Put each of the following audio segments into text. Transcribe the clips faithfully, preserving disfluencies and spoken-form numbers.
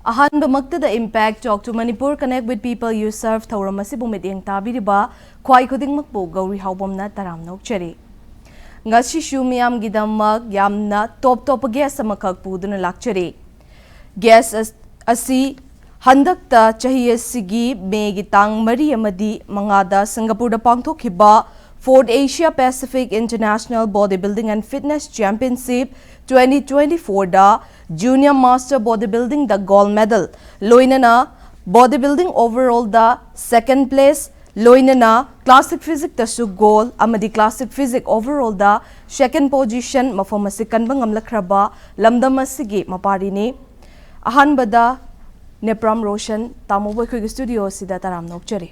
ꯑꯍꯥꯟꯕꯃꯛꯇꯗ Impact Talk to Manipur Connect with People You Serve ꯊꯧꯔꯝ ꯑꯁꯤꯕꯨ ꯃꯤꯠꯌꯦꯡ ꯇꯥꯕꯤꯔꯤꯕ ꯈ꯭ꯋꯥꯏ ꯈꯨꯗꯤꯡꯃꯛꯄꯨ ꯒꯧꯔꯤ ꯍꯥꯎꯕꯝꯅ ꯇꯔꯥꯝꯅ ꯑꯣꯛꯆꯔꯤ꯫ ꯉꯁꯤꯁꯨ ꯃꯤꯌꯥꯝꯒꯤꯗꯃꯛ ꯌꯥꯝꯅ ꯇꯣꯞ ꯇꯣꯞꯄ ꯒꯦꯁ ꯑꯃꯈꯛ ꯄꯨꯗꯨꯅ ꯂꯥꯛꯆꯔꯤ꯫ ꯒꯦꯁ ꯑꯁ-, ꯑꯁꯤ ꯍꯟꯗꯛꯇ ꯆꯍꯤ ꯑꯁꯤꯒꯤ ꯃꯦꯒꯤ ꯇꯥꯡ ꯃꯔꯤ ꯑꯃꯗꯤ ꯃꯉꯥꯗ ꯁꯤꯡꯒꯥꯄꯨꯔꯗ ꯄꯥꯡꯊꯣꯛꯈꯤꯕ Fourth Asia Pacific International Bodybuilding and Fitness Championship twenty twenty-fourꯗ Junior Master Bodybuildingꯗ gold medal, ꯂꯣꯏꯅꯅ Bodybuilding overallꯗ second place, ꯂꯣꯏꯅꯅ Classic Physicꯇꯁꯨ gold ꯑꯃꯗꯤ Classic Physique overallꯗ second position ꯃꯐꯝ ꯑꯁꯤ ꯀꯟꯕ ꯉꯝꯂꯛꯈ꯭ꯔꯕ ꯂꯝꯗꯝ ꯑꯁꯤꯒꯤ ꯃꯄꯥꯔꯤꯅꯤ꯫ ꯑꯍꯥꯟꯕꯗ ꯅꯦꯄ꯭ꯔꯥꯝ ꯔꯣꯁꯟ ꯇꯥꯃꯣꯕꯨ ꯑꯩꯈꯣꯏꯒꯤ studio ꯑꯁꯤꯗ ꯇꯔꯥꯝꯅ ꯑꯣꯛꯆꯔꯤ꯫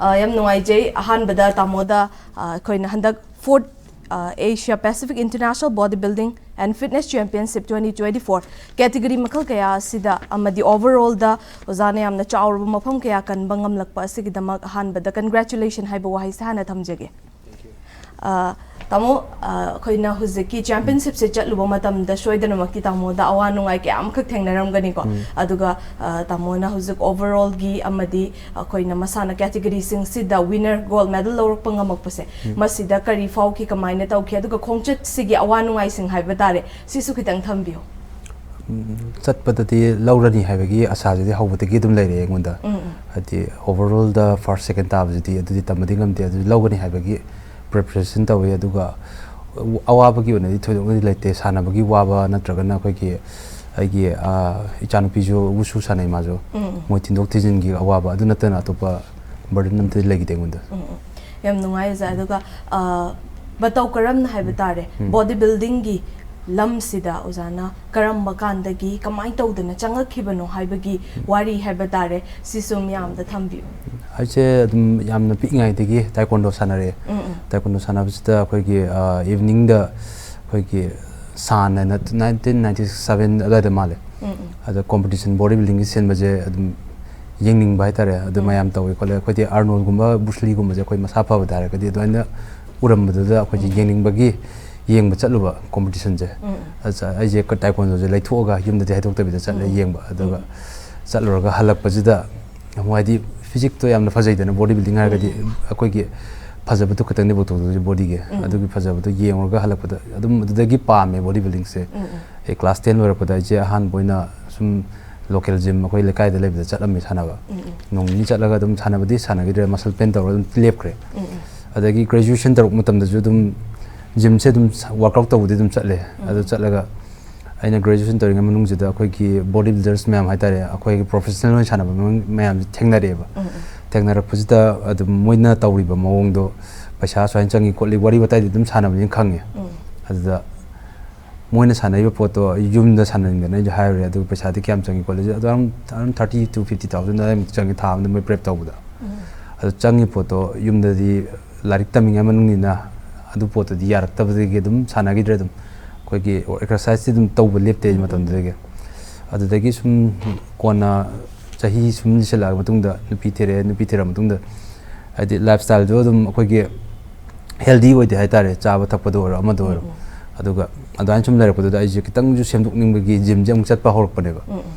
ꯑ, ꯌꯥꯝ ꯅꯨꯡꯉꯥꯏꯖꯩ꯫ ꯑꯍꯥꯟꯕꯗ ꯇꯥꯃꯣꯗ, ꯑ, ꯑꯩꯈꯣꯏꯅ ꯍꯟꯗꯛ Fourth, ꯑ, Asia Pacific International Bodybuilding and Fitness Championship twenty twenty-four category ꯃꯈꯜ ꯀꯌꯥ ꯑꯁꯤꯗ ꯑꯃꯗꯤ overallꯗ ꯑꯣꯖꯥꯅ ꯌꯥꯝꯅ ꯆꯥꯎꯔꯕ ꯃꯐꯝ ꯀꯌꯥ ꯀꯟꯕ ꯉꯝꯂꯛꯄ ꯑꯁꯤꯒꯤꯗꯃꯛ ꯑꯍꯥꯟꯕꯗ congratulation ꯍꯥꯏꯕ ꯋꯥꯍꯩꯁꯦ ꯍꯥꯟꯅ ꯊꯝꯖꯒꯦ꯫ ꯑ, ꯇꯥꯃꯣ, ꯑ, ꯑꯩꯈꯣꯏꯅ ꯍꯧꯖꯤꯛꯀꯤ championshipꯁꯦ ꯆꯠꯂꯨꯕ ꯃꯇꯝꯗ ꯁꯣꯏꯗꯅꯃꯛꯀꯤ ꯇꯥꯃꯣꯗ ꯑꯋꯥ ꯅꯨꯡꯉꯥꯏ ꯀꯌꯥ ꯑꯃꯈꯛ ꯊꯦꯡꯅꯔꯝꯒꯅꯤꯀꯣ꯫ ꯎꯝ꯫ ꯑꯗꯨꯒ, ꯑ, ꯇꯥꯃꯣꯅ ꯍꯧꯖꯤꯛ overallꯒꯤ ꯑꯃꯗꯤ ꯑꯩꯈꯣꯏꯅ ꯃꯁꯥꯟꯅ categoryꯁꯤꯡꯁꯤꯗ winner gold medal ꯂꯧꯔꯛꯄ ꯉꯝꯃꯛꯄꯁꯦ, ꯎꯝ꯫ ꯃꯁꯤꯗ ꯀꯔꯤ ꯐꯥꯎꯈꯤ, ꯀꯃꯥꯏꯅ ꯇꯧꯈꯤ, ꯑꯗꯨꯒ ꯈꯣꯡꯆꯠꯁꯤꯒꯤ ꯑꯋꯥ ꯅꯨꯡꯉꯥꯏꯁꯤꯡ ꯍꯥꯏꯕ ꯇꯥꯔꯦ, ꯁꯤꯁꯨ ꯈꯤꯇꯪ ꯊꯝꯕꯤꯌꯨ꯫ ꯎꯝ, ꯆꯠꯄꯗꯗꯤ ꯂꯧꯔꯅꯤ ꯍꯥꯏꯕꯒꯤ ꯑꯁꯥꯁꯤꯗꯤ ꯍꯧꯕꯗꯒꯤ ꯑꯗꯨꯝ ꯂꯩꯔꯦ ꯑꯩꯉꯣꯟꯗ꯫ ꯎꯝ, ꯎꯝ꯫ ꯍꯥꯏꯗꯤ overallꯗ first, second ꯇꯥꯕꯁꯤꯗꯤ ꯑꯗꯨꯗꯤ ꯇꯝꯕꯗꯤ ꯉꯝꯗꯦ, ꯑꯗꯨꯗꯤ ꯂꯧꯒꯅꯤ ꯍꯥꯏꯕꯒꯤ preparation ꯇꯧꯋꯤ꯫ ꯑꯗꯨꯒ ꯑꯋꯥꯕꯒꯤ ꯑꯣꯏꯅꯗꯤ ꯊꯣꯏꯗꯣꯛꯅꯗꯤ ꯂꯩꯇꯦ꯫ ꯁꯥꯟꯅꯕꯒꯤ ꯋꯥꯕ ꯅꯠꯇ꯭ꯔꯒꯅ ꯑꯩꯈꯣꯏꯒꯤ, ꯑꯩꯒꯤ, ꯑ, ꯏꯆꯥꯅꯨꯄꯤꯁꯨ wushu ꯁꯥꯟꯅꯩ ꯃꯥꯁꯨ꯫ ꯎꯝ, ꯎꯝ꯫ ꯃꯣꯏ ꯊꯤꯟꯗꯣꯛ ꯊꯤꯟꯖꯤꯟꯒꯤ ꯑꯋꯥꯕ, ꯑꯗꯨ ꯅꯠꯇꯅ ꯑꯇꯣꯞꯄ burden ꯑꯝꯇꯗꯤ ꯂꯩꯈꯤꯗꯦ ꯑꯩꯉꯣꯟꯗ꯫ ꯎꯝ, ꯎꯝ꯫ ꯌꯥꯝ ꯅꯨꯡꯉꯥꯏ ꯑꯣꯖꯥ꯫ ꯑꯗꯨꯒ, ꯑ, ꯃꯇꯧ ꯀꯔꯝꯅ ꯍꯥꯏꯕ ꯇꯥꯔꯦ, ꯎꯝ꯫ Bodybuildingꯒꯤ ꯂꯝꯁꯤꯗ ꯑꯣꯖꯥꯅ ꯀꯔꯝꯕ ꯀꯥꯟꯗꯒꯤ ꯀꯃꯥꯏꯅ ꯇꯧꯗꯅ ꯆꯪꯉꯛꯈꯤꯕꯅꯣ ꯍꯥꯏꯕꯒꯤ ꯋꯥꯔꯤ ꯍꯥꯏꯕ ꯇꯥꯔꯦ, ꯁꯤꯁꯨ ꯃꯤꯌꯥꯝꯗ ꯊꯝꯕꯤꯌꯨ꯫ ꯑꯩꯁꯦ ꯑꯗꯨꯝ ꯌꯥꯝꯅ ꯄꯤꯛꯏꯉꯩꯗꯒꯤ taekwondo ꯁꯥꯟꯅꯔꯛꯑꯦ꯫ ꯎꯝ, ꯎꯝ꯫ Taekwondo ꯁꯥꯟꯅꯕꯁꯤꯗ ꯑꯩꯈꯣꯏꯒꯤ, ꯑ, eveningꯗ ꯑꯩꯈꯣꯏꯒꯤ ꯁꯥꯟ ꯍꯥꯏꯅ nineteen ninety seven ꯑꯗꯨꯋꯥꯏꯗ ꯃꯥꯜꯂꯦ꯫ ꯎꯝ, ꯎꯝ꯫ ꯑꯗ competition bodybuildingꯒꯤ ꯁꯤꯟꯕꯁꯦ ꯑꯗꯨꯝ ꯌꯦꯡꯅꯤꯡꯕ ꯍꯥꯏꯇꯥꯔꯦ꯫ ꯑꯗꯨ ꯎꯝ꯫ ꯃꯌꯥꯝ ꯇꯧꯋꯤ ꯈꯣꯠꯂꯦ꯫ ꯑꯩꯈꯣꯏꯗꯤ Arnoldꯒꯨꯝꯕ, Bruce Leeꯒꯨꯝꯕꯁꯦ ꯑꯩꯈꯣꯏ ꯃꯁꯥ ꯐꯕ ꯇꯥꯔꯒꯗꯤ ꯑꯗꯨꯃꯥꯏꯅ ꯎꯔꯝꯕꯗꯨꯗ ꯑꯩꯈꯣꯏꯁꯦ ꯎꯝ꯫ ꯌꯦꯡꯅꯤꯡꯕꯒꯤ ꯌꯦꯡꯕ ꯆꯠꯂꯨꯕ ꯀꯣꯝꯄꯤꯇꯤꯁꯟꯁꯦ꯫ ꯑꯩꯁꯦ ꯇꯥꯏꯀꯣꯟꯗꯣꯁꯦ ꯂꯩꯊꯣꯛꯑꯒ ꯌꯨꯝꯗꯗꯤ ꯍꯥꯏꯗꯣꯛꯇꯕꯤꯗ ꯆꯠꯂꯦ ꯌꯦꯡꯕ꯫ ꯑꯗꯨꯒ ꯆꯠꯂꯨꯔꯒ ꯍꯜꯂꯛꯄꯁꯤꯗ ꯑꯃꯨꯛ, ꯍꯥꯏꯗꯤ, ꯐꯤꯖꯤꯛꯇꯣ ꯌꯥꯝꯅ ꯐꯖꯩꯗꯅ, ꯕꯣꯗꯤ ꯕꯤꯜꯗꯤꯡ ꯍꯥꯏꯔꯒꯗꯤ ꯑꯩꯈꯣꯏꯒꯤ ꯐꯖꯕꯗꯣ ꯈꯛꯇꯪꯅꯦ ꯄꯨꯊꯣꯛꯇꯣꯏꯁꯦ ꯕꯣꯗꯤꯒꯤ꯫ ꯑꯗꯨꯒꯤ ꯐꯖꯕꯗꯣ ꯌꯦꯡꯉꯨꯔꯒ ꯍꯜꯂꯛꯄꯗ ꯑꯗꯨꯝ ꯑꯗꯨꯗꯒꯤ ꯄꯥꯝꯃꯦ ꯕꯣꯗꯤ ꯕꯤꯜꯗꯤꯡꯁꯦ꯫ ꯑꯩ ꯀ꯭ꯂꯥꯁ ꯇꯦꯟ ꯂꯣꯏꯔꯛꯄꯗ ꯑꯩꯁꯦ ꯑꯍꯥꯟꯕ ꯑꯣꯏꯅ ꯁꯨꯝ ꯂꯣꯀꯦꯜ ꯖꯤꯝ ꯑꯩꯈꯣꯏ ꯂꯩꯀꯥꯏꯗ ꯂꯩꯕꯗ ꯆꯠꯂꯝꯃꯦ ꯁꯥꯟꯅꯕ꯫ ꯅꯣꯡ ꯅꯤꯅꯤ ꯆꯠꯂꯒ ꯑꯗꯨꯝ ꯁꯥꯟꯅꯕꯗꯤ ꯁꯥꯟꯅꯈꯤꯗ꯭ꯔꯦ, ꯃꯁꯜ ꯄꯦꯟ ꯇꯧꯔꯒ ꯑꯗꯨꯝ ꯂꯦꯞꯈ꯭ꯔꯦ꯫ ꯑꯗꯒꯤ ꯒ꯭ꯔꯦꯖꯨꯑꯦꯁꯟ ꯇꯧꯔꯛꯄ ꯃꯇꯝꯗꯁꯨ ꯑꯗꯨꯝ ꯖꯤꯝꯁꯦ ꯑꯗꯨꯝ ꯋꯥꯔꯛ ꯑꯥꯎꯠ ꯇꯧꯕꯗꯤ ꯑꯗꯨꯝ ꯆꯠꯂꯦ꯫ ꯑꯗꯨ ꯆꯠꯂꯒ ꯑꯩꯅ ꯒ꯭ꯔꯦꯖꯨꯑꯦꯁꯟ ꯇꯧꯔꯤꯉꯩ ꯃꯅꯨꯡꯁꯤꯗ ꯑꯩꯈꯣꯏꯒꯤ ꯕꯣꯗꯤ ꯕꯤꯜꯗꯔꯁ ꯃꯌꯥꯝ ꯍꯥꯏꯇꯥꯔꯦ, ꯑꯩꯈꯣꯏꯒꯤ ꯄ꯭ꯔꯣꯐꯦꯁꯅꯦꯜ ꯑꯣꯏꯅ ꯁꯥꯟꯅꯕ ꯃꯌꯥꯝꯁꯦ ꯊꯦꯡꯅꯔꯛꯑꯦꯕ꯫ ꯊꯦꯡꯅꯔꯛꯄꯁꯤꯗ ꯑꯗꯨꯝ ꯃꯣꯏꯅ ꯇꯧꯔꯤꯕ ꯃꯑꯣꯡꯗꯣ, ꯄꯩꯁꯥ ꯁꯨꯃꯥꯏꯅ ꯆꯪꯉꯤ ꯈꯣꯠꯂꯤ, ꯋꯥꯔꯤ ꯋꯥꯇꯥꯏꯗꯤ ꯑꯗꯨꯝ ꯁꯥꯟꯅꯕꯅꯤꯅ ꯈꯪꯉꯦ꯫ ꯑꯗꯨꯗ ꯃꯣꯏꯅ ꯁꯥꯟꯅꯔꯤꯕ ꯄꯣꯠꯇꯣ ꯑꯩ ꯌꯨꯝꯗ ꯁꯥꯟꯅꯅꯤꯡꯗꯅ ꯑꯩꯁꯨ ꯍꯥꯏꯔꯨꯔꯦ꯫ ꯑꯗꯨꯒ ꯄꯩꯁꯥꯗꯤ ꯀꯌꯥꯝ ꯆꯪꯉꯤ ꯈꯣꯠꯂꯤ? ꯑꯗꯨꯝ, ꯑꯗꯨꯝ thirty to fifty thousand ꯑꯗꯨꯋꯥꯏꯃꯨꯛ ꯆꯪꯉꯤ ꯊꯥ ꯑꯃꯗ ꯃꯣꯏ ꯄ꯭ꯔꯦꯞ ꯇꯧꯕꯗ꯫ ꯑꯗꯨ ꯆꯪꯉꯤ ꯄꯣꯠꯇꯣ ꯌꯨꯝꯗꯗꯤ ꯂꯥꯏꯔꯤꯛ ꯇꯝꯃꯤꯉꯩ ꯃꯅꯨꯡꯅꯤꯅ ꯑꯗꯨ ꯄꯣꯠꯇꯨꯗꯤ ꯌꯥꯔꯛꯇꯕꯗꯒꯤ ꯑꯗꯨꯝ ꯁꯥꯟꯅꯈꯤꯗ꯭ꯔꯦ꯫ ꯑꯗꯨꯝ ꯑꯩꯈꯣꯏꯒꯤ ꯑꯦꯛꯁꯔꯁꯥꯏꯁꯇꯤ ꯑꯗꯨꯝ ꯇꯧꯕ ꯂꯦꯞꯇꯦ ꯑꯩ ꯃꯇꯝꯗꯨꯗꯒꯤ꯫ ꯑꯗꯨꯗꯒꯤ ꯁꯨꯝ ꯀꯣꯟꯅ ꯆꯍꯤ ꯁꯨꯝ ꯂꯤꯁꯜꯂꯛꯑ ꯃꯇꯨꯡꯗ ꯅꯨꯄꯤ ꯊꯤꯔꯛꯑꯦ꯫ ꯅꯨꯄꯤ ꯊꯤꯔꯛꯑ ꯃꯇꯨꯡꯗ ꯍꯥꯏꯗꯤ ꯂꯥꯏꯐ ꯁ꯭ꯇꯥꯏꯜꯗꯣ ꯑꯗꯨꯝ ꯑꯩꯈꯣꯏꯒꯤ ꯍꯦꯜꯗꯤ ꯑꯣꯏꯗꯦ ꯍꯥꯏꯇꯥꯔꯦ, ꯆꯥꯕ ꯊꯛꯄꯗ ꯑꯣꯏꯔꯣ ꯑꯃꯗ ꯑꯣꯏꯔꯣ꯫ ꯑꯗꯨꯒ ꯑꯗꯨꯃꯥꯏꯅ ꯁꯨꯝ ꯂꯩꯔꯛꯄꯗꯨꯗ ꯑꯩꯁꯦ ꯈꯤꯇꯪꯁꯨ ꯁꯦꯝꯗꯣꯛꯅꯤꯡꯕꯒꯤ ꯖꯤꯝꯁꯦ ꯑꯃꯨꯛ ꯆꯠꯄ ꯍꯧꯔꯛꯄꯅꯦꯕ꯫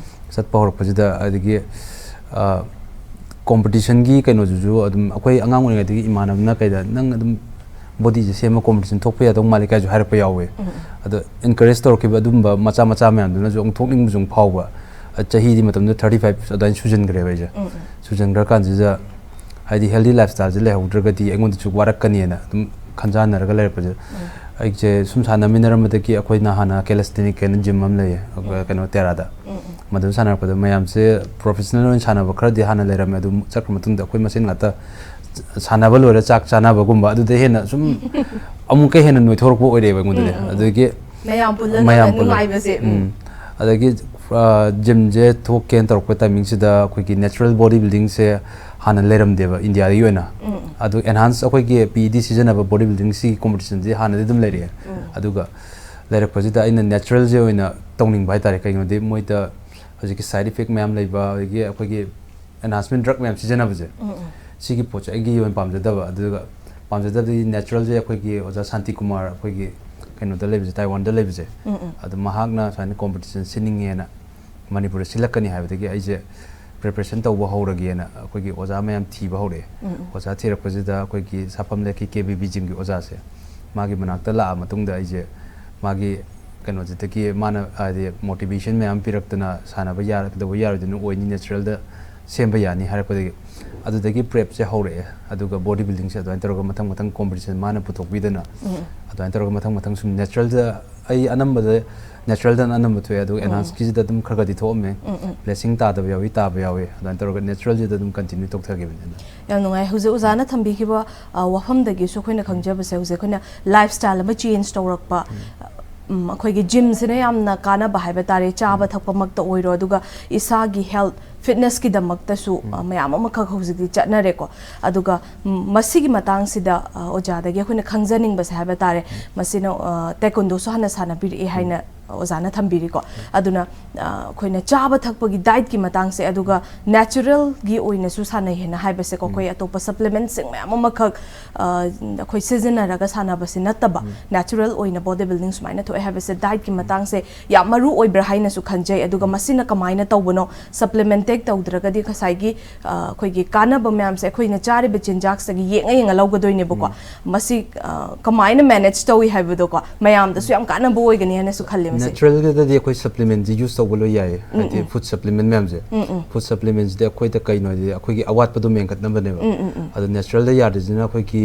ꯆꯠꯄ ꯍꯧꯔꯛꯄꯁꯤꯗ ꯑꯗꯒꯤ, ꯑ, ꯀꯣꯝꯄꯤꯇꯤꯁꯟꯒꯤ ꯀꯩꯅꯣꯗꯨꯁꯨ ꯑꯗꯨꯝ ꯑꯩꯈꯣꯏ ꯑꯉꯥꯡ ꯑꯣꯏꯔꯤꯉꯩꯗꯒꯤ ꯏꯃꯥꯟꯅꯕꯅ ꯀꯩꯗ, "ꯅꯪ ꯑꯗꯨꯝ ꯕꯣꯗꯤꯁꯦ ꯁꯦꯝꯃ ꯀꯣꯝꯄꯤꯇꯤꯁꯟ ꯊꯣꯛꯄ ꯌꯥꯗꯧ ꯃꯥꯜꯂꯤ" ꯀꯥꯏꯁꯨ ꯍꯥꯏꯔꯛꯄ ꯌꯥꯎꯋꯦ꯫ ꯑꯗꯣ ꯏꯟꯀꯔꯦꯖ ꯇꯧꯔꯛꯈꯤꯕ ꯑꯗꯨꯝꯕ ꯃꯆꯥ ꯃꯆꯥ ꯃꯌꯥꯝꯗꯨꯅꯁꯨ ꯑꯃꯨꯛ ꯊꯣꯛꯅꯤꯡꯕꯁꯨ ꯑꯃꯨꯛ ꯐꯥꯎꯕ꯫ ꯑ, ꯆꯍꯤꯗꯤ ꯃꯇꯝꯗꯨꯗ thirty five ꯑꯗꯨꯃꯥꯏꯅ ꯁꯨꯖꯟꯈ꯭ꯔꯦꯕ ꯑꯩꯁꯦ꯫ ꯁꯨꯖꯟꯈ꯭ꯔ ꯀꯥꯟꯁꯤꯗ ꯍꯥꯏꯗꯤ ꯍꯦꯜꯗꯤ ꯂꯥꯏꯐ ꯁ꯭ꯇꯥꯏꯜꯁꯦ ꯂꯩꯍꯧꯗ꯭ꯔꯒꯗꯤ ꯑꯩꯉꯣꯟꯗꯁꯨ ꯋꯥꯔꯛꯀꯅꯤꯅ ꯑꯗꯨꯝ ꯈꯟꯖꯥꯟꯅꯔꯒ ꯂꯩꯔꯛꯄꯁꯦ꯫ ꯑꯩꯁꯦ ꯁꯨꯝ ꯁꯥꯟꯅꯃꯤꯟꯅꯔꯝꯕꯗꯒꯤ ꯑꯩꯈꯣꯏꯅ ꯍꯥꯟꯅ ꯀꯦꯂꯤꯁꯊꯦꯅꯤꯛ ꯍꯥꯏꯅ ꯖꯤꯝ ꯑꯃ ꯂꯩꯌꯦ, ꯑꯩꯈꯣꯏ ꯀꯩꯅꯣ ꯇꯦꯔꯥꯗ꯫ ꯃꯗꯨ ꯁꯥꯟꯅꯔꯛꯄꯗ ꯃꯌꯥꯝꯁꯦ ꯄ꯭ꯔꯣꯐꯦꯁꯅꯦꯜ ꯑꯣꯏꯅ ꯁꯥꯟꯅꯕ ꯈꯔꯗꯤ ꯍꯥꯟꯅ ꯂꯩꯔꯝꯃꯦ, ꯑꯗꯨ ꯆꯠꯈ꯭ꯔ ꯃꯇꯨꯡꯗ ꯑꯩꯈꯣꯏ ꯃꯁꯦꯟ ꯉꯥꯛꯇ ꯁꯥꯟꯅꯕ ꯂꯣꯏꯔ ꯆꯥꯛ ꯆꯥꯅꯕꯒꯨꯝꯕ, ꯑꯗꯨꯗ ꯍꯦꯟꯅ ꯁꯨꯝ ꯑꯃꯨꯛꯀ ꯍꯦꯟꯅ ꯅꯣꯏꯊꯣꯔꯛꯄ ꯑꯣꯏꯔꯛꯑꯦꯕ ꯑꯩꯉꯣꯟꯗꯗꯤ꯫ ꯑꯗꯒꯤ ꯃꯌꯥꯝ ꯄꯨꯜꯂꯒ ꯃꯌꯥꯝ ꯄꯨꯜꯂ-, ꯅꯨꯡꯉꯥꯏꯕꯁꯦ꯫ ꯎꯝ꯫ ꯑꯗꯒꯤ, ꯑ, ꯖꯤꯝꯁꯦ ꯊꯣꯛꯀꯦꯅ ꯇꯧꯔꯛꯄ ꯇꯥꯏꯃꯤꯡꯁꯤꯗ ꯑꯩꯈꯣꯏꯒꯤ ꯅꯦꯆꯔꯦꯜ ꯕꯣꯗꯤ ꯕꯤꯜꯗꯤꯡꯁꯦ ꯍꯥꯟꯅ ꯂꯩꯔꯝꯗꯦꯕ ꯏꯟꯗꯤꯌꯥꯒꯤ ꯑꯣꯏꯅ꯫ ꯑꯗꯨ ꯑꯦꯟꯍꯥꯟꯁ ꯑꯩꯈꯣꯏꯒꯤ ꯄꯤ ꯏ ꯗꯤ ꯁꯤꯖꯤꯟꯅꯕ ꯕꯣꯗꯤ ꯕꯤꯜꯗꯤꯡꯁꯤ ꯀꯣꯝꯄꯤꯇꯤꯁꯟꯁꯤ ꯍꯥꯟꯅꯗꯤ ꯑꯗꯨꯝ ꯂꯩꯔꯛꯑꯦ꯫ ꯑꯗꯨꯒ ꯂꯩꯔꯛꯄꯁꯤꯗ ꯑꯩꯅ ꯅꯦꯆꯔꯦꯜꯁꯦ ꯑꯣꯏꯅ ꯇꯧꯅꯤꯡꯕ ꯍꯥꯏꯇꯥꯔꯦ꯫ ꯀꯩꯒꯤꯅꯣꯗꯤ ꯃꯣꯏꯗ ꯍꯧꯖꯤꯛꯀꯤ ꯁꯥꯏꯠ ꯏꯐꯦꯛ ꯃꯌꯥꯝ ꯂꯩꯕ, ꯑꯗꯒꯤ ꯑꯩꯈꯣꯏꯒꯤ ꯑꯦꯟꯍꯥꯟꯁꯃꯦꯟ ꯗ꯭ꯔꯒ ꯃꯌꯥꯝ ꯁꯤꯖꯤꯟꯅꯕꯁꯦ, ꯁꯤꯒꯤ ꯄꯣꯠꯁꯦ ꯑꯩꯒꯤ ꯑꯣꯏꯅ ꯄꯥꯝꯖꯗꯕ꯫ ꯑꯗꯨꯒ ꯄꯥꯝꯖꯗꯕꯗꯤ ꯅꯦꯆꯔꯦꯜꯁꯦ ꯑꯩꯈꯣꯏꯒꯤ ꯑꯣꯖꯥ ꯁꯥꯟꯇꯤ ꯀꯨꯃꯥꯔ, ꯑꯩꯈꯣꯏꯒꯤ ꯀꯩꯅꯣꯗ ꯂꯩꯕꯁꯦ, ꯇꯥꯏꯋꯥꯟꯗ ꯂꯩꯕꯁꯦ, ꯑꯗꯣ ꯃꯍꯥꯛꯅ ꯁꯨꯃꯥꯏꯅ ꯀꯣꯝꯄꯤꯇꯤꯁꯟ ꯁꯤꯟꯅꯤꯡꯉꯦꯅ ꯃꯅꯤꯄꯨꯔꯗ ꯁꯤꯜꯂꯛꯀꯅꯤ ꯍꯥꯏꯕꯗꯒꯤ ꯑꯩꯁꯦ ꯄ꯭ꯔꯤꯄꯦꯔꯦꯁꯟ ꯇꯧꯕ ꯍꯧꯔꯒꯦꯅ ꯑꯩꯈꯣꯏꯒꯤ ꯑꯣꯖꯥ ꯃꯌꯥꯝ ꯊꯤꯕ ꯍꯧꯔꯛꯑꯦ꯫ ꯑꯣꯖꯥ ꯊꯤꯔꯛꯄꯁꯤꯗ ꯑꯩꯈꯣꯏꯒꯤ ꯁꯥꯐꯝ ꯂꯩꯔꯛꯀꯤ ꯀꯦ ꯕꯤ ꯕꯤ ꯖꯤꯝꯒꯤ ꯑꯣꯖꯥꯁꯦ, ꯃꯥꯒꯤ ꯃꯅꯥꯛꯇ ꯂꯥꯛꯑ ꯃꯇꯨꯡꯗ ꯑꯩꯁꯦ ꯃꯥꯒꯤ ꯀꯩꯅꯣꯁꯤꯗꯒꯤ ꯃꯥꯅ ꯍꯥꯏꯗꯤ ꯃꯣꯇꯤꯚꯦꯁꯟ ꯃꯌꯥꯝ ꯄꯤꯔꯛꯇꯅ, ꯁꯥꯟꯅꯕ ꯌꯥꯔ-, ꯀꯩꯗꯧꯕ ꯌꯥꯔꯣꯏꯗꯣꯏꯅꯣ, ꯑꯣꯏꯅꯤ, ꯅꯦꯆꯔꯦꯜꯗ ꯁꯦꯝꯕ ꯌꯥꯅꯤ ꯍꯥꯏꯔꯛꯄꯗꯒꯤ ꯑꯗꯨꯗꯒꯤ ꯄ꯭ꯔꯦꯞꯁꯦ ꯍꯧꯔꯛꯑꯦ꯫ ꯑꯗꯨꯒ ꯕꯣꯗꯤ ꯕꯤꯜꯗꯤꯡꯁꯦ ꯑꯗꯨꯃꯥꯏꯅ ꯇꯧꯔꯒ ꯃꯊꯪ ꯃꯊꯪ ꯀꯣꯝꯄꯤꯇꯤꯁꯟ ꯃꯥꯅ ꯄꯨꯊꯣꯛꯄꯤꯗꯅ ꯑꯗꯨꯃꯥꯏꯅ ꯇꯧꯔꯒ ꯃꯊꯪ ꯃꯊꯪ ꯁꯨꯝ ꯅꯦꯆꯔꯦꯜꯗ, ꯑꯩ ꯑꯅꯝꯕꯗ ꯅꯦꯆꯔꯦꯜꯗꯅ ꯑꯅꯝꯕ ꯊꯣꯛꯑꯦ, ꯑꯗꯨꯒ ꯑꯦꯟꯍꯥꯟꯁꯀꯤꯁꯤꯗ ꯑꯗꯨꯝ ꯈꯔ ꯈꯔꯗꯤ ꯊꯣꯛꯑꯝꯃꯦ꯫ ꯕ꯭ꯂꯦꯁꯤꯡ ꯇꯥꯗꯕ ꯌꯥꯎꯏ, ꯇꯥꯕ ꯌꯥꯎꯏ, ꯑꯗꯨꯃꯥꯏꯅ ꯇꯧꯔꯒ ꯅꯦꯆꯔꯦꯜꯁꯤꯗ ꯑꯗꯨꯝ ꯀꯟꯇꯤꯅ꯭ꯌꯨ ꯇꯧꯊꯈꯤꯕꯅꯤ꯫ ꯌꯥꯝ ꯅꯨꯡꯉꯥꯏ꯫ ꯍꯧꯖꯤꯛ ꯑꯣꯖꯥꯅ ꯊꯝꯕꯤꯈꯤꯕ, ꯑ, ꯋꯥꯐꯝꯗꯒꯤꯁꯨ ꯑꯩꯈꯣꯏꯅ ꯈꯪꯖꯕꯁꯦ, ꯍꯧꯖꯤꯛ ꯑꯩꯈꯣꯏꯅ ꯂꯥꯏꯐ ꯁ꯭ꯇꯥꯏꯜ ꯑꯃ ꯆꯦꯟꯖ ꯇꯧꯔꯛꯄ, ꯎꯝ, ꯑꯩꯈꯣꯏꯒꯤ ꯖꯤꯝꯁꯤꯅ ꯌꯥꯝꯅ ꯀꯥꯟꯅꯕ ꯍꯥꯏꯕ ꯇꯥꯔꯦ, ꯆꯥꯕ ꯊꯛꯄꯃꯛꯇ ꯑꯣꯏꯔꯣ, ꯑꯗꯨꯒ ꯏꯁꯥꯒꯤ ꯍꯦꯜꯊ ꯐꯤꯠꯅꯦꯁꯀꯤꯗꯃꯛꯇꯁꯨ, ꯑ, ꯃꯌꯥꯝ ꯑꯃꯈꯛ ꯍꯧꯖꯤꯛꯇꯤ ꯆꯠꯅꯔꯦꯀꯣ꯫ ꯑꯗꯨꯒ, ꯎꯝ, ꯃꯁꯤꯒꯤ ꯃꯇꯥꯡꯁꯤꯗ, ꯑ, ꯑꯣꯖꯥꯗꯒꯤ ꯑꯩꯈꯣꯏꯅ ꯈꯪꯖꯅꯤꯡꯕꯁꯦ ꯍꯥꯏꯕ ꯇꯥꯔꯦ, ꯃꯁꯤꯅ, ꯑ, ꯇꯥꯏꯀꯣꯟꯗꯣꯁꯨ ꯍꯥꯟꯅ ꯁꯥꯟꯅꯕꯤꯔꯛꯑꯦ ꯍꯥꯏꯅ ꯑꯣꯖꯥꯅ ꯊꯝꯕꯤꯔꯤꯀꯣ꯫ ꯑꯗꯨꯅ, ꯑ, ꯑꯩꯈꯣꯏꯅ ꯆꯥꯕ ꯊꯛꯄꯒꯤ ꯗꯥꯏꯠꯀꯤ ꯃꯇꯥꯡꯁꯦ, ꯑꯗꯨꯒ ꯅꯦꯆꯔꯦꯜꯒꯤ ꯑꯣꯏꯅꯁꯨ ꯁꯥꯟꯅꯩ ꯍꯥꯏꯅ ꯍꯥꯏꯕꯁꯦꯀꯣ, ꯑꯩꯈꯣꯏ ꯑꯇꯣꯞꯄ ꯁꯄ꯭ꯂꯤꯃꯦꯟꯠꯁꯤꯡ ꯃꯌꯥꯝ ꯑꯃꯈꯛ, ꯑ, ꯑꯩꯈꯣꯏ ꯁꯤꯖꯤꯟꯅꯔꯒ ꯁꯥꯟꯅꯕꯁꯦ ꯅꯠꯇꯕ, ꯅꯦꯆꯔꯦꯜ ꯑꯣꯏꯅ ꯕꯣꯗꯤ ꯕꯤꯜꯗꯤꯡ ꯁꯨꯃꯥꯏꯅ ꯊꯣꯛꯑꯦ ꯍꯥꯏꯕꯁꯦ, ꯗꯥꯏꯠꯀꯤ ꯃꯇꯥꯡꯁꯦ ꯌꯥꯝ ꯃꯔꯨ ꯑꯣꯏꯕ꯭ꯔꯥ ꯍꯥꯏꯅꯁꯨ ꯈꯟꯖꯩ꯫ ꯑꯗꯨꯒ ꯃꯁꯤꯅ ꯀꯃꯥꯏꯅ ꯇꯧꯕꯅꯣ, ꯁꯄ꯭ꯂꯤꯃꯦꯟ ꯇꯦꯛ ꯇꯧꯗ꯭ꯔꯒꯗꯤ ꯉꯁꯥꯏꯒꯤ, ꯑ, ꯑꯩꯈꯣꯏꯒꯤ ꯀꯥꯟꯅꯕ ꯃꯌꯥꯝꯁꯦ ꯑꯩꯈꯣꯏꯅ ꯆꯥꯔꯤꯕ ꯆꯤꯟꯖꯥꯛꯁꯤꯗꯒꯤ ꯌꯦꯡꯉ ꯌꯦꯡꯉ ꯂꯧꯒꯗꯣꯏꯅꯦꯕꯀꯣ꯫ ꯃꯁꯤ, ꯑ, ꯀꯃꯥꯏꯅ ꯃꯦꯅꯦꯖ ꯇꯧꯏ ꯍꯥꯏꯕꯗꯣꯀꯣ, ꯃꯌꯥꯝꯗꯁꯨ ꯌꯥꯝ ꯀꯥꯟꯅꯕ ꯑꯣꯏꯒꯅꯤ ꯍꯥꯏꯅꯁꯨ ꯈꯜꯂꯤ ꯃꯁꯤ꯫ ꯅꯦꯆꯔꯦꯜꯒꯤꯗꯗꯤ ꯑꯩꯈꯣꯏ ꯁꯄ꯭ꯂꯤꯃꯦꯟꯁꯤ ꯌꯨꯁ ꯇꯧꯕ ꯂꯣꯏ ꯌꯥꯏꯌꯦ, ꯍꯥꯏꯗꯤ ꯐꯨꯗ ꯁꯄ꯭ꯂꯤꯃꯦꯟ ꯃꯌꯥꯝꯁꯦ꯫ ꯐꯨꯗ ꯁꯄ꯭ꯂꯤꯃꯦꯟꯁꯤꯗꯤ ꯑꯩꯈꯣꯏꯗ ꯀꯩꯅꯣ ꯍꯥꯏꯗꯤ ꯑꯩꯈꯣꯏꯒꯤ ꯑꯋꯥꯠꯄꯗꯣ ꯃꯦꯟꯈꯠꯅꯕꯅꯦꯕ꯫ ꯑꯗꯣ ꯅꯦꯆꯔꯦꯜꯗ ꯌꯥꯗ꯭ꯔꯤꯁꯤꯅ ꯑꯩꯈꯣꯏꯒꯤ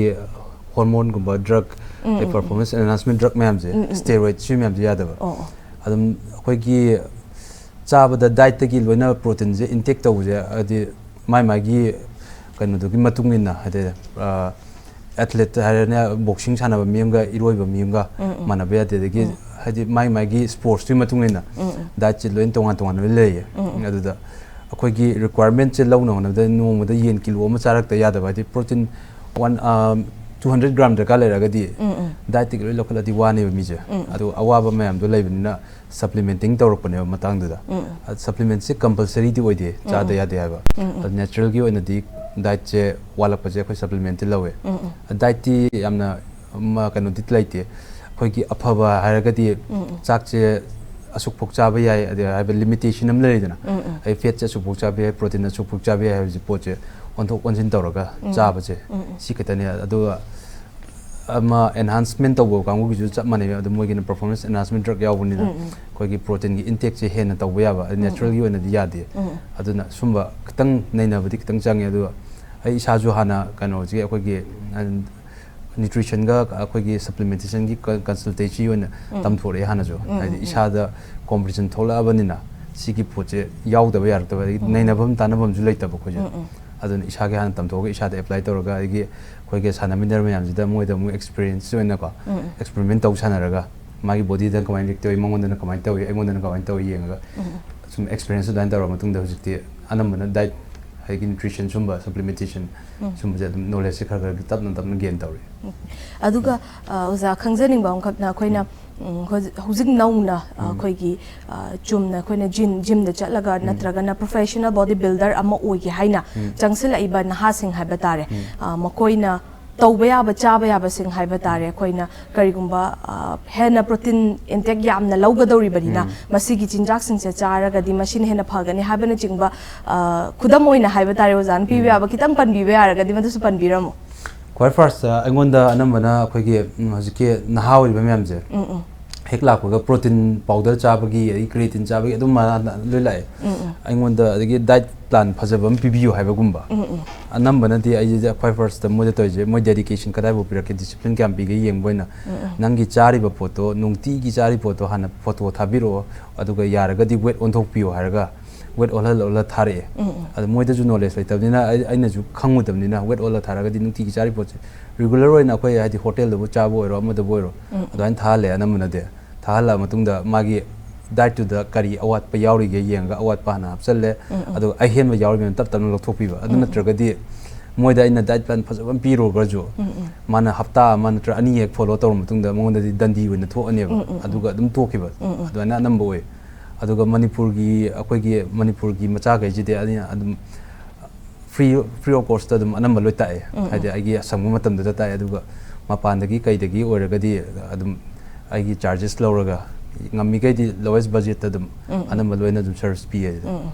ꯍꯣꯔꯃꯣꯟꯒꯨꯝꯕ ꯗ꯭ꯔꯒ, ꯑꯗꯩ ꯄꯔꯐꯣꯔꯃꯦꯟꯁ ꯑꯦꯟꯍꯥꯟꯁꯃꯦꯟ ꯗ꯭ꯔꯒ ꯃꯌꯥꯝꯁꯦ, ꯁ꯭ꯇꯦꯔꯣꯏꯗ, ꯁꯤ ꯃꯌꯥꯝꯁꯦ ꯌꯥꯗꯕ꯫ ꯑꯣ, ꯑꯣ꯫ ꯑꯗꯨꯝ ꯑꯩꯈꯣꯏꯒꯤ ꯆꯥꯕꯗ ꯗꯥꯏꯠꯇꯒꯤ ꯂꯣꯏꯅ ꯄ꯭ꯔꯣꯇꯤꯟꯁꯦ ꯏꯟꯇꯦꯛ ꯇꯧꯕꯁꯦ, ꯍꯥꯏꯗꯤ ꯃꯥꯏ ꯃꯥꯒꯤ ꯀꯩꯅꯣꯗꯨꯒꯤ ꯃꯇꯨꯡ ꯏꯟꯅ, ꯍꯥꯏꯗꯤ, ꯑ, ꯑꯦꯊꯂꯦꯠ ꯍꯥꯏꯔꯅ, ꯕꯣꯛꯁꯤꯡ ꯁꯥꯟꯅꯕ ꯃꯤ ꯑꯃꯒ ꯏꯔꯣꯏꯕ ꯃꯤ ꯑꯃꯒ ꯃꯥꯟꯅꯕ ꯌꯥꯗꯦ꯫ ꯑꯗꯒꯤ ꯍꯥꯏꯗꯤ ꯃꯥꯏ ꯃꯥꯒꯤ ꯁ꯭ꯄꯣꯔꯠꯁꯇꯨꯒꯤ ꯃꯇꯨꯡ ꯏꯟꯅ ꯗꯥꯏꯠꯁꯦ ꯂꯣꯏꯅ ꯇꯣꯉꯥꯟ ꯇꯣꯉꯥꯟꯅ ꯂꯣꯏ ꯂꯩꯌꯦ꯫ ꯑꯗꯨꯗ ꯑꯩꯈꯣꯏꯒꯤ ꯔꯤꯀ꯭ꯋꯥꯌꯔꯃꯦꯟꯠꯁꯦ ꯂꯧꯅ ꯍꯣꯠꯅꯕꯗ ꯅꯣꯡꯃꯗ ꯌꯦꯟ ꯀꯤꯂꯣ ꯑꯃ ꯆꯥꯔꯛꯇ ꯌꯥꯗꯕ, ꯍꯥꯏꯗꯤ ꯄ꯭ꯔꯣꯇꯤꯟ ꯋꯥꯟ, ꯑ, ꯇꯨ ꯍꯟꯗ꯭ꯔꯦꯠ ꯒ꯭ꯔꯥꯝ ꯗꯔꯀꯥꯔ ꯂꯩꯔꯒꯗꯤ ꯗꯥꯏꯠꯇꯒꯤ ꯂꯣꯏ ꯂꯧꯈꯠꯂꯗꯤ ꯋꯥꯅꯦꯕ ꯃꯤꯁꯦ꯫ ꯑꯗꯣ ꯑꯋꯥꯕ ꯃꯌꯥꯝꯗꯣ ꯂꯩꯕꯅꯤꯅ ꯁꯄ꯭ꯂꯤꯃꯦꯟꯇꯤꯡ ꯇꯧꯔꯛꯄꯅꯦꯕ ꯃꯇꯥꯡꯗꯨꯗ꯫ ꯑ, ꯁꯄ꯭ꯂꯤꯃꯦꯟꯠꯁꯦ ꯀꯝꯄꯜꯁꯔꯤꯗꯤ ꯑꯣꯏꯗꯦ, ꯆꯥꯗ ꯌꯥꯗꯦ ꯍꯥꯏꯕ꯫ ꯑꯗꯣ ꯅꯦꯆꯔꯦꯜꯒꯤ ꯑꯣꯏꯅꯗꯤ ꯗꯥꯏꯠꯁꯦ ꯋꯥꯠꯂꯛꯄꯁꯦ ꯑꯩꯈꯣꯏ ꯁꯄ꯭ꯂꯤꯃꯦꯟꯠꯇꯤ ꯂꯧꯋꯦ꯫ ꯗꯥꯏꯠꯇꯤ ꯌꯥꯝꯅ, ꯃ-, ꯀꯩꯅꯣꯗꯤ ꯂꯩꯇꯦ꯫ ꯑꯩꯈꯣꯏꯒꯤ ꯑꯐꯕ ꯍꯥꯏꯔꯒꯗꯤ ꯆꯥꯛꯁꯦ ꯑꯁꯨꯛꯐꯥꯎ ꯆꯥꯕ ꯌꯥꯏ, ꯑꯗꯩ ꯍꯥꯏꯕ ꯂꯤꯃꯤꯇꯦꯁꯟ ꯑꯃ ꯂꯩꯔꯤꯗꯅ, ꯑꯩ ꯐꯦꯠꯁꯦ ꯑꯁꯨꯛꯐꯥꯎ ꯆꯥꯕ ꯌꯥꯏ, ꯄ꯭ꯔꯣꯇꯤꯟ ꯑꯁꯨꯛꯐꯥꯎ ꯆꯥꯕ ꯌꯥꯏ ꯍꯥꯏꯕꯁꯤ ꯄꯣꯠꯁꯦ ꯑꯣꯟꯊꯣꯛ ꯑꯣꯟꯁꯤꯟ ꯇꯧꯔꯒ ꯆꯥꯕꯁꯦ, ꯁꯤ ꯈꯛꯇꯅꯦ꯫ ꯑꯗꯨꯒ ꯑꯃ ꯑꯦꯟꯍꯥꯟꯁꯃꯦꯟ ꯇꯧꯕ ꯀꯥꯡꯕꯨꯒꯤꯁꯨ ꯆꯞ ꯃꯥꯟꯅꯩ꯫ ꯑꯗꯨ ꯃꯣꯏꯒꯤꯅ ꯄꯔꯐꯣꯔꯃꯦꯟꯁ ꯑꯦꯟꯍꯥꯟꯁꯃꯦꯟ ꯗ꯭ꯔꯛ ꯌꯥꯎꯕꯅꯤꯅ ꯑꯩꯈꯣꯏꯒꯤ ꯄ꯭ꯔꯣꯇꯤꯟꯒꯤ ꯏꯟꯇꯦꯛꯁꯦ ꯍꯦꯟꯅ ꯇꯧꯕ ꯌꯥꯕ, ꯅꯦꯆꯔꯦꯜꯒꯤ ꯑꯣꯏꯅꯗꯤ ꯌꯥꯗꯦ꯫ ꯑꯗꯨꯅ ꯁꯨꯝꯕ ꯈꯤꯇꯪ ꯅꯩꯅꯕꯗꯤ ꯈꯤꯇꯪ ꯆꯪꯉꯦ꯫ ꯑꯗꯨꯒ ꯑꯩ ꯏꯁꯥꯁꯨ ꯍꯥꯟꯅ ꯀꯩꯅꯣꯁꯤꯒꯤ ꯑꯩꯈꯣꯏꯒꯤ ꯅ꯭ꯌꯨꯇ꯭ꯔꯤꯁꯟꯒ ꯑꯩꯈꯣꯏꯒꯤ ꯁꯄ꯭ꯂꯤꯃꯦꯟꯇꯦꯁꯟꯒꯤ ꯀꯟꯁꯜꯇꯦꯟꯁꯤ ꯑꯣꯏꯅ ꯇꯝꯊꯣꯔꯛꯑꯦ ꯍꯥꯟꯅꯁꯨ꯫ ꯍꯥꯏꯗꯤ ꯏꯁꯥꯗ ꯀꯣꯝꯄꯤꯇꯤꯁꯟ ꯊꯣꯛꯂꯛꯑꯕꯅꯤꯅ ꯁꯤꯒꯤ ꯄꯣꯠꯁꯦ ꯌꯥꯎꯗꯕ ꯌꯥꯔꯛꯇꯕ, ꯑꯗꯒꯤ ꯅꯩꯅꯐꯝ ꯇꯥꯟꯅꯐꯝꯁꯨ ꯂꯩꯇꯕ ꯑꯩꯈꯣꯏꯁꯦ꯫ ꯑꯗꯨꯅ ꯏꯁꯥꯒꯤ ꯍꯥꯟꯅ ꯇꯝꯊꯣꯛꯑꯒ ꯏꯁꯥꯗ ꯑꯦꯄ꯭ꯂꯥꯏ ꯇꯧꯔꯒ, ꯑꯩꯒꯤ ꯑꯩꯈꯣꯏꯒꯤ ꯁꯥꯟꯅꯃꯤꯟꯅꯔ ꯃꯌꯥꯝꯁꯤꯗ ꯃꯣꯏꯗ ꯑꯃꯨꯛ ꯑꯦꯛꯁꯄꯤꯔꯤꯌꯦꯟꯁ ꯑꯣꯏꯅꯀꯣ, ꯑꯦꯛꯁꯄꯦꯔꯤꯃꯦꯟ ꯇꯧ ꯁꯥꯟꯅꯔꯒ ꯃꯥꯒꯤ ꯕꯣꯗꯤꯗ ꯀꯃꯥꯏꯅ ꯔꯤꯌꯦꯛ ꯇꯧꯏ, ꯃꯉꯣꯟꯗꯅ ꯀꯃꯥꯏꯅ ꯇꯧꯏ, ꯑꯩꯉꯣꯟꯗꯅ ꯀꯃꯥꯏꯅ ꯇꯧꯏ ꯌꯦꯡꯉꯒ ꯁꯨꯝ ꯑꯦꯛꯁꯄꯤꯔꯤꯌꯦꯟꯁ ꯑꯗꯨꯃꯥꯏꯅ ꯇꯧꯔꯕ ꯃꯇꯨꯡꯗ ꯍꯧꯖꯤꯛꯇꯤ ꯑꯅꯝꯕꯅ ꯗꯥꯏꯠ, ꯑꯩꯒꯤ ꯅ꯭ꯌꯨꯇ꯭ꯔꯤꯁꯟ ꯁꯨꯝꯕ, ꯁꯄ꯭ꯂꯤꯃꯦꯟꯇꯦꯁꯟ ꯁꯨꯝꯕꯁꯦ ꯑꯗꯨꯝ ꯅꯣꯂꯦꯖꯁꯦ ꯈꯔ ꯈꯔ ꯇꯞꯅ ꯇꯞꯅ ꯒꯦꯟ ꯇꯧꯔꯤ꯫ ꯑꯗꯨꯒ ꯑ, ꯑꯣꯖꯥ, ꯈꯪꯖꯅꯤꯡꯕ ꯑꯃꯈꯛꯅ ꯑꯩꯈꯣꯏꯅ ꯎꯝ, ꯍꯧꯖꯤꯛ ꯍꯧꯖꯤꯛ ꯅꯧꯅ ꯑ, ꯑꯩꯈꯣꯏꯒꯤ ꯑ, ꯆꯨꯝꯅ ꯑꯩꯈꯣꯏꯅ ꯖꯤꯝ ꯖꯤꯝꯗ ꯆꯠꯂꯒ ꯅꯠꯇ꯭ꯔꯒꯅ ꯄ꯭ꯔꯣꯐꯦꯁꯅꯦꯜ ꯕꯣꯗꯤ ꯕꯤꯜꯗꯔ ꯑꯃ ꯑꯣꯏꯒꯦ ꯍꯥꯏꯅ ꯆꯪꯁꯤꯜꯂꯛꯏꯕ ꯅꯍꯥꯁꯤꯡ ꯍꯥꯏꯕ ꯇꯥꯔꯦ, ꯑ, ꯃꯈꯣꯏꯅ ꯇꯧꯕ ꯌꯥꯕ, ꯆꯥꯕ ꯌꯥꯕꯁꯤꯡ ꯍꯥꯏꯕ ꯇꯥꯔꯦ, ꯑꯩꯈꯣꯏꯅ ꯀꯔꯤꯒꯨꯝꯕ ꯑ, ꯍꯦꯟꯅ ꯄ꯭ꯔꯣꯇꯤꯟ ꯏꯟꯇꯦꯛ ꯌꯥꯝꯅ ꯂꯧꯒꯗꯧꯔꯤꯕꯅꯤꯅ ꯃꯁꯤꯒꯤ ꯆꯤꯟꯖꯥꯛꯁꯤꯡꯁꯦ ꯆꯥꯔꯒꯗꯤ ꯃꯁꯤꯅ ꯍꯦꯟꯅ ꯐꯒꯅꯤ ꯍꯥꯏꯕꯅꯆꯤꯡꯕ, ꯑ, ꯈꯨꯗꯝ ꯑꯣꯏꯅ ꯍꯥꯏꯕ ꯇꯥꯔꯦ, ꯑꯣꯖꯥꯅ ꯄꯤꯕ ꯌꯥꯕ ꯈꯤꯇꯪ ꯄꯟꯕꯤꯕ ꯌꯥꯔꯒꯗꯤ ꯃꯗꯨꯁꯨ ꯄꯟꯕꯤꯔꯝꯃꯨ꯫ ꯈ꯭ꯋꯥꯏ ꯐꯥꯔꯁꯇ ꯑꯩꯉꯣꯟꯗ ꯑꯅꯝꯕꯅ ꯑꯩꯈꯣꯏꯒꯤ ꯎꯝ, ꯍꯧꯖꯤꯛꯀꯤ ꯅꯍꯥ ꯑꯣꯏꯔꯤꯕ ꯃꯌꯥꯝꯁꯦ ꯍꯦꯛ ꯂꯥꯛꯄꯒ ꯄ꯭ꯔꯣꯇꯤꯟ ꯄꯥꯎꯗꯔ ꯆꯥꯕꯒꯤ, ꯑꯗꯩ ꯀ꯭ꯔꯤꯌꯦꯇꯤꯟ ꯆꯥꯕꯒꯤ ꯑꯗꯨꯝ ꯃꯥ- ꯂꯣꯏ ꯂꯥꯛꯑꯦ꯫ ꯑꯩꯉꯣꯟꯗ ꯑꯗꯒꯤ ꯗꯥꯏꯠ ꯄ꯭ꯂꯥꯟ ꯐꯖꯕ ꯑꯃ ꯄꯤꯕꯤꯌꯨ ꯍꯥꯏꯕꯒꯨꯝꯕ꯫ ꯑꯅꯝꯕꯅꯗꯤ ꯑꯩꯁꯦ ꯈ꯭ꯋꯥꯏ ꯐꯥꯔꯁꯇ ꯃꯣꯏꯗ ꯇꯧꯔꯤꯁꯦ, ꯃꯣꯏ ꯗꯦꯗꯤꯀꯦꯁꯟ ꯀꯗꯥꯏꯐꯥꯎ ꯄꯤꯔꯛꯀꯦ, ꯗꯤꯁꯤꯄ꯭ꯂꯤꯟ ꯀꯌꯥꯝ ꯄꯤꯒꯦ ꯌꯦꯡꯕ ꯑꯣꯏꯅ, ꯅꯪꯒꯤ ꯆꯥꯔꯤꯕ ꯄꯣꯠꯇꯣ, ꯅꯨꯡꯇꯤꯒꯤ ꯆꯥꯔꯤꯕ ꯄꯣꯠꯇꯣ ꯍꯥꯟꯅ ꯐꯣꯇꯣ ꯊꯥꯕꯤꯔꯛꯑꯣ, ꯑꯗꯨꯒ ꯌꯥꯔꯒꯗꯤ ꯋꯦꯠ ꯑꯣꯟꯊꯣꯛꯄꯤꯌꯣ ꯍꯥꯏꯔꯒ ꯋꯦꯠ ꯑꯣꯜꯍꯜ ꯑꯣꯜꯍꯜ ꯊꯥꯔꯛꯑꯦ꯫ ꯑꯗꯣ ꯃꯣꯏꯗꯁꯨ ꯅꯣꯂꯦꯖ ꯂꯩꯇꯕꯅꯤꯅ, ꯑꯩ- ꯑꯩꯅꯁꯨ ꯈꯪꯉꯨꯗꯕꯅꯤꯅ, ꯋꯦꯠ ꯑꯣꯜꯂ ꯊꯥꯔꯒꯗꯤ ꯅꯨꯡꯇꯤꯒꯤ ꯆꯥꯔꯤ ꯄꯣꯠꯁꯦ ꯔꯤꯒꯨꯂꯔ ꯑꯣꯏꯅ ꯑꯩꯈꯣꯏ ꯍꯥꯏꯗꯤ ꯍꯣꯇꯦꯜꯗꯕꯨ ꯆꯥꯕ ꯑꯣꯏꯔꯣ, ꯑꯃꯗꯕꯨ ꯑꯣꯏꯔꯣ, ꯑꯗꯨꯃꯥꯏꯅ ꯊꯥꯍꯜꯂꯦ ꯑꯅꯝꯕꯅꯗꯤ꯫ ꯊꯥꯍꯜꯂ ꯃꯇꯨꯡꯗ ꯃꯥꯒꯤ ꯗꯥꯏꯠꯇꯨꯗ ꯀꯔꯤ ꯑꯋꯥꯠꯄ ꯌꯥꯎꯔꯤꯒꯦ ꯌꯦꯡꯉꯒ ꯑꯋꯥꯠꯄ ꯍꯥꯟꯅ ꯍꯥꯞꯆꯜꯂꯦ꯫ ꯑꯗꯨꯒ ꯑꯍꯦꯟꯕ ꯌꯥꯎꯔꯤꯕꯅ ꯇꯞ ꯇꯞꯅ ꯂꯧꯊꯣꯛꯄꯤꯕ꯫ ꯑꯗꯨ ꯅꯠꯇ꯭ꯔꯒꯗꯤ ꯃꯣꯏꯗ ꯑꯩꯅ ꯗꯥꯏꯠ ꯄ꯭ꯂꯥꯟ ꯐꯖꯕ ꯑꯃ ꯄꯤꯔꯨꯔꯒꯁꯨ, ꯃꯥꯅ ꯍꯞꯇꯥ ꯑꯃ ꯅꯠꯇ꯭ꯔ ꯑꯅꯤ ꯍꯦꯛ ꯐꯣꯂꯣ ꯇꯧꯔ ꯃꯇꯨꯡꯗ ꯃꯉꯣꯟꯗꯗꯤ ꯗꯟꯗꯤ ꯑꯣꯏꯅ ꯊꯣꯛꯑꯅꯦꯕ꯫ ꯑꯗꯨꯒ ꯑꯗꯨꯝ ꯇꯣꯛꯈꯤꯕ꯫ ꯑꯗꯨꯃꯥꯏꯅ ꯑꯅꯝꯕ ꯑꯣꯏ꯫ ꯑꯗꯨꯒ ꯃꯅꯤꯄꯨꯔꯒꯤ, ꯑꯩꯈꯣꯏꯒꯤ ꯃꯅꯤꯄꯨꯔꯒꯤ ꯃꯆꯥꯈꯩꯁꯤꯗꯤ ꯑꯩꯅ ꯑꯗꯨꯝ ꯐ꯭ꯔꯤ, ꯐ꯭ꯔꯤ ꯑꯣꯐ ꯀꯣꯁꯇ ꯑꯗꯨꯝ ꯑꯅꯝꯕ ꯂꯣꯏ ꯇꯥꯛꯑꯦ꯫ ꯍꯥꯏꯗꯤ ꯑꯩꯒꯤ ꯑꯁꯪꯕ ꯃꯇꯝꯗꯨꯗ ꯇꯥꯛꯑꯦ꯫ ꯑꯗꯨꯒ ꯃꯄꯥꯟꯗꯒꯤ ꯀꯩꯗꯒꯤ ꯑꯣꯏꯔꯒꯗꯤ ꯑꯗꯨꯝ ꯑꯩꯒꯤ ꯆꯥꯔꯖꯦꯁ ꯂꯧꯔꯒ ꯉꯝꯃꯤꯈꯩꯗꯤ ꯂꯣꯋꯦꯁ ꯕꯖꯦꯠꯇ ꯑꯗꯨꯝ ꯎꯝ, ꯎꯝ꯫ ꯑꯅꯝꯕ ꯂꯣꯏꯅ ꯑꯗꯨꯝ ꯁꯔꯚꯤꯁ ꯄꯤꯌꯦ ꯑꯗꯨꯝ꯫ ꯎꯝ, ꯎꯝ꯫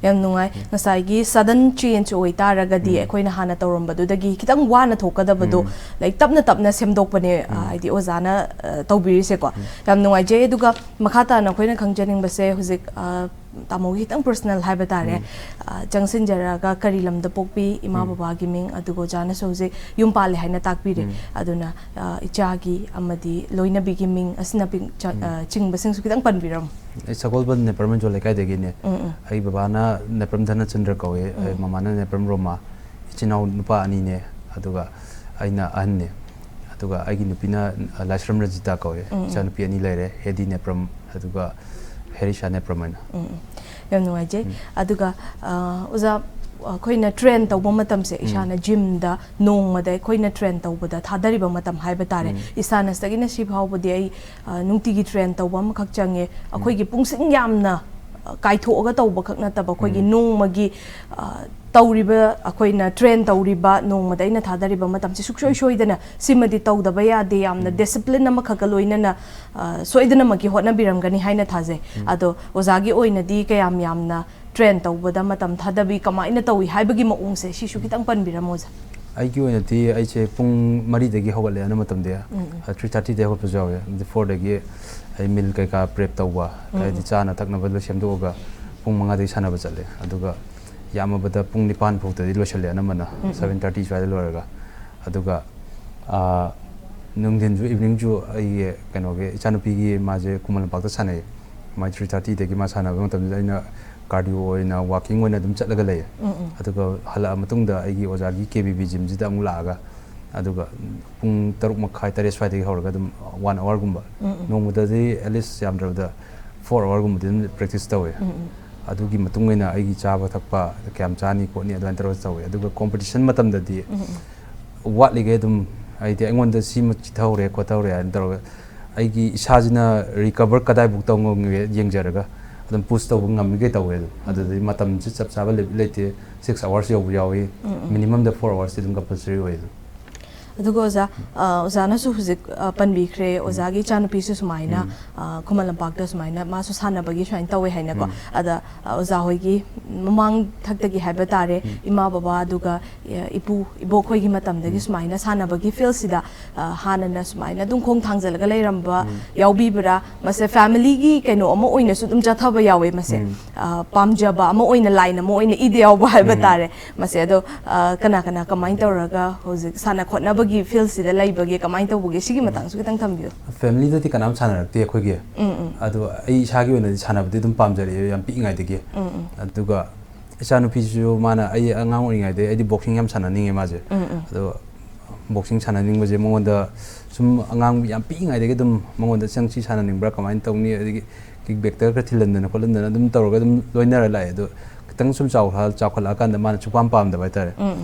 ꯌꯥꯝ ꯅꯨꯡꯉꯥꯏ꯫ ꯉꯁꯥꯏꯒꯤ ꯁꯗꯟ ꯆꯦꯟꯖ ꯑꯣꯏꯇꯥꯔꯒꯗꯤ ꯎꯝ꯫ ꯑꯩꯈꯣꯏꯅ ꯍꯥꯟꯅ ꯇꯧꯔꯝꯕꯗꯨꯗꯒꯤ ꯈꯤꯇꯪ ꯋꯥꯅ ꯊꯣꯛꯀꯗꯕꯗꯣ, ꯎꯝ꯫ ꯂꯥꯏꯛ, ꯇꯞꯅ ꯇꯞꯅ ꯁꯦꯝꯗꯣꯛꯄꯅꯦ, ꯑ, ꯎꯝ꯫ ꯍꯥꯏꯗꯤ ꯑꯣꯖꯥꯅ, ꯑ, ꯇꯧꯕꯤꯔꯤꯁꯦꯀꯣ꯫ ꯎꯝ꯫ ꯌꯥꯝ ꯅꯨꯡꯉꯥꯏꯖꯩ꯫ ꯑꯗꯨꯒ ꯃꯈꯥ ꯇꯥꯅ ꯑꯩꯈꯣꯏꯅ ꯈꯪꯖꯅꯤꯡꯕꯁꯦ ꯍꯧꯖꯤꯛ, ꯑ, ꯇꯥꯃꯣꯒꯤ ꯈꯤꯇꯪ ꯄꯔꯁꯅꯦꯜ ꯍꯥꯏꯕ ꯇꯥꯔꯦ꯫ ꯎꯝ꯫ ꯑ, ꯆꯪꯁꯤꯟꯖꯔꯛꯑꯒ ꯀꯔꯤ ꯂꯝꯗ ꯄꯣꯛꯄꯤ ꯏꯃꯥ ꯎꯝ꯫ ꯕꯕꯥꯒꯤ ꯃꯤꯡ, ꯑꯗꯨꯒ ꯑꯣꯖꯥꯅꯁꯨ ꯍꯧꯖꯤꯛ ꯌꯨꯝ ꯄꯥꯜꯂꯦ ꯍꯥꯏꯅ ꯇꯥꯛꯄꯤꯔꯦ꯫ ꯎꯝ꯫ ꯑꯗꯨꯅ, ꯑ, ꯏꯆꯥꯒꯤ ꯑꯃꯗꯤ ꯂꯣꯏꯅꯕꯤꯒꯤ ꯃꯤꯡ ꯑꯁꯤꯅ ꯄꯤꯡ-, ꯆ-, ꯎꯝ꯫ ꯑ, ꯆꯤꯡꯕꯁꯤꯡꯁꯨ ꯈꯤꯇꯪ ꯄꯟꯕꯤꯔꯝꯃꯨ꯫ ꯑꯩ ꯁꯒꯣꯜꯕꯟ ꯅꯦꯄ꯭ꯔꯝ ꯃꯟꯖꯣ ꯂꯩꯀꯥꯏꯗꯒꯤꯅꯦ꯫ ꯎꯝ, ꯎꯝ꯫ ꯑꯩ ꯕꯕꯥꯅ ꯅꯦꯄ꯭ꯔꯝ ꯙꯅꯆꯟꯗ꯭ꯔ ꯀꯧꯋꯦ, ꯎꯝ, ꯑꯩ ꯎꯝ꯫ ꯃꯃꯥꯅ ꯅꯦꯄ꯭ꯔꯝ ꯔꯣꯃꯥ꯫ ꯏꯆꯤꯟ ꯏꯅꯥꯎ ꯅꯨꯄꯥ ꯑꯅꯤꯅꯦ, ꯑꯗꯨꯒ ꯑꯩꯅ ꯑꯍꯟꯅꯦ꯫ ꯑꯗꯨꯒ ꯑꯩꯒꯤ ꯅꯨꯄꯤꯅ, ꯑ, ꯂꯥꯏꯁ꯭ꯔꯝ ꯔꯖꯤꯇꯥ ꯀꯧꯋꯦ꯫ ꯎꯝ, ꯎꯝ꯫ ꯏꯆꯥꯅꯨꯄꯤ ꯑꯅꯤ ꯂꯩꯔꯦ, ꯍꯦꯗꯤ ꯅꯦꯄ꯭ꯔꯝ, ꯑꯗꯨꯒ ꯍꯦꯔꯤꯁꯥ ꯅꯦꯄ꯭ꯔꯝ ꯍꯥꯏꯅ꯫ ꯎꯝ, ꯎꯝ꯫ ꯌꯥꯝ ꯅꯨꯡꯉꯥꯏꯖꯩ꯫ ꯎꯝ꯫ ꯑꯗꯨꯒ, ꯑ, ꯑꯣꯖꯥ, ꯑꯩꯈꯣꯏꯅ ꯇ꯭ꯔꯦꯟ ꯇꯧꯕ ꯃꯇꯝꯁꯦ, ꯎꯝ꯫ ꯏꯁꯥꯅ ꯖꯤꯝꯗ ꯅꯣꯡꯃꯗ ꯑꯩꯈꯣꯏꯅ ꯇ꯭ꯔꯦꯟ ꯇꯧꯕꯗ ꯊꯥꯗꯔꯤꯕ ꯃꯇꯝ ꯍꯥꯏꯕ ꯇꯥꯔꯦ꯫ ꯎꯝ꯫ ꯏꯁꯥꯅ ꯁꯤꯗꯒꯤꯅ ꯁꯤ ꯐꯥꯎꯕꯗꯤ ꯑꯩ, ꯑ, ꯅꯨꯡꯇꯤꯒꯤ ꯇ꯭ꯔꯦꯟ ꯇꯧꯕ ꯑꯃꯈꯛ ꯆꯪꯉꯦ꯫ ꯎꯝ꯫ ꯑꯩꯈꯣꯏꯒꯤ ꯄꯨꯡꯁꯤꯡ ꯌꯥꯝꯅ, ꯑ, ꯀꯥꯏꯊꯣꯛꯑꯒ ꯇꯧꯕꯈꯛ ꯅꯠꯇꯕ, ꯑꯩꯈꯣꯏꯒꯤ ꯎꯝ꯫ ꯅꯣꯡꯃꯒꯤ, ꯑ, ꯇꯧꯔꯤꯕ, ꯑꯩꯈꯣꯏꯅ ꯇ꯭ꯔꯦꯟ ꯇꯧꯔꯤꯕ ꯅꯣꯡꯃꯗ ꯑꯩꯅ ꯊꯥꯗꯔꯤꯕ ꯃꯇꯝꯁꯤ ꯁꯨꯡꯁꯣꯏ ꯎꯝ꯫ ꯁꯣꯏꯗꯅ ꯁꯤꯃꯗꯤ ꯇꯧꯗꯕ ꯌꯥꯗꯦ, ꯌꯥꯝꯅ ꯎꯝ꯫ ꯗꯤꯁꯤꯄ꯭ꯂꯤꯟ ꯑꯃꯈꯛꯀ ꯂꯣꯏꯅꯅ, ꯑ, ꯁꯣꯏꯗꯅꯃꯛꯀꯤ ꯍꯣꯠꯅꯕꯤꯔꯝꯒꯅꯤ ꯍꯥꯏꯅ ꯊꯥꯖꯩ꯫ ꯎꯝ꯫ ꯑꯗꯣ ꯑꯣꯖꯥꯒꯤ ꯑꯣꯏꯅꯗꯤ ꯀꯌꯥꯝ ꯌꯥꯝꯅ ꯇ꯭ꯔꯦꯟ ꯇꯧꯕꯗ ꯃꯇꯝ ꯊꯥꯗꯕꯤ, ꯀꯃꯥꯏꯅ ꯇꯧꯏ ꯍꯥꯏꯕꯒꯤ ꯃꯑꯣꯡꯁꯦ, ꯁꯤꯁꯨ ꯈꯤꯇꯪ ꯄꯟꯕꯤꯔꯝꯃꯣ, ꯑꯣꯖꯥ꯫ ꯑꯩꯒꯤ ꯑꯣꯏꯅꯗꯤ ꯑꯩꯁꯦ ꯄꯨꯡ ꯃꯔꯤꯗꯒꯤ ꯍꯧꯒꯠꯂꯦ ꯑꯅꯝꯕ ꯃꯇꯝꯗꯤ꯫ ꯎꯝ, ꯎꯝ꯫ ꯑ, three thirtyꯗꯒꯤ ꯍꯧꯒꯠꯄꯁꯨ ꯌꯥꯎꯋꯦ꯫ ꯑꯗꯨ fourꯗꯒꯤ ꯑꯩ meal ꯀꯩꯀꯥ prep ꯇꯧꯕ, ꯎꯝ, ꯍꯥꯏꯗꯤ ꯎꯝ꯫ ꯆꯥꯅ ꯊꯛꯅꯕ ꯂꯣꯏ ꯁꯦꯝꯗꯣꯛꯑꯒ ꯄꯨꯡ ꯃꯉꯥꯗꯒꯤ ꯁꯥꯟꯅꯕ ꯆꯠꯂꯦ꯫ ꯑꯗꯨꯒ ꯌꯥꯝꯃꯕꯗ ꯄꯨꯡ ꯅꯤꯄꯥꯟ ꯐꯥꯎꯗꯗꯤ ꯂꯣꯏꯁꯤꯜꯂꯦ ꯑꯅꯝꯕꯅ, ꯎꯝ, ꯎꯝ꯫ seven thirty ꯁ꯭ꯋꯥꯏꯗ ꯂꯣꯏꯔꯒ꯫ ꯑꯗꯨꯒ, ꯑ, ꯅꯨꯡꯊꯤꯟꯁꯨ, eveningꯁꯨ ꯑꯩꯒꯤ ꯀꯩꯅꯣꯒꯤ ꯏꯆꯥꯅꯨꯄꯤꯒꯤ, ꯃꯥꯁꯦ ꯈꯨꯃꯟ ꯂꯝꯄꯥꯛꯇ ꯁꯥꯟꯅꯩ꯫ ꯃꯥꯏ three thirtyꯗꯒꯤ ꯃꯥ ꯁꯥꯟꯅꯕ ꯃꯇꯝꯗꯨꯗ ꯑꯩꯅ cardio ꯑꯣꯏꯅ, walking ꯑꯣꯏꯅ ꯑꯗꯨꯝ ꯆꯠꯂꯒ ꯂꯩꯌꯦ꯫ ꯎꯝ, ꯎꯝ꯫ ꯑꯗꯨꯒ ꯍꯜꯂꯛꯑ ꯃꯇꯨꯡꯗ ꯑꯩꯒꯤ ꯑꯣꯖꯥꯒꯤ KVB gymꯁꯤꯗ ꯑꯃꯨꯛ ꯂꯥꯛꯑꯒ, ꯑꯗꯨꯒ ꯄꯨꯡ ꯇꯔꯨꯛ ꯃꯈꯥꯏ, ꯇꯔꯦꯠ ꯁ꯭ꯋꯥꯏꯗꯒꯤ ꯍꯧꯔꯒ ꯑꯗꯨꯝ one hourꯒꯨꯝꯕ, um, um. ꯅꯣꯡꯃꯗꯗꯤ at least ꯌꯥꯝꯗ꯭ꯔꯕꯗ four hourꯒꯨꯝꯕꯗꯤ ꯑꯗꯨꯝ practice ꯇꯧꯋꯦ꯫ ꯎꯝ, ꯎꯝ꯫ ꯑꯗꯨꯒꯤ ꯃꯇꯨꯡ ꯑꯣꯏꯅ ꯑꯩꯒꯤ ꯆꯥꯕ ꯊꯛꯄ ꯀꯌꯥꯝ ꯆꯥꯅꯤ ꯈꯣꯠꯅꯤ ꯑꯗꯨꯃꯥꯏꯅ ꯇꯧꯔꯒ ꯇꯧꯋꯦ꯫ ꯑꯗꯨꯒ competition ꯃꯇꯝꯗꯗꯤ ꯎꯝ, ꯎꯝ꯫ ꯋꯥꯠꯂꯤꯉꯩ ꯑꯗꯨꯝ, ꯍꯥꯏꯗꯤ ꯑꯩꯉꯣꯟꯗ ꯁꯤꯃ ꯆꯤꯊꯍꯧꯔꯦ ꯈꯣꯠꯍꯧꯔꯦ ꯍꯥꯏꯅ ꯇꯧꯔꯒ ꯑꯩꯒꯤ ꯏꯁꯥꯁꯤꯅ recover ꯀꯗꯥꯏꯐꯥꯎ ꯇꯧ ꯉꯝꯒꯦ ꯌꯦꯡꯖꯔꯒ ꯑꯗꯨꯝ push ꯇꯧꯕ ꯉꯝꯃꯤꯈꯩ ꯇꯧꯋꯦ꯫ ꯑꯗꯨꯝ ꯑꯗꯨꯗꯗꯤ ꯃꯇꯝꯁꯤ ꯆꯞ ꯆꯥꯕ ꯂꯩꯕ ꯂꯩꯇꯦ꯫ Six hours ꯌꯧꯕ ꯌꯥꯎꯏ꯫ ꯎꯝ, ꯎꯝ꯫ Minimumꯗ four hoursꯇꯤ ꯑꯗꯨꯝ compulsory ꯑꯣꯏ ꯑꯗꯨꯝ꯫ ꯑꯗꯨꯒ ꯑꯣꯖꯥ, ꯑ, ꯑꯣꯖꯥꯅꯁꯨ ꯍꯧꯖꯤꯛ, ꯑ, ꯄꯟꯕꯤꯈ꯭ꯔꯦ, ꯑꯣꯖꯥꯒꯤ ꯏꯆꯥꯅꯨꯄꯤꯁꯨ ꯁꯨꯃꯥꯏꯅ, ꯑ, ꯈꯨꯃꯟ ꯂꯝꯄꯥꯛꯇ ꯁꯨꯃꯥꯏꯅ ꯃꯥꯁꯨ ꯁꯥꯟꯅꯕꯒꯤ ꯁꯨꯃꯥꯏꯅ ꯇꯧꯋꯦ ꯍꯥꯏꯅꯀꯣ꯫ ꯑꯗ, ꯑ, ꯑꯣꯖꯥ ꯍꯣꯏꯒꯤ ꯃꯃꯥꯡ ꯊꯛꯇꯒꯤ ꯍꯥꯏꯕ ꯇꯥꯔꯦ, ꯏꯃꯥ ꯕꯕꯥ ꯑꯗꯨꯒ, ꯑ, ꯏꯄꯨ ꯏꯕꯣꯛ ꯈꯣꯏꯒꯤ ꯃꯇꯝꯗꯒꯤ ꯁꯨꯃꯥꯏꯅ ꯁꯥꯟꯅꯕꯒꯤ ꯐꯤꯜꯁꯤꯗ, ꯑ, ꯍꯥꯟꯅꯅ ꯁꯨꯃꯥꯏꯅ ꯑꯗꯨꯝ ꯈꯣꯡ ꯊꯥꯡꯖꯜꯂꯒ ꯂꯩꯔꯝꯕ ꯌꯥꯎꯕꯤꯕ꯭ꯔꯥ? ꯃꯁꯦ ꯐꯦꯃꯤꯂꯤꯒꯤ ꯀꯩꯅꯣ ꯑꯃ ꯑꯣꯏꯅꯁꯨ ꯑꯗꯨꯝ ꯆꯠꯊꯕ ꯌꯥꯎꯋꯦ ꯃꯁꯦ꯫ ꯑ, ꯄꯥꯝꯖꯕ ꯑꯃ ꯑꯣꯏꯅ, ꯂꯥꯏꯟ ꯑꯃ ꯑꯣꯏꯅ ꯏꯗ ꯌꯥꯎꯕ ꯍꯥꯏꯕ ꯇꯥꯔꯦ꯫ ꯃꯁꯦ ꯑꯗꯣ, ꯑ, ꯀꯅꯥ ꯀꯅꯥ ꯀꯃꯥꯏꯅ ꯇꯧꯔꯒ ꯍꯧꯖꯤꯛ ꯁꯥꯟꯅ ꯈꯣꯠꯅꯕꯒꯤ ꯐꯤꯜꯁꯤꯗ ꯂꯩꯕꯒꯦ, ꯀꯃꯥꯏꯅ ꯇꯧꯕꯒꯦ? ꯁꯤꯒꯤ ꯃꯇꯥꯡꯁꯨ ꯈꯤꯇꯪ ꯊꯝꯕꯤꯌꯨ꯫ ꯐꯦꯃꯤꯂꯤꯗꯗꯤ ꯀꯅꯥꯝ ꯁꯥꯟꯅꯔꯛꯇꯦ ꯑꯩꯈꯣꯏꯒꯤ꯫ ꯑꯗꯣ ꯑꯩ ꯏꯁꯥꯒꯤ ꯑꯣꯏꯅꯗꯤ ꯁꯥꯟꯅꯕꯗꯤ ꯑꯗꯨꯝ ꯄꯥꯝꯖꯔꯛꯑꯦ ꯌꯥꯝ ꯄꯤꯛꯏꯉꯩꯗꯒꯤ꯫ ꯑꯗꯨꯒ ꯏꯆꯥꯅꯨꯄꯤꯁꯤꯁꯨ ꯃꯥꯅ, ꯑꯩ ꯑꯉꯥꯡ ꯑꯣꯏꯔꯤꯉꯩꯗꯒꯤ ꯑꯩꯗꯤ ꯕꯣꯛꯁꯤꯡ ꯌꯥꯝ ꯁꯥꯟꯅꯅꯤꯡꯉꯦ ꯃꯥꯁꯦ꯫ ꯑꯗꯣ ꯕꯣꯛꯁꯤꯡ ꯁꯥꯟꯅꯅꯤꯡꯕꯁꯦ ꯃꯉꯣꯟꯗ ꯁꯨꯝ ꯑꯉꯥꯡ ꯌꯥꯝ ꯄꯤꯛꯏꯉꯩꯗꯒꯤ ꯑꯗꯨꯝ ꯃꯉꯣꯟꯗ "ꯅꯪ ꯁꯤ ꯁꯥꯟꯅꯅꯤꯡꯕ꯭ꯔꯥ, ꯀꯃꯥꯏꯅ ꯇꯧꯅꯤ?" ꯑꯗꯒꯤ ꯀꯤꯛ ꯕꯦꯛꯇꯒ ꯈꯔ ꯊꯤꯜꯍꯟꯗꯅ ꯈꯣꯠꯍꯟꯗꯅ ꯑꯗꯨꯝ ꯇꯧꯔꯒ ꯑꯗꯨꯝ ꯂꯣꯏꯅꯔ ꯂꯥꯛꯑꯦ꯫ ꯑꯗꯣ ꯈꯤꯇꯪ ꯁꯨꯝ ꯆꯥꯎꯈꯠ-, ꯆꯥꯎꯈꯠꯂꯛꯑꯀꯥꯟꯗ ꯃꯥꯅ ꯁꯨꯛꯄꯥꯝ ꯄꯥꯝꯗꯕ ꯍꯥꯏꯇꯥꯔꯦ꯫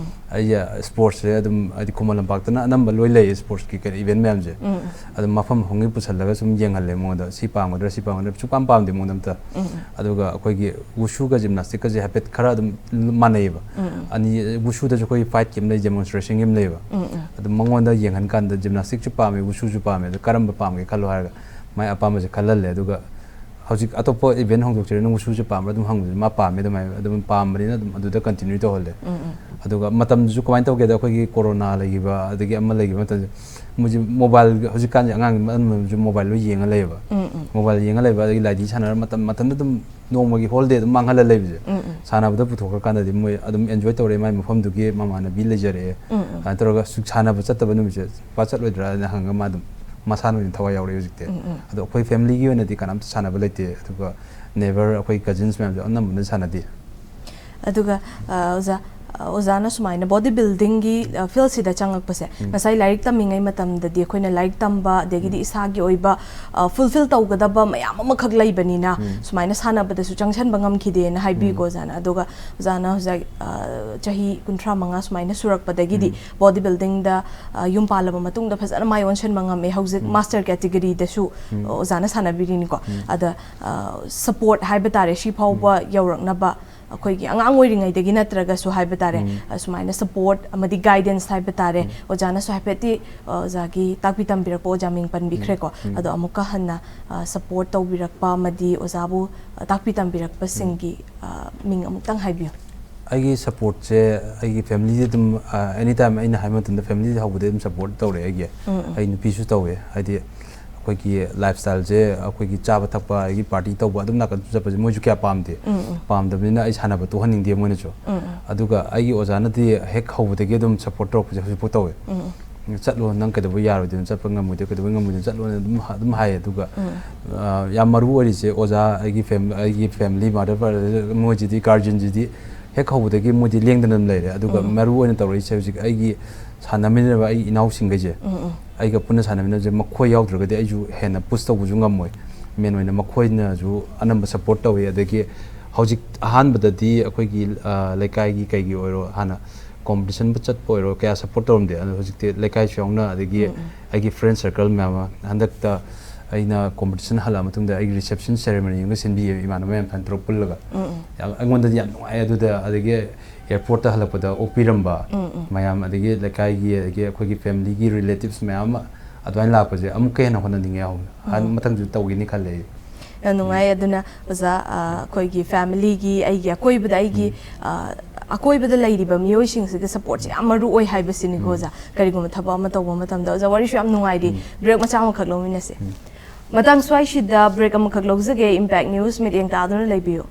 ꯑꯩꯁꯦ ꯁ꯭ꯄꯣꯔꯠꯁꯁꯦ ꯑꯗꯨꯝ, ꯍꯥꯏꯗꯤ ꯈꯨꯃꯟ ꯂꯝꯄꯥꯛꯇꯅ ꯑꯅꯝꯕ ꯂꯣꯏ ꯂꯩꯌꯦ ꯁ꯭ꯄꯣꯔꯠꯁꯀꯤ ꯀꯩꯅꯣ ꯏꯚꯦꯟ ꯃꯌꯥꯝꯁꯦ꯫ ꯑꯗꯨꯝ ꯃꯐꯝ ꯃꯐꯝꯒꯤ ꯄꯨꯁꯜꯂꯒ ꯁꯨꯝ ꯌꯦꯡꯍꯜꯂꯦ ꯃꯉꯣꯟꯗ, "ꯁꯤ ꯄꯥꯝꯒꯗ꯭ꯔꯥ, ꯁꯤ ꯄꯥꯝꯒꯗ꯭ꯔꯥ?" ꯁꯨꯛꯄꯥꯝ ꯄꯥꯝꯗꯦ ꯃꯉꯣꯟꯗ ꯑꯝꯇ꯫ ꯑꯗꯨꯒ ꯑꯩꯈꯣꯏꯒꯤ ꯋꯨꯁꯨꯒ ꯖꯤꯝꯅꯥꯁꯇꯤꯛꯀꯁꯦ ꯍꯥꯏꯐꯦꯠ ꯈꯔ ꯑꯗꯨꯝ ꯃꯥꯟꯅꯩꯌꯦꯕ꯫ ꯑꯅꯤ, ꯋꯨꯁꯨꯗꯁꯨ ꯑꯩꯈꯣꯏꯒꯤ ꯐꯥꯏꯠꯀꯤ ꯑꯃ ꯂꯩ, ꯗꯦꯃꯣꯟꯁꯇ꯭ꯔꯦꯁꯟꯒꯤ ꯑꯃ ꯂꯩꯌꯦꯕ꯫ ꯑꯗꯨꯝ ꯃꯉꯣꯟꯗ ꯌꯦꯡꯍꯟ ꯀꯥꯟꯗ ꯖꯤꯝꯅꯥꯁꯇꯤꯛꯁꯨ ꯄꯥꯝꯃꯦ, ꯋꯨꯁꯨꯁꯨ ꯄꯥꯝꯃꯦ, ꯑꯗꯣ ꯀꯔꯝꯕ ꯄꯥꯝꯒꯦ ꯈꯜꯂꯣ ꯍꯥꯏꯔꯒ ꯃꯥꯏ ꯑꯄꯥꯝꯕꯁꯦ ꯈꯜꯍꯜꯂꯦ꯫ ꯑꯗꯨꯒ ꯍꯧꯖꯤꯛ ꯑꯇꯣꯞꯄ ꯏꯚꯦꯟ ꯍꯣꯡꯗꯣꯛꯁꯤꯔ, "ꯅꯪ ꯋꯨꯁꯨꯁꯦ ꯄꯥꯝꯕ꯭ꯔꯥ?" ꯑꯗꯨꯝ ꯍꯪꯕꯁꯦ ꯃꯥ ꯄꯥꯝꯃꯦ ꯑꯗꯨꯃꯥꯏꯅ ꯑꯗꯨꯝ ꯄꯥꯝꯕꯅꯤꯅ ꯑꯗꯨꯝ ꯑꯗꯨꯗ ꯀꯟꯇꯤꯅ꯭ꯌꯨ ꯇꯧꯍꯜꯂꯦ꯫ ꯑꯗꯨꯒ ꯃꯇꯝꯗꯨꯁꯨ ꯀꯃꯥꯏꯅ ꯇꯧꯒꯦꯗ, ꯑꯩꯈꯣꯏꯒꯤ ꯀꯣꯔꯣꯅꯥ ꯂꯩꯈꯤꯕ, ꯑꯗꯒꯤ ꯑꯃ ꯂꯩꯈꯤꯕ ꯃꯇꯝꯁꯦ ꯃꯣꯏꯁꯦ ꯃꯣꯕꯥꯏꯜ, ꯍꯧꯖꯤꯛꯀꯥꯟꯁꯦ ꯑꯉꯥꯡ ꯑꯅꯝꯕꯅꯁꯨ ꯃꯣꯕꯥꯏꯜ ꯂꯣꯏ ꯌꯦꯡꯉ ꯂꯩꯌꯦꯕ꯫ ꯃꯣꯕꯥꯏꯜ ꯌꯦꯡꯉ ꯂꯩꯕ, ꯑꯗꯒꯤ ꯂꯥꯏꯗꯤ ꯁꯥꯟꯅꯔ ꯃꯇꯝ ꯃꯊꯟꯇ ꯑꯗꯨꯝ ꯅꯣꯡꯃꯒꯤ ꯍꯣꯜꯗꯦ ꯑꯗꯨꯝ ꯃꯥꯡꯍꯜꯂ ꯂꯩꯕꯁꯦ꯫ ꯁꯥꯟꯅꯕꯗ ꯄꯨꯊꯣꯛꯈ꯭ꯔꯀꯥꯟꯗꯗꯤ ꯃꯣꯏ ꯑꯗꯨꯝ ꯑꯦꯟꯖꯣꯏ ꯇꯧꯔꯦ, ꯃꯥꯏ ꯃꯐꯝꯗꯨꯒꯤ ꯃꯃꯥꯟꯅꯕꯤ ꯂꯩꯖꯔꯛꯑꯦ꯫ ꯑꯗꯨꯃꯥꯏꯅ ꯇꯧꯔꯒ ꯁꯨ-, ꯁꯥꯟꯅꯕ ꯆꯠꯇꯕ ꯅꯨꯃꯤꯠꯁꯦ ꯄꯥꯛ ꯆꯠꯂꯣꯏꯗ꯭ꯔꯥꯅ ꯍꯪꯉꯒ ꯃꯥ ꯑꯗꯨꯝ ꯃꯁꯥꯅ ꯑꯣꯏꯅ ꯊꯋꯥꯏ ꯌꯥꯎꯔꯛꯑꯦ ꯍꯧꯖꯤꯛꯇꯤ꯫ ꯑꯗꯣ ꯑꯩꯈꯣꯏ ꯐꯦꯃꯤꯂꯤꯒꯤ ꯑꯣꯏꯅꯗꯤ ꯀꯅꯥꯝꯇ ꯁꯥꯟꯅꯕ ꯂꯩꯇꯦ꯫ ꯑꯗꯨꯒ ꯅꯦꯕꯔ ꯑꯩꯈꯣꯏ ꯀꯖꯤꯟꯁ ꯃꯌꯥꯝꯁꯨ ꯑꯅꯝꯕꯅ ꯁꯥꯟꯅꯗꯦ꯫ ꯑꯗꯨꯒ, ꯑ, ꯑꯣꯖꯥ, ꯑ, ꯑꯣꯖꯥꯅ ꯁꯨꯃꯥꯏꯅ ꯕꯣꯗꯤ ꯕꯤꯜꯗꯤꯡꯒꯤ, ꯑ, ꯐꯤꯜꯁꯤꯗ ꯆꯪꯉꯛꯄꯁꯦ, ꯉꯁꯥꯏ ꯂꯥꯏꯔꯤꯛ ꯇꯝꯃꯤꯉꯩ ꯃꯇꯝꯗꯗꯤ ꯑꯩꯈꯣꯏꯅ ꯂꯥꯏꯔꯤꯛ ꯇꯝꯕ, ꯑꯗꯒꯤꯗꯤ ꯏꯁꯥꯒꯤ ꯑꯣꯏꯕ, ꯑ, ꯐꯨꯜꯐꯤꯜ ꯇꯧꯒꯗꯕ ꯃꯌꯥꯝ ꯑꯃꯈꯛ ꯂꯩꯕꯅꯤꯅ, ꯁꯨꯃꯥꯏꯅ ꯁꯥꯟꯅꯕꯗꯁꯨ ꯆꯪꯁꯟꯕ ꯉꯝꯈꯤꯗꯦꯅ ꯍꯥꯏꯕꯤꯀꯣ ꯑꯣꯖꯥꯅ꯫ ꯑꯗꯨꯒ ꯑꯣꯖꯥꯅ ꯍꯧꯖꯤꯛ, ꯑ, ꯆꯍꯤ ꯀꯨꯟꯊ꯭ꯔꯥ ꯃꯉꯥ ꯁꯨꯃꯥꯏꯅ ꯁꯨꯔꯛꯄꯗꯒꯤꯗꯤ ꯕꯣꯗꯤ ꯕꯤꯜꯗꯤꯡꯗ, ꯑ, ꯌꯨꯝ ꯄꯥꯜꯂꯕ ꯃꯇꯨꯡꯗ ꯐꯖꯅ ꯃꯥꯏ ꯑꯣꯟꯁꯤꯟꯕ ꯉꯝꯃꯦ꯫ ꯍꯧꯖꯤꯛ ꯃꯥꯁꯇꯔ ꯀꯦꯇꯤꯒꯣꯔꯤꯗꯁꯨ ꯑꯣꯖꯥꯅ ꯁꯥꯟꯅꯕꯤꯔꯤꯅꯤꯀꯣ꯫ ꯑꯗ, ꯑ, ꯁꯄꯣꯔꯠ ꯍꯥꯏꯕ ꯇꯥꯔꯦ, ꯁꯤ ꯐꯥꯎꯕ ꯌꯧꯔꯛꯅꯕ ꯑꯩꯈꯣꯏꯒꯤ ꯑꯉꯥꯡ ꯑꯣꯏꯔꯤꯉꯩꯗꯒꯤ ꯅꯠꯇ꯭ꯔꯒꯁꯨ ꯍꯥꯏꯕ ꯇꯥꯔꯦ, ꯑꯁꯨꯃꯥꯏꯅ ꯁꯄꯣꯔꯠ ꯑꯃꯗꯤ ꯒꯥꯏꯗꯦꯟꯁ ꯍꯥꯏꯕ ꯇꯥꯔꯦ, ꯑꯣꯖꯥꯅꯁꯨ ꯍꯥꯏꯐꯦꯠꯇꯤ ꯑ, ꯑꯣꯖꯥꯒꯤ ꯇꯥꯛꯄꯤ ꯇꯝꯕꯤꯔꯛꯄ ꯑꯣꯖꯥ ꯃꯤꯡ ꯄꯟꯕꯤꯈ꯭ꯔꯦꯀꯣ꯫ ꯑꯗꯣ ꯑꯃꯨꯛꯀ ꯍꯟꯅ ꯁꯄꯣꯔꯠ ꯇꯧꯕꯤꯔꯛꯄ ꯑꯃꯗꯤ ꯑꯣꯖꯥꯕꯨ ꯑ, ꯇꯥꯛꯄꯤ ꯇꯝꯕꯤꯔꯛꯄꯁꯤꯡꯒꯤ ꯑ, ꯃꯤꯡ ꯑꯃꯨꯛꯇꯪ ꯍꯥꯏꯕꯤꯌꯨ꯫ ꯑꯩꯒꯤ ꯁꯄꯣꯔꯠꯁꯦ ꯑꯩꯒꯤ ꯐꯦꯃꯤꯂꯤꯗꯤ ꯑꯗꯨꯝ ꯑꯦꯅꯤ ꯇꯥꯏꯝ ꯑꯩꯅ ꯍꯥꯏꯕ ꯃꯇꯝꯗ ꯐꯦꯃꯤꯂꯤꯗꯤ ꯍꯧꯕꯗꯩ ꯑꯗꯨꯝ ꯁꯄꯣꯔꯠ ꯇꯧꯔꯦ ꯑꯩꯒꯤ꯫ ꯑꯩ ꯅꯨꯄꯤꯁꯨ ꯇꯧꯋꯦ, ꯍꯥꯏꯗꯤ ꯑꯩꯈꯣꯏꯒꯤ ꯂꯥꯏꯐ ꯁ꯭ꯇꯥꯏꯜꯁꯦ ꯑꯩꯈꯣꯏꯒꯤ ꯆꯥꯕ ꯊꯛꯄ ꯑꯗꯒꯤ ꯄꯥꯔꯇꯤ ꯇꯧꯕ ꯑꯗꯨꯝ ꯅꯥꯀꯟ ꯆꯠꯄꯁꯦ ꯃꯣꯏꯁꯨ ꯀꯌꯥ ꯄꯥꯝꯗꯦ꯫ ꯄꯥꯝꯗꯕꯅꯤꯅ ꯑꯩ ꯁꯥꯟꯅꯕ ꯇꯣꯛꯍꯟꯅꯤꯡꯗꯦ ꯃꯣꯏꯅꯁꯨ꯫ ꯑꯗꯨꯒ ꯑꯩꯒꯤ ꯑꯣꯖꯥꯅꯗꯤ ꯍꯦꯛ ꯍꯧꯕꯗꯒꯤ ꯑꯗꯨꯝ ꯁꯄꯣꯔꯠ ꯇꯧꯔꯛꯄꯁꯦ ꯍꯧꯖꯤꯛꯐꯥꯎ ꯇꯧꯋꯦ꯫ ꯆꯠꯂꯣ, ꯅꯪ ꯀꯩꯗꯧꯕ ꯌꯥꯔꯣꯏꯗꯣꯏꯅꯣ, ꯆꯠꯄ ꯉꯝꯃꯣꯏꯗꯣꯏ ꯀꯩꯗꯧꯕꯩ ꯉꯝꯃꯣꯏꯗꯣꯏꯅꯣ, ꯆꯠꯂꯣꯅ ꯑꯗꯨꯝ ꯍ- ꯑꯗꯨꯝ ꯍꯥꯏꯌꯦ꯫ ꯑꯗꯨꯒ ꯑ, ꯌꯥꯝ ꯃꯔꯨ ꯑꯣꯏꯔꯤꯁꯦ ꯑꯣꯖꯥ, ꯑꯩꯒꯤ ꯐꯦꯝ ꯑꯩꯒꯤ ꯐꯦꯃꯤꯂꯤ, ꯃꯥꯗꯔ ꯐꯥꯗꯔ, ꯃꯣꯏꯁꯤꯗꯤ, ꯒꯥꯔꯖꯤꯌꯟꯁꯤꯗꯤ ꯍꯦꯛ ꯍꯧꯕꯗꯒꯤ ꯃꯣꯏꯗꯤ ꯂꯦꯡꯗꯅ ꯑꯗꯨꯝ ꯂꯩꯔꯦ꯫ ꯑꯗꯨꯒ ꯃꯔꯨ ꯑꯣꯏꯅ ꯇꯧꯔꯛꯏꯁꯦ ꯍꯧꯖꯤꯛ ꯑꯩꯒꯤ ꯁꯥꯟꯅꯃꯤꯟꯅꯕ ꯑꯩ ꯏꯅꯥꯎꯁꯤꯡꯈꯩꯁꯦ, ꯑꯩꯒ ꯄꯨꯟꯅ ꯁꯥꯟꯅꯃꯤꯟꯅꯕꯁꯦ, ꯃꯈꯣꯏ ꯌꯥꯎꯗ꯭ꯔꯒꯗꯤ ꯑꯩꯁꯨ ꯍꯦꯟꯅ ꯄꯨꯁ ꯇꯧꯕꯁꯨ ꯉꯝꯃꯣꯏ꯫ ꯃꯦꯟ ꯑꯣꯏꯅ ꯃꯈꯣꯏꯅꯁꯨ ꯑꯅꯝꯕ ꯁꯄꯣꯔꯠ ꯇꯧꯋꯤ꯫ ꯑꯗꯒꯤ ꯍꯧꯖꯤꯛ ꯑꯍꯥꯟꯕꯗꯗꯤ ꯑꯩꯈꯣꯏꯒꯤ ꯑ, ꯂꯩꯀꯥꯏꯒꯤ ꯀꯩꯒꯤ ꯑꯣꯏꯔꯣ, ꯍꯥꯟꯅ ꯀꯣꯝꯄꯤꯇꯤꯁꯟꯕꯨ ꯆꯠꯄ ꯑꯣꯏꯔꯣ ꯀꯌꯥ ꯁꯄꯣꯔꯠ ꯇꯧꯔꯝꯗꯦ꯫ ꯑꯗꯣ ꯍꯧꯖꯤꯛꯇꯤ ꯂꯩꯀꯥꯏꯁꯨ ꯌꯥꯎꯅ, ꯑꯗꯒꯤ ꯑꯩꯒꯤ ꯐ꯭ꯔꯦꯟ ꯁꯔꯀꯜ ꯃꯌꯥꯝ ꯑꯃ, ꯍꯟꯗꯛꯇ ꯑꯩꯅ ꯀꯣꯝꯄꯤꯇꯤꯁꯟ ꯍꯜꯂꯛꯑ ꯃꯇꯨꯡꯗ ꯑꯩꯒꯤ ꯔꯤꯁꯦꯞꯁꯟ ꯁꯦꯔꯦꯃꯣꯅꯤ ꯑꯃꯒ ꯁꯤꯟꯕꯤꯌꯦ, ꯏꯃꯥꯟꯅꯕ ꯃꯌꯥꯝ ꯁꯨꯃꯥꯏꯅ ꯇꯧꯔꯒ ꯄꯨꯜꯂꯒ꯫ ꯌꯥꯝ, ꯑꯩꯉꯣꯟꯗꯗꯤ ꯌꯥꯝ ꯅꯨꯡꯉꯥꯏ꯫ ꯑꯗꯨꯗ ꯑꯗꯒꯤ ꯑꯦꯌꯥꯔꯄꯣꯔꯠꯇ ꯍꯜꯂꯛꯄꯗ ꯑꯣꯛꯄꯤꯔꯝꯕ ꯃꯌꯥꯝ, ꯑꯗꯒꯤ ꯂꯩꯀꯥꯏꯒꯤ, ꯑꯗꯒꯤ ꯑꯩꯈꯣꯏꯒꯤ ꯐꯦꯃꯤꯂꯤꯒꯤ ꯔꯤꯂꯦꯇꯤꯞꯁ ꯃꯌꯥꯝ ꯑꯃ ꯑꯗꯨꯃꯥꯏꯅ ꯂꯥꯛꯄꯁꯦ ꯑꯃꯨꯛꯀ ꯍꯦꯟꯅ ꯍꯣꯠꯅꯅꯤꯡꯉꯦ꯫ ꯍꯧꯅ ꯃꯊꯪꯁꯨ ꯇꯧꯒꯦꯅꯤ ꯈꯜꯂꯦ ꯑꯩ꯫ ꯌꯥꯝ ꯅꯨꯡꯉꯥꯏ꯫ ꯑꯗꯨꯅ ꯑꯣꯖꯥ, ꯑ, ꯑꯩꯈꯣꯏꯒꯤ ꯐꯦꯃꯤꯂꯤꯒꯤ, ꯑꯩꯒꯤ ꯑꯀꯣꯏꯕꯗ, ꯑꯩꯒꯤ ꯑ, ꯑꯀꯣꯏꯕꯗ ꯂꯩꯔꯤꯕ ꯃꯤꯑꯣꯏꯁꯤꯡꯁꯤꯒꯤ ꯁꯄꯣꯔꯠꯁꯦ ꯌꯥꯝ ꯃꯔꯨ ꯑꯣꯏ ꯍꯥꯏꯕꯁꯤꯅꯤꯀꯣ ꯑꯣꯖꯥ꯫ ꯀꯔꯤꯒꯨꯝꯕ ꯊꯕꯛ ꯑꯃ ꯇꯧꯕ ꯃꯇꯝꯗ꯫ ꯑꯣꯖꯥ, ꯋꯥꯔꯤꯁꯨ ꯌꯥꯝ ꯅꯨꯡꯉꯥꯏꯔꯤ꯫ ꯕ꯭ꯔꯦꯛ ꯃꯆꯥ ꯑꯃꯈꯛ ꯂꯧꯃꯤꯟꯅꯁꯦ꯫ ꯃꯇꯥꯡ ꯁ꯭ꯋꯥꯏꯁꯤꯗ ꯕ꯭ꯔꯦꯛ ꯑꯃꯈꯛ ꯂꯧꯖꯒꯦ꯫ ꯏꯝꯄꯦꯛ ꯅ꯭ꯌꯨꯁ ꯃꯤꯠꯌꯦꯡ ꯇꯥꯗꯨꯅ ꯂꯩꯕꯤꯌꯨ꯫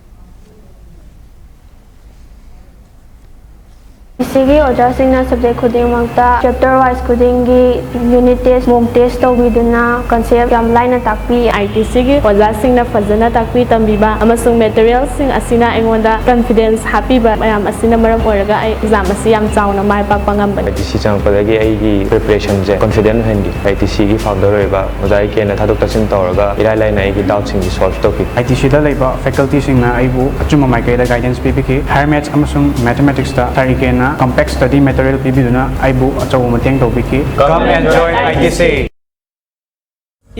ꯁꯤꯒꯤ ꯑꯣꯖꯥꯁꯤꯡꯅ ꯁꯕꯖꯦꯛ ꯈꯨꯗꯤꯡꯃꯛꯇ ꯆꯦꯞꯇꯔ ꯋꯥꯏꯁ ꯈꯨꯗꯤꯡꯒꯤ ꯌꯨꯅꯤꯠ ꯇꯦꯁ, ꯃꯣꯛ ꯇꯦꯁ ꯇꯧꯕꯤꯗꯨꯅ ꯀꯟꯁꯦꯞ ꯌꯥꯝ ꯂꯥꯏꯅ ꯇꯥꯛꯄꯤ꯫ ꯑꯥꯏ ꯇꯤ ꯁꯤꯒꯤ ꯑꯣꯖꯥꯁꯤꯡꯅ ꯐꯖꯅ ꯇꯥꯛꯄꯤ ꯇꯝꯕꯤꯕ ꯑꯃꯁꯨꯡ ꯃꯦꯇꯔꯤꯌꯦꯜꯁꯤꯡ ꯑꯁꯤꯅ ꯑꯩꯉꯣꯟꯗ ꯀꯟꯐꯤꯗꯦꯟꯁ ꯍꯥꯞꯄꯤꯕ ꯃꯌꯥꯝ ꯑꯁꯤꯅ ꯃꯔꯝ ꯑꯣꯏꯔꯒ ꯑꯩ ꯑꯦꯛꯖꯥꯝ ꯑꯁꯤ ꯌꯥꯝ ꯆꯥꯎꯅ ꯃꯥꯏ ꯄꯥꯛꯄ ꯉꯝꯕꯅꯤ꯫ ꯑꯥꯏ ꯇꯤ ꯁꯤ ꯆꯪꯉꯛꯄꯗꯒꯤ ꯑꯩꯒꯤ ꯄ꯭ꯔꯤꯄꯦꯔꯦꯁꯟꯁꯦ ꯀꯟꯐꯤꯗꯦꯟ ꯑꯣꯏꯍꯟꯈꯤ꯫ ꯑꯥꯏ ꯇꯤ ꯁꯤꯒꯤ ꯐꯥꯎꯟꯗꯔ ꯑꯣꯏꯕ ꯑꯣꯖꯥ ꯏ ꯀꯦꯅ ꯊꯥꯗꯣꯛ ꯊꯥꯖꯤꯟ ꯇꯧꯔꯒ ꯏꯔꯥꯏ ꯂꯥꯏꯅ ꯑꯩꯒꯤ ꯗꯥꯎꯠꯁꯤꯡꯒꯤ ꯁꯣꯜꯚ ꯇꯧꯈꯤ꯫ ꯑꯥꯏ ꯇꯤ ꯁꯤꯗ ꯂꯩꯕ ꯐꯦꯀꯜꯇꯤꯁꯤꯡꯅ ꯑꯩꯕꯨ ꯑꯆꯨꯝꯕ ꯃꯥꯏꯀꯩꯗ ꯒꯥꯏꯗꯦꯟꯁ ꯄꯤꯕꯤꯈꯤ꯫ ꯍꯥꯌꯔ ꯃꯦꯊꯁ ꯑꯃꯁꯨꯡ ꯃꯦꯊꯃꯦꯇꯤꯛꯁꯇ ꯁꯥꯔ ꯏ ꯀꯦꯅ ꯀꯝꯄꯦꯛꯁ ꯁ꯭ꯇꯗꯤ ꯃꯦꯇꯔꯤꯌꯦꯜ ꯄꯤꯕꯤꯗꯨꯅ ꯑꯩꯕꯨ ꯑꯆꯧꯕ ꯃꯇꯦꯡ ꯇꯧꯕꯤꯈꯤ꯫ Come and join I T C.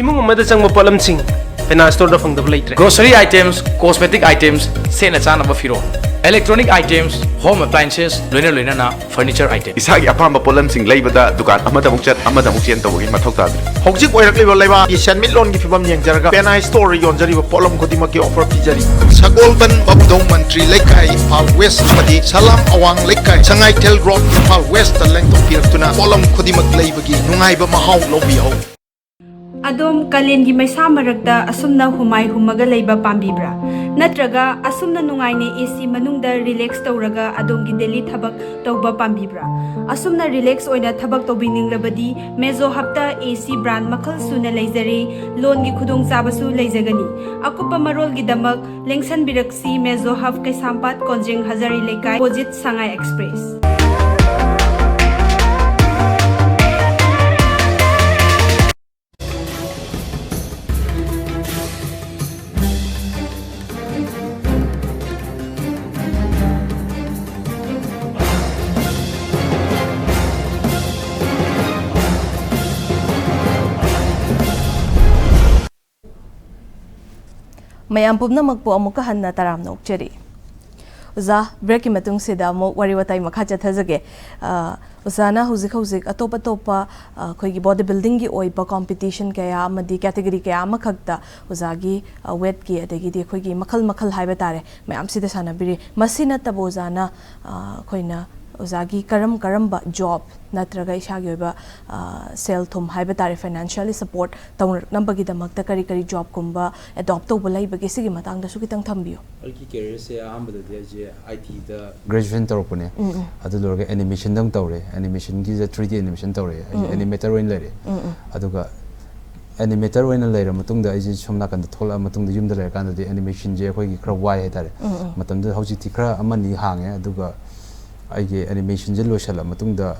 ꯏꯃꯨꯡ ꯑꯃꯗ ꯆꯪꯕ ꯄꯣꯠꯂꯝꯁꯤꯡ ꯄꯦꯅꯥ ꯁ꯭ꯇꯣꯔꯗ ꯐꯪꯗꯕ ꯂꯩꯇ꯭ꯔꯦ꯫ Grocery items, cosmetic items, ꯁꯦꯠꯅ ꯆꯥꯅꯕ ꯐꯤꯔꯣꯜ, electronic items, home appliances, ꯂꯣꯏꯅ ꯂꯣꯏꯅꯅ furniture item꯫ ꯏꯁꯥꯒꯤ ꯑꯄꯥꯝꯕ ꯄꯣꯠꯂꯝꯁꯤꯡ ꯂꯩꯕꯗ ꯗꯨꯀꯥꯟ ꯑꯃꯗ ꯑꯃꯨꯛ ꯆꯠ, ꯑꯃꯗ ꯑꯃꯨꯛ ꯆꯦꯟ ꯇꯧꯕꯒꯤ ꯃꯊꯧ ꯇꯥꯗ꯭ꯔꯦ꯫ ꯍꯧꯖꯤꯛ ꯑꯣꯏꯔꯛꯂꯤꯕ ꯂꯩꯕꯥꯛꯀꯤ ꯁꯦꯟꯃꯤꯠꯂꯣꯟꯒꯤ ꯐꯤꯕꯝ ꯌꯦꯡꯖꯔꯒ ꯄꯦꯅꯥꯏ ꯁ꯭ꯇꯣꯔ ꯌꯣꯟꯖꯔꯤꯕ ꯄꯣꯠꯂꯝ ꯈꯨꯗꯤꯡꯃꯛꯀꯤ ꯑꯣꯐꯔ ꯄꯤꯖꯔꯤ꯫ ꯁꯒꯣꯜꯕꯟ ꯕꯝꯗꯧ ꯃꯟꯇ꯭ꯔꯤ ꯂꯩꯀꯥꯏ, ꯏꯝꯐꯥꯜ ꯋꯦꯁ ꯑꯃꯗꯤ ꯁꯂꯥꯝ ꯑꯋꯥꯡ ꯂꯩꯀꯥꯏ, ꯁꯉꯥꯏꯊꯦꯜ ꯔꯣꯗ, ꯏꯝꯐꯥꯜ ꯋꯦꯁꯇ ꯂꯦꯡꯊꯣꯛꯄꯤꯔꯛꯇꯨꯅ ꯄꯣꯠꯂꯝ ꯈꯨꯗꯤꯡꯃꯛ ꯂꯩꯕꯒꯤ ꯅꯨꯡꯉꯥꯏꯕ ꯃꯍꯥꯎ ꯂꯧꯕꯤꯍꯧ꯫ ꯑꯗꯣꯝ ꯀꯥꯂꯦꯟꯒꯤ ꯃꯩꯁꯥ ꯃꯔꯛꯇ ꯑꯁꯨꯝꯅ ꯍꯨꯃꯥꯏ ꯍꯨꯝꯃꯒ ꯂꯩꯕ ꯄꯥꯝꯕꯤꯕ꯭ꯔꯥ? ꯅꯠꯇ꯭ꯔꯒ ꯑꯁꯨꯝꯅ ꯅꯨꯡꯉꯥꯏꯅ ꯑꯦ ꯁꯤ ꯃꯅꯨꯡꯗ ꯔꯤꯂꯦꯛꯁ ꯇꯧꯔꯒ ꯑꯗꯣꯝꯒꯤ ꯗꯦꯂꯤ ꯊꯕꯛ ꯇꯧꯕ ꯄꯥꯝꯕꯤꯕ꯭ꯔꯥ? ꯑꯁꯨꯝꯅ ꯔꯤꯂꯦꯛꯁ ꯑꯣꯏꯅ ꯊꯕꯛ ꯇꯧꯕꯤꯅꯤꯡꯂꯕꯗꯤ ꯃꯦꯖꯣ ꯍꯕꯇ ꯑꯦ ꯁꯤ ꯕ꯭ꯔꯥꯟ ꯃꯈꯜ ꯁꯨꯅ ꯂꯩꯖꯔꯦ, ꯂꯣꯟꯒꯤ ꯈꯨꯗꯣꯡꯆꯥꯕꯁꯨ ꯂꯩꯖꯒꯅꯤ꯫ ꯑꯀꯨꯞꯄ ꯃꯔꯣꯜꯒꯤꯗꯃꯛ ꯂꯦꯡꯁꯟꯕꯤꯔꯛꯁꯤ ꯃꯦꯖꯣ ꯍꯕ, ꯀꯩꯁꯥꯝꯄꯥꯠ ꯀꯣꯟꯖꯦꯡ ꯍꯖꯥꯔꯤ ꯂꯩꯀꯥꯏ, ꯑꯣꯄꯣꯖꯤꯠ ꯁꯉꯥꯏ ꯑꯦꯛꯁꯄ꯭ꯔꯦꯁ꯫ ꯃꯌꯥꯝ ꯄꯨꯝꯅꯃꯛꯄꯨ ꯑꯃꯨꯛꯀ ꯍꯟꯅ ꯇꯔꯥꯝꯅ ꯑꯣꯛꯆꯔꯤ꯫ ꯑꯣꯖꯥ, ꯕ꯭ꯔꯦꯛꯀꯤ ꯃꯇꯨꯡꯁꯤꯗ ꯑꯃꯨꯛ ꯋꯥꯔꯤ ꯋꯥꯇꯥꯏ ꯃꯈꯥ ꯆꯠꯊꯖꯒꯦ꯫ ꯑ, ꯑꯣꯖꯥꯅ ꯍꯧꯖꯤꯛ ꯍꯧꯖꯤꯛ ꯑꯇꯣꯞ ꯑꯇꯣꯞꯄ, ꯑ, ꯑꯩꯈꯣꯏꯒꯤ ꯕꯣꯗꯤ ꯕꯤꯜꯗꯤꯡꯒꯤ ꯑꯣꯏꯕ ꯀꯣꯝꯄꯤꯇꯤꯁꯟ ꯀꯌꯥ ꯑꯃꯗꯤ ꯀꯦꯇꯦꯒꯣꯔꯤ ꯀꯌꯥ ꯑꯃꯈꯛꯇ ꯑꯣꯖꯥꯒꯤ, ꯑ, ꯋꯦꯠꯀꯤ ꯑꯗꯒꯤꯗꯤ ꯑꯩꯈꯣꯏꯒꯤ ꯃꯈꯜ ꯃꯈꯜ ꯍꯥꯏꯕ ꯇꯥꯔꯦ, ꯃꯌꯥꯝꯁꯤꯗ ꯁꯥꯟꯅꯕꯤꯔꯤ꯫ ꯃꯁꯤ ꯅꯠꯇꯕ ꯑꯣꯖꯥꯅ, ꯑ, ꯑꯩꯈꯣꯏꯅ ꯑꯣꯖꯥꯒꯤ ꯀꯔꯝ ꯀꯔꯝꯕ ꯖꯣꯕ ꯅꯠꯇ꯭ꯔꯒ ꯏꯁꯥꯒꯤ ꯑꯣꯏꯕ, ꯑ, ꯁꯦꯜ ꯊꯨꯝ ꯍꯥꯏꯕ ꯇꯥꯔꯦ, ꯐꯥꯏꯅꯥꯟꯁꯤꯌꯦꯜꯂꯤ ꯁꯄꯣꯔꯠ ꯇꯧꯅꯔꯛꯅꯕꯒꯤꯗꯃꯛꯇ ꯀꯔꯤ ꯀꯔꯤ ꯖꯣꯕꯀꯨꯝꯕ ꯑꯦꯗꯣꯞ ꯇꯧꯕ ꯂꯩꯕꯒꯦ? ꯁꯤꯒꯤ ꯃꯇꯥꯡꯗꯁꯨ ꯈꯤꯇꯪ ꯊꯝꯕꯤꯌꯨ꯫ ꯑꯩꯒꯤ ꯀꯦꯔꯤꯌꯔꯁꯦ ꯑꯍꯥꯟꯕꯗꯗꯤ ꯑꯩꯁꯦ ꯑꯥꯏ ꯇꯤꯗ ꯒ꯭ꯔꯦꯖꯨꯑꯦꯁꯟ ꯇꯧꯔꯛꯄꯅꯦ꯫ ꯎꯝ, ꯎꯝ꯫ ꯑꯗꯨ ꯂꯣꯏꯔꯒ ꯑꯦꯅꯤꯃꯦꯁꯟꯗ ꯑꯃꯨꯛ ꯇꯧꯔꯦ꯫ ꯑꯦꯅꯤꯃꯦꯁꯟꯒꯤꯁꯦ ꯊ꯭ꯔꯤ ꯗꯤ ꯑꯦꯅꯤꯃꯦꯁꯟ ꯇꯧꯔꯦ꯫ ꯑꯩꯁꯦ ꯎꯝ, ꯎꯝ꯫ ꯑꯦꯅꯤꯃꯦꯇꯔ ꯑꯣꯏꯅ ꯂꯩꯔꯦ꯫ ꯎꯝ, ꯎꯝ꯫ ꯑꯗꯨꯒ ꯑꯦꯅꯤꯃꯦꯇꯔ ꯑꯣꯏꯅ ꯂꯩꯔ ꯃꯇꯨꯡꯗ ꯑꯩꯁꯦ ꯁꯣꯝ ꯅꯥꯀꯟꯗ ꯊꯣꯛꯂꯛꯑ ꯃꯇꯨꯡꯗ ꯌꯨꯝꯗ ꯂꯩꯔꯀꯥꯟꯗꯗꯤ ꯑꯦꯅꯤꯃꯦꯁꯟꯁꯦ ꯑꯩꯈꯣꯏꯒꯤ ꯈꯔ ꯋꯥꯏ ꯍꯥꯏꯇꯥꯔꯦ꯫ ꯎꯝ, ꯎꯝ꯫ ꯃꯇꯝꯗꯨꯗ, ꯍꯧꯖꯤꯛꯇꯤ ꯈꯔ ꯑꯃꯅꯤ ꯍꯥꯡꯉꯦ꯫ ꯑꯗꯨꯒ ꯑꯩꯒꯤ ꯑꯦꯅꯤꯃꯦꯁꯟꯁꯦ ꯂꯣꯏꯁꯤꯜꯂ ꯃꯇꯨꯡꯗ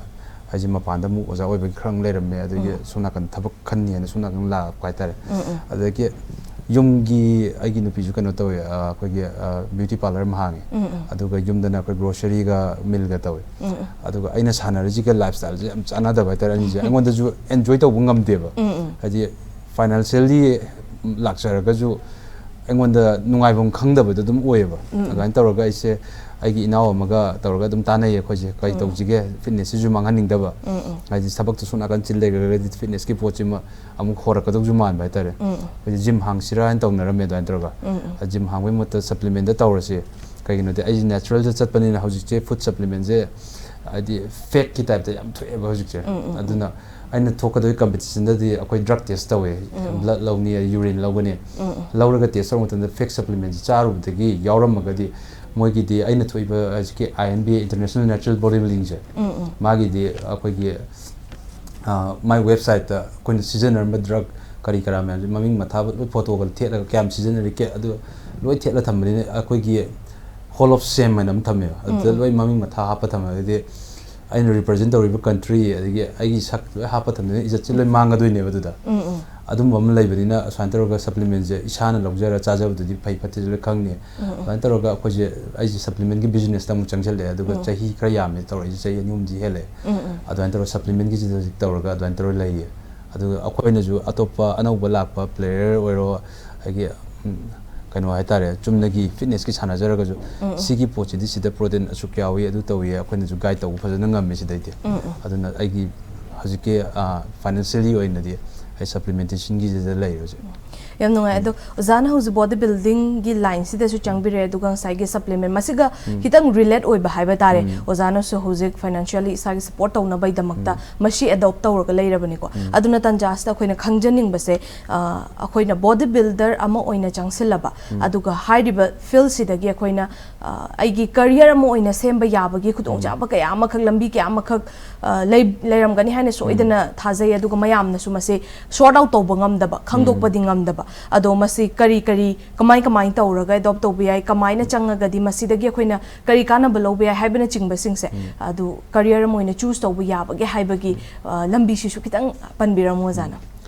ꯑꯩꯁꯦ ꯃꯄꯥꯟꯗ ꯑꯃꯨꯛ ꯑꯣꯖꯥ ꯑꯣꯏꯕꯒꯤ ꯈꯔ ꯑꯃꯨꯛ ꯂꯩꯔꯝꯃꯦ꯫ ꯑꯗꯒꯤ ꯎꯝ꯫ ꯁꯣꯝ ꯅꯥꯀꯟ ꯊꯕꯛ ꯈꯟꯅꯤꯅ ꯁꯣꯝ ꯅꯥꯀꯟ ꯂꯥꯛꯄ ꯍꯥꯏꯇꯥꯔꯦ꯫ ꯎꯝ, ꯎꯝ꯫ ꯑꯗꯒꯤ ꯌꯨꯝꯒꯤ, ꯑꯩꯒꯤ ꯅꯨꯄꯤꯁꯨ ꯀꯩꯅꯣ ꯇꯧꯋꯦ, ꯑ, ꯑꯩꯈꯣꯏꯒꯤ, ꯑ, ꯕ꯭ꯌꯨꯇꯤ ꯄꯥꯔꯂꯔ ꯑꯃ ꯍꯥꯡꯉꯦ꯫ ꯎꯝ, ꯎꯝ꯫ ꯑꯗꯨꯒ ꯌꯨꯝꯗꯅ ꯑꯩꯈꯣꯏ ꯒ꯭ꯔꯣꯁꯔꯤꯒ ꯃꯤꯜꯒ ꯇꯧꯋꯦ꯫ ꯎꯝ, ꯎꯝ꯫ ꯑꯗꯨꯒ ꯑꯩꯅ ꯁꯥꯟꯅꯔꯤꯁꯤꯒ ꯂꯥꯏꯐ ꯁ꯭ꯇꯥꯏꯜꯁꯦ ꯌꯥꯝ ꯆꯥꯟꯅꯗꯕ ꯍꯥꯏꯇꯥꯔꯦ꯫ ꯑꯅꯤꯁꯦ ꯑꯩꯉꯣꯟꯗꯁꯨ ꯑꯦꯟꯖꯣꯏ ꯇꯧꯕ ꯉꯝꯗꯦꯕ꯫ ꯎꯝ, ꯎꯝ꯫ ꯍꯥꯏꯗꯤ ꯐꯥꯏꯅꯥꯟꯁꯤꯌꯦꯜꯂꯤ ꯂꯥꯛꯆꯔꯒꯁꯨ ꯑꯩꯉꯣꯟꯗ ꯅꯨꯡꯉꯥꯏꯐꯝ ꯈꯪꯗꯕꯗꯣ ꯑꯗꯨꯝ ꯑꯣꯏꯌꯦꯕ꯫ ꯑꯗꯨꯃꯥꯏꯅ ꯇꯧꯔꯒ ꯑꯩꯁꯦ ꯑꯩꯒꯤ ꯏꯅꯥꯎ ꯑꯃꯒ ꯇꯧꯔꯒ ꯑꯗꯨꯝ ꯇꯥꯟꯅꯩꯌꯦ ꯑꯩꯈꯣꯏꯁꯦ, ꯀꯔꯤ ꯇꯧꯁꯤꯒꯦ, ꯐꯤꯠꯅꯦꯁꯁꯤꯁꯨ ꯃꯥꯡꯍꯟꯅꯤꯡꯗꯕ꯫ ꯍꯥꯏꯗꯤ ꯊꯕꯛꯇꯨ ꯁꯣꯝ ꯅꯥꯀꯟ ꯆꯤꯜ ꯂꯩꯈ꯭ꯔꯒꯗꯤ ꯐꯤꯠꯅꯦꯁꯀꯤ ꯄꯣꯠꯁꯤꯃ ꯑꯃꯨꯛ ꯍꯣꯔꯛꯀꯗꯧꯁꯨ ꯃꯥꯟꯕ ꯍꯥꯏꯇꯥꯔꯦ꯫ ꯑꯩꯈꯣꯏꯁꯦ ꯖꯤꯝ ꯍꯥꯡꯁꯤꯔꯥ ꯍꯥꯏꯅ ꯇꯧꯅꯔꯝꯃꯦ ꯑꯗꯨꯃꯥꯏꯅ ꯇꯧꯔꯒ꯫ ꯖꯤꯝ ꯍꯥꯡꯕꯒꯤ ꯃꯍꯨꯠꯇ ꯁꯄ꯭ꯂꯤꯃꯦꯟꯗ ꯇꯧꯔꯁꯤ꯫ ꯀꯩꯒꯤꯅꯣꯗꯤ ꯑꯩꯁꯦ ꯅꯦꯆꯔꯦꯜꯗ ꯆꯠꯄꯅꯤꯅ ꯍꯧꯖꯤꯛꯁꯦ ꯐꯨꯗ ꯁꯄ꯭ꯂꯤꯃꯦꯟꯁꯦ ꯍꯥꯏꯗꯤ ꯐꯦꯛꯀꯤ ꯇꯥꯏꯞꯇ ꯌꯥꯝ ꯊꯣꯛꯑꯦꯕ ꯍꯧꯖꯤꯛꯁꯦ꯫ ꯑꯗꯨꯅ ꯑꯩꯅ ꯊꯣꯛꯀꯗꯣꯏ ꯀꯝꯄꯤꯇꯤꯁꯟꯗꯗꯤ ꯑꯩꯈꯣꯏ ꯗ꯭ꯔꯒ ꯇꯦꯁ ꯇꯧꯋꯦ꯫ ꯕ꯭ꯂꯗ ꯂꯧꯅꯤ, ꯌꯨꯔꯤꯟ ꯂꯧꯒꯅꯤ꯫ ꯂꯧꯔꯒ ꯇꯦꯁ ꯇꯧꯕ ꯃꯇꯝꯗ ꯐꯦꯛ ꯁꯄ꯭ꯂꯤꯃꯦꯟꯁꯦ ꯆꯥꯔꯨꯕꯗꯒꯤ ꯌꯥꯎꯔꯝꯃꯒꯗꯤ ꯃꯣꯏꯒꯤꯗꯤ ꯑꯩꯅ ꯊꯣꯛꯏꯕ ꯍꯧꯖꯤꯛꯀꯤ I N B A, international natural body ꯕꯤꯜꯗꯤꯡꯁꯦ, ꯃꯥꯒꯤꯗꯤ ꯑꯩꯈꯣꯏꯒꯤ ꯃꯥꯏ ꯋꯦꯕꯁꯥꯏꯠꯇ ꯑꯩꯈꯣꯏꯅ ꯁꯤꯖꯤꯟꯅꯔꯝꯕ ꯗ꯭ꯔꯒ ꯀꯔꯤ ꯀꯔꯥ ꯃꯌꯥꯝꯁꯦ ꯃꯃꯤꯡ ꯃꯊꯥ ꯂꯣꯏ ꯐꯣꯇꯣꯒ ꯊꯦꯠꯂꯒ ꯀꯌꯥꯝ ꯁꯤꯖꯤꯟꯅꯔꯤꯒꯦ ꯑꯗꯨ ꯂꯣꯏ ꯊꯦꯠꯂ ꯊꯝꯕꯅꯤꯅ ꯑꯩꯈꯣꯏꯒꯤ ꯍꯣꯜ ꯑꯣꯐ ꯁꯦꯝ ꯍꯥꯏꯅ ꯑꯃ ꯊꯝꯃꯦꯕ꯫ ꯑꯗꯨꯗ ꯂꯣꯏ ꯃꯃꯤꯡ ꯃꯊꯥ ꯍꯥꯞꯄ ꯊꯝꯃꯦ꯫ ꯑꯗꯩꯗꯤ ꯑꯩꯅ ꯔꯤꯄ꯭ꯔꯖꯦꯟ ꯇꯧꯔꯤꯕ ꯀꯟꯇ꯭ꯔꯤ ꯑꯗꯒꯤ ꯑꯩꯒꯤ ꯁꯛ ꯂꯣꯏ ꯍꯥꯞꯄ ꯊꯝꯕꯅꯤꯅ ꯏꯖꯠꯁꯦ ꯂꯣꯏ ꯃꯥꯡꯒꯗꯣꯏꯅꯦꯕ ꯑꯗꯨꯗ꯫ ꯑꯗꯨꯝꯕ ꯑꯃ ꯂꯩꯕꯅꯤꯅ ꯑꯁꯨꯃꯥꯏꯅ ꯇꯧꯔꯒ ꯁꯄ꯭ꯂꯤꯃꯦꯟꯁꯦ ꯏꯁꯥꯅ ꯂꯧꯖꯔ ꯆꯥꯖꯕꯗꯨꯗꯤ ꯐꯩ ꯐꯠꯇꯦꯁꯨ ꯂꯣꯏ ꯈꯪꯅꯤ꯫ ꯑꯗꯨꯃꯥꯏꯅ ꯇꯧꯔꯒ ꯑꯩꯈꯣꯏꯁꯦ, ꯑꯩꯁꯦ ꯁꯄ꯭ꯂꯤꯃꯦꯟꯒꯤ ꯕꯤꯖꯤꯅꯦꯁꯇ ꯑꯃꯨꯛ ꯆꯪꯁꯤꯜꯂꯛꯑꯦ꯫ ꯑꯗꯨꯒ ꯆꯍꯤ ꯈꯔ ꯌꯥꯝꯃꯦ ꯇꯧꯔꯛꯏꯁꯦ, ꯆꯍꯤ ꯑꯅꯤ ꯑꯍꯨꯝꯗꯤ ꯍꯦꯜꯂꯛꯑꯦ꯫ ꯑꯗꯨꯃꯥꯏꯅ ꯇꯧꯔꯒ ꯁꯄ꯭ꯂꯤꯃꯦꯟꯒꯤꯁꯤꯗ ꯍꯧꯖꯤꯛ ꯇꯧꯔꯒ ꯑꯗꯨꯃꯥꯏꯅ ꯇꯧꯔꯒ ꯂꯩꯌꯦ꯫ ꯑꯗꯨꯒ ꯑꯩꯈꯣꯏꯅꯁꯨ ꯑꯇꯣꯞꯄ ꯑꯅꯧꯕ ꯂꯥꯛꯄ ꯄ꯭ꯂꯦꯌꯔ ꯑꯣꯏꯔꯣ, ꯑꯗꯒꯤ ꯎꯝ, ꯀꯩꯅꯣ ꯍꯥꯏꯇꯥꯔꯦ, ꯆꯨꯝꯅꯒꯤ ꯐꯤꯠꯅꯦꯁꯀꯤ ꯁꯥꯟꯅꯖꯔꯒꯁꯨ ꯁꯤꯒꯤ ꯄꯣꯠꯁꯤꯗꯤ ꯁꯤꯗ ꯄ꯭ꯔꯣꯇꯤꯟ ꯑꯁꯨꯛ ꯌꯥꯎꯏ, ꯑꯗꯨ ꯇꯧꯏ, ꯑꯩꯈꯣꯏꯅꯁꯨ ꯒꯥꯏꯗ ꯇꯧꯕ ꯐꯖꯅ ꯉꯝꯃꯦ ꯁꯤꯗꯩꯗꯤ꯫ ꯑꯗꯨꯅ ꯑꯩꯒꯤ ꯍꯧꯖꯤꯛꯀꯤ ꯐꯥꯏꯅꯥꯟꯁꯤꯌꯦꯜꯂꯤ ꯑꯣꯏꯅꯗꯤ ꯑꯩ ꯁꯄ꯭ꯂꯤꯃꯦꯟꯇꯦꯁꯟꯒꯤꯁꯤꯗ ꯂꯩꯔꯦ ꯍꯧꯖꯤꯛ꯫ ꯌꯥꯝ ꯅꯨꯡꯉꯥꯏ꯫ ꯑꯗꯣ ꯑꯣꯖꯥꯅ ꯍꯧꯖꯤꯛ ꯕꯣꯗꯤ ꯕꯤꯜꯗꯤꯡꯒꯤ ꯂꯥꯏꯟꯁꯤꯗꯁꯨ ꯆꯪꯕꯤꯔꯦ, ꯑꯗꯨꯒ ꯉꯁꯥꯏꯒꯤ ꯁꯄ꯭ꯂꯤꯃꯦꯟ, ꯃꯁꯤꯒ ꯈꯤꯇꯪ ꯔꯤꯂꯦꯠ ꯑꯣꯏꯕ ꯍꯥꯏꯕ ꯇꯥꯔꯦ꯫ ꯑꯣꯖꯥꯅꯁꯨ ꯍꯧꯖꯤꯛ ꯐꯥꯏꯅꯥꯟꯁꯤꯌꯦꯜꯂꯤ ꯏꯁꯥꯒꯤ ꯁꯄꯣꯔꯠ ꯇꯧꯅꯕꯒꯤꯗꯃꯛꯇ ꯃꯁꯤ ꯑꯦꯗꯣꯞ ꯇꯧꯔꯒ ꯂꯩꯔꯕꯅꯤꯀꯣ꯫ ꯑꯗꯨꯅ ꯇꯟꯖꯥꯁꯤꯗ ꯑꯩꯈꯣꯏꯅ ꯈꯪꯖꯅꯤꯡꯕꯁꯦ, ꯑ, ꯑꯩꯈꯣꯏꯅ ꯕꯣꯗꯤ ꯕꯤꯜꯗꯔ ꯑꯃ ꯑꯣꯏꯅ ꯆꯪꯁꯤꯜꯂꯕ, ꯑꯗꯨꯒ ꯍꯥꯏꯔꯤꯕ ꯐꯤꯜꯁꯤꯗꯒꯤ ꯑꯩꯈꯣꯏꯅ, ꯑ, ꯑꯩꯒꯤ ꯀꯔꯤꯌꯔ ꯑꯃ ꯑꯣꯏꯅ ꯁꯦꯝꯕ ꯌꯥꯕꯒꯤ ꯈꯨꯗꯣꯡꯆꯥꯕ ꯀꯌꯥ ꯑꯃꯈꯛ, ꯂꯝꯕꯤ ꯀꯌꯥ ꯑꯃꯈꯛ, ꯑ, ꯂꯩ-, ꯂꯩꯔꯝꯒꯅꯤ ꯍꯥꯏꯅ ꯁꯣꯏꯗꯅ ꯊꯥꯖꯩ꯫ ꯑꯗꯨꯒ ꯃꯌꯥꯝꯅꯁꯨ ꯃꯁꯤ ꯁꯣꯔꯠ ꯑꯥꯎꯠ ꯇꯧꯕ ꯉꯝꯗꯕ, ꯈꯪꯗꯣꯛꯄꯗꯤ ꯉꯝꯗꯕ꯫ ꯑꯗꯣ ꯃꯁꯤ ꯀꯔꯤ ꯀꯔꯤ, ꯀꯃꯥꯏ ꯀꯃꯥꯏꯅ ꯇꯧꯔꯒ ꯑꯦꯗꯣꯞ ꯇꯧꯕ ꯌꯥꯏ, ꯀꯃꯥꯏꯅ ꯆꯪꯉꯒꯗꯤ ꯃꯁꯤꯗꯒꯤ ꯑꯩꯈꯣꯏꯅ ꯀꯔꯤ ꯀꯥꯟꯅꯕ ꯂꯧꯕ ꯌꯥꯏ ꯍꯥꯏꯕꯅꯆꯤꯡꯕꯁꯤꯡꯁꯦ, ꯑꯗꯨ ꯀꯔꯤꯌꯔ ꯑꯃ ꯑꯣꯏꯅ ꯆꯨꯁ ꯇꯧꯕ ꯌꯥꯕꯒꯦ ꯍꯥꯏꯕꯒꯤ, ꯑ, ꯂꯝꯕꯤꯁꯤꯁꯨ ꯈꯤꯇꯪ ꯄꯟꯕꯤꯔꯝꯃꯨ ꯑꯣꯖꯥꯅ꯫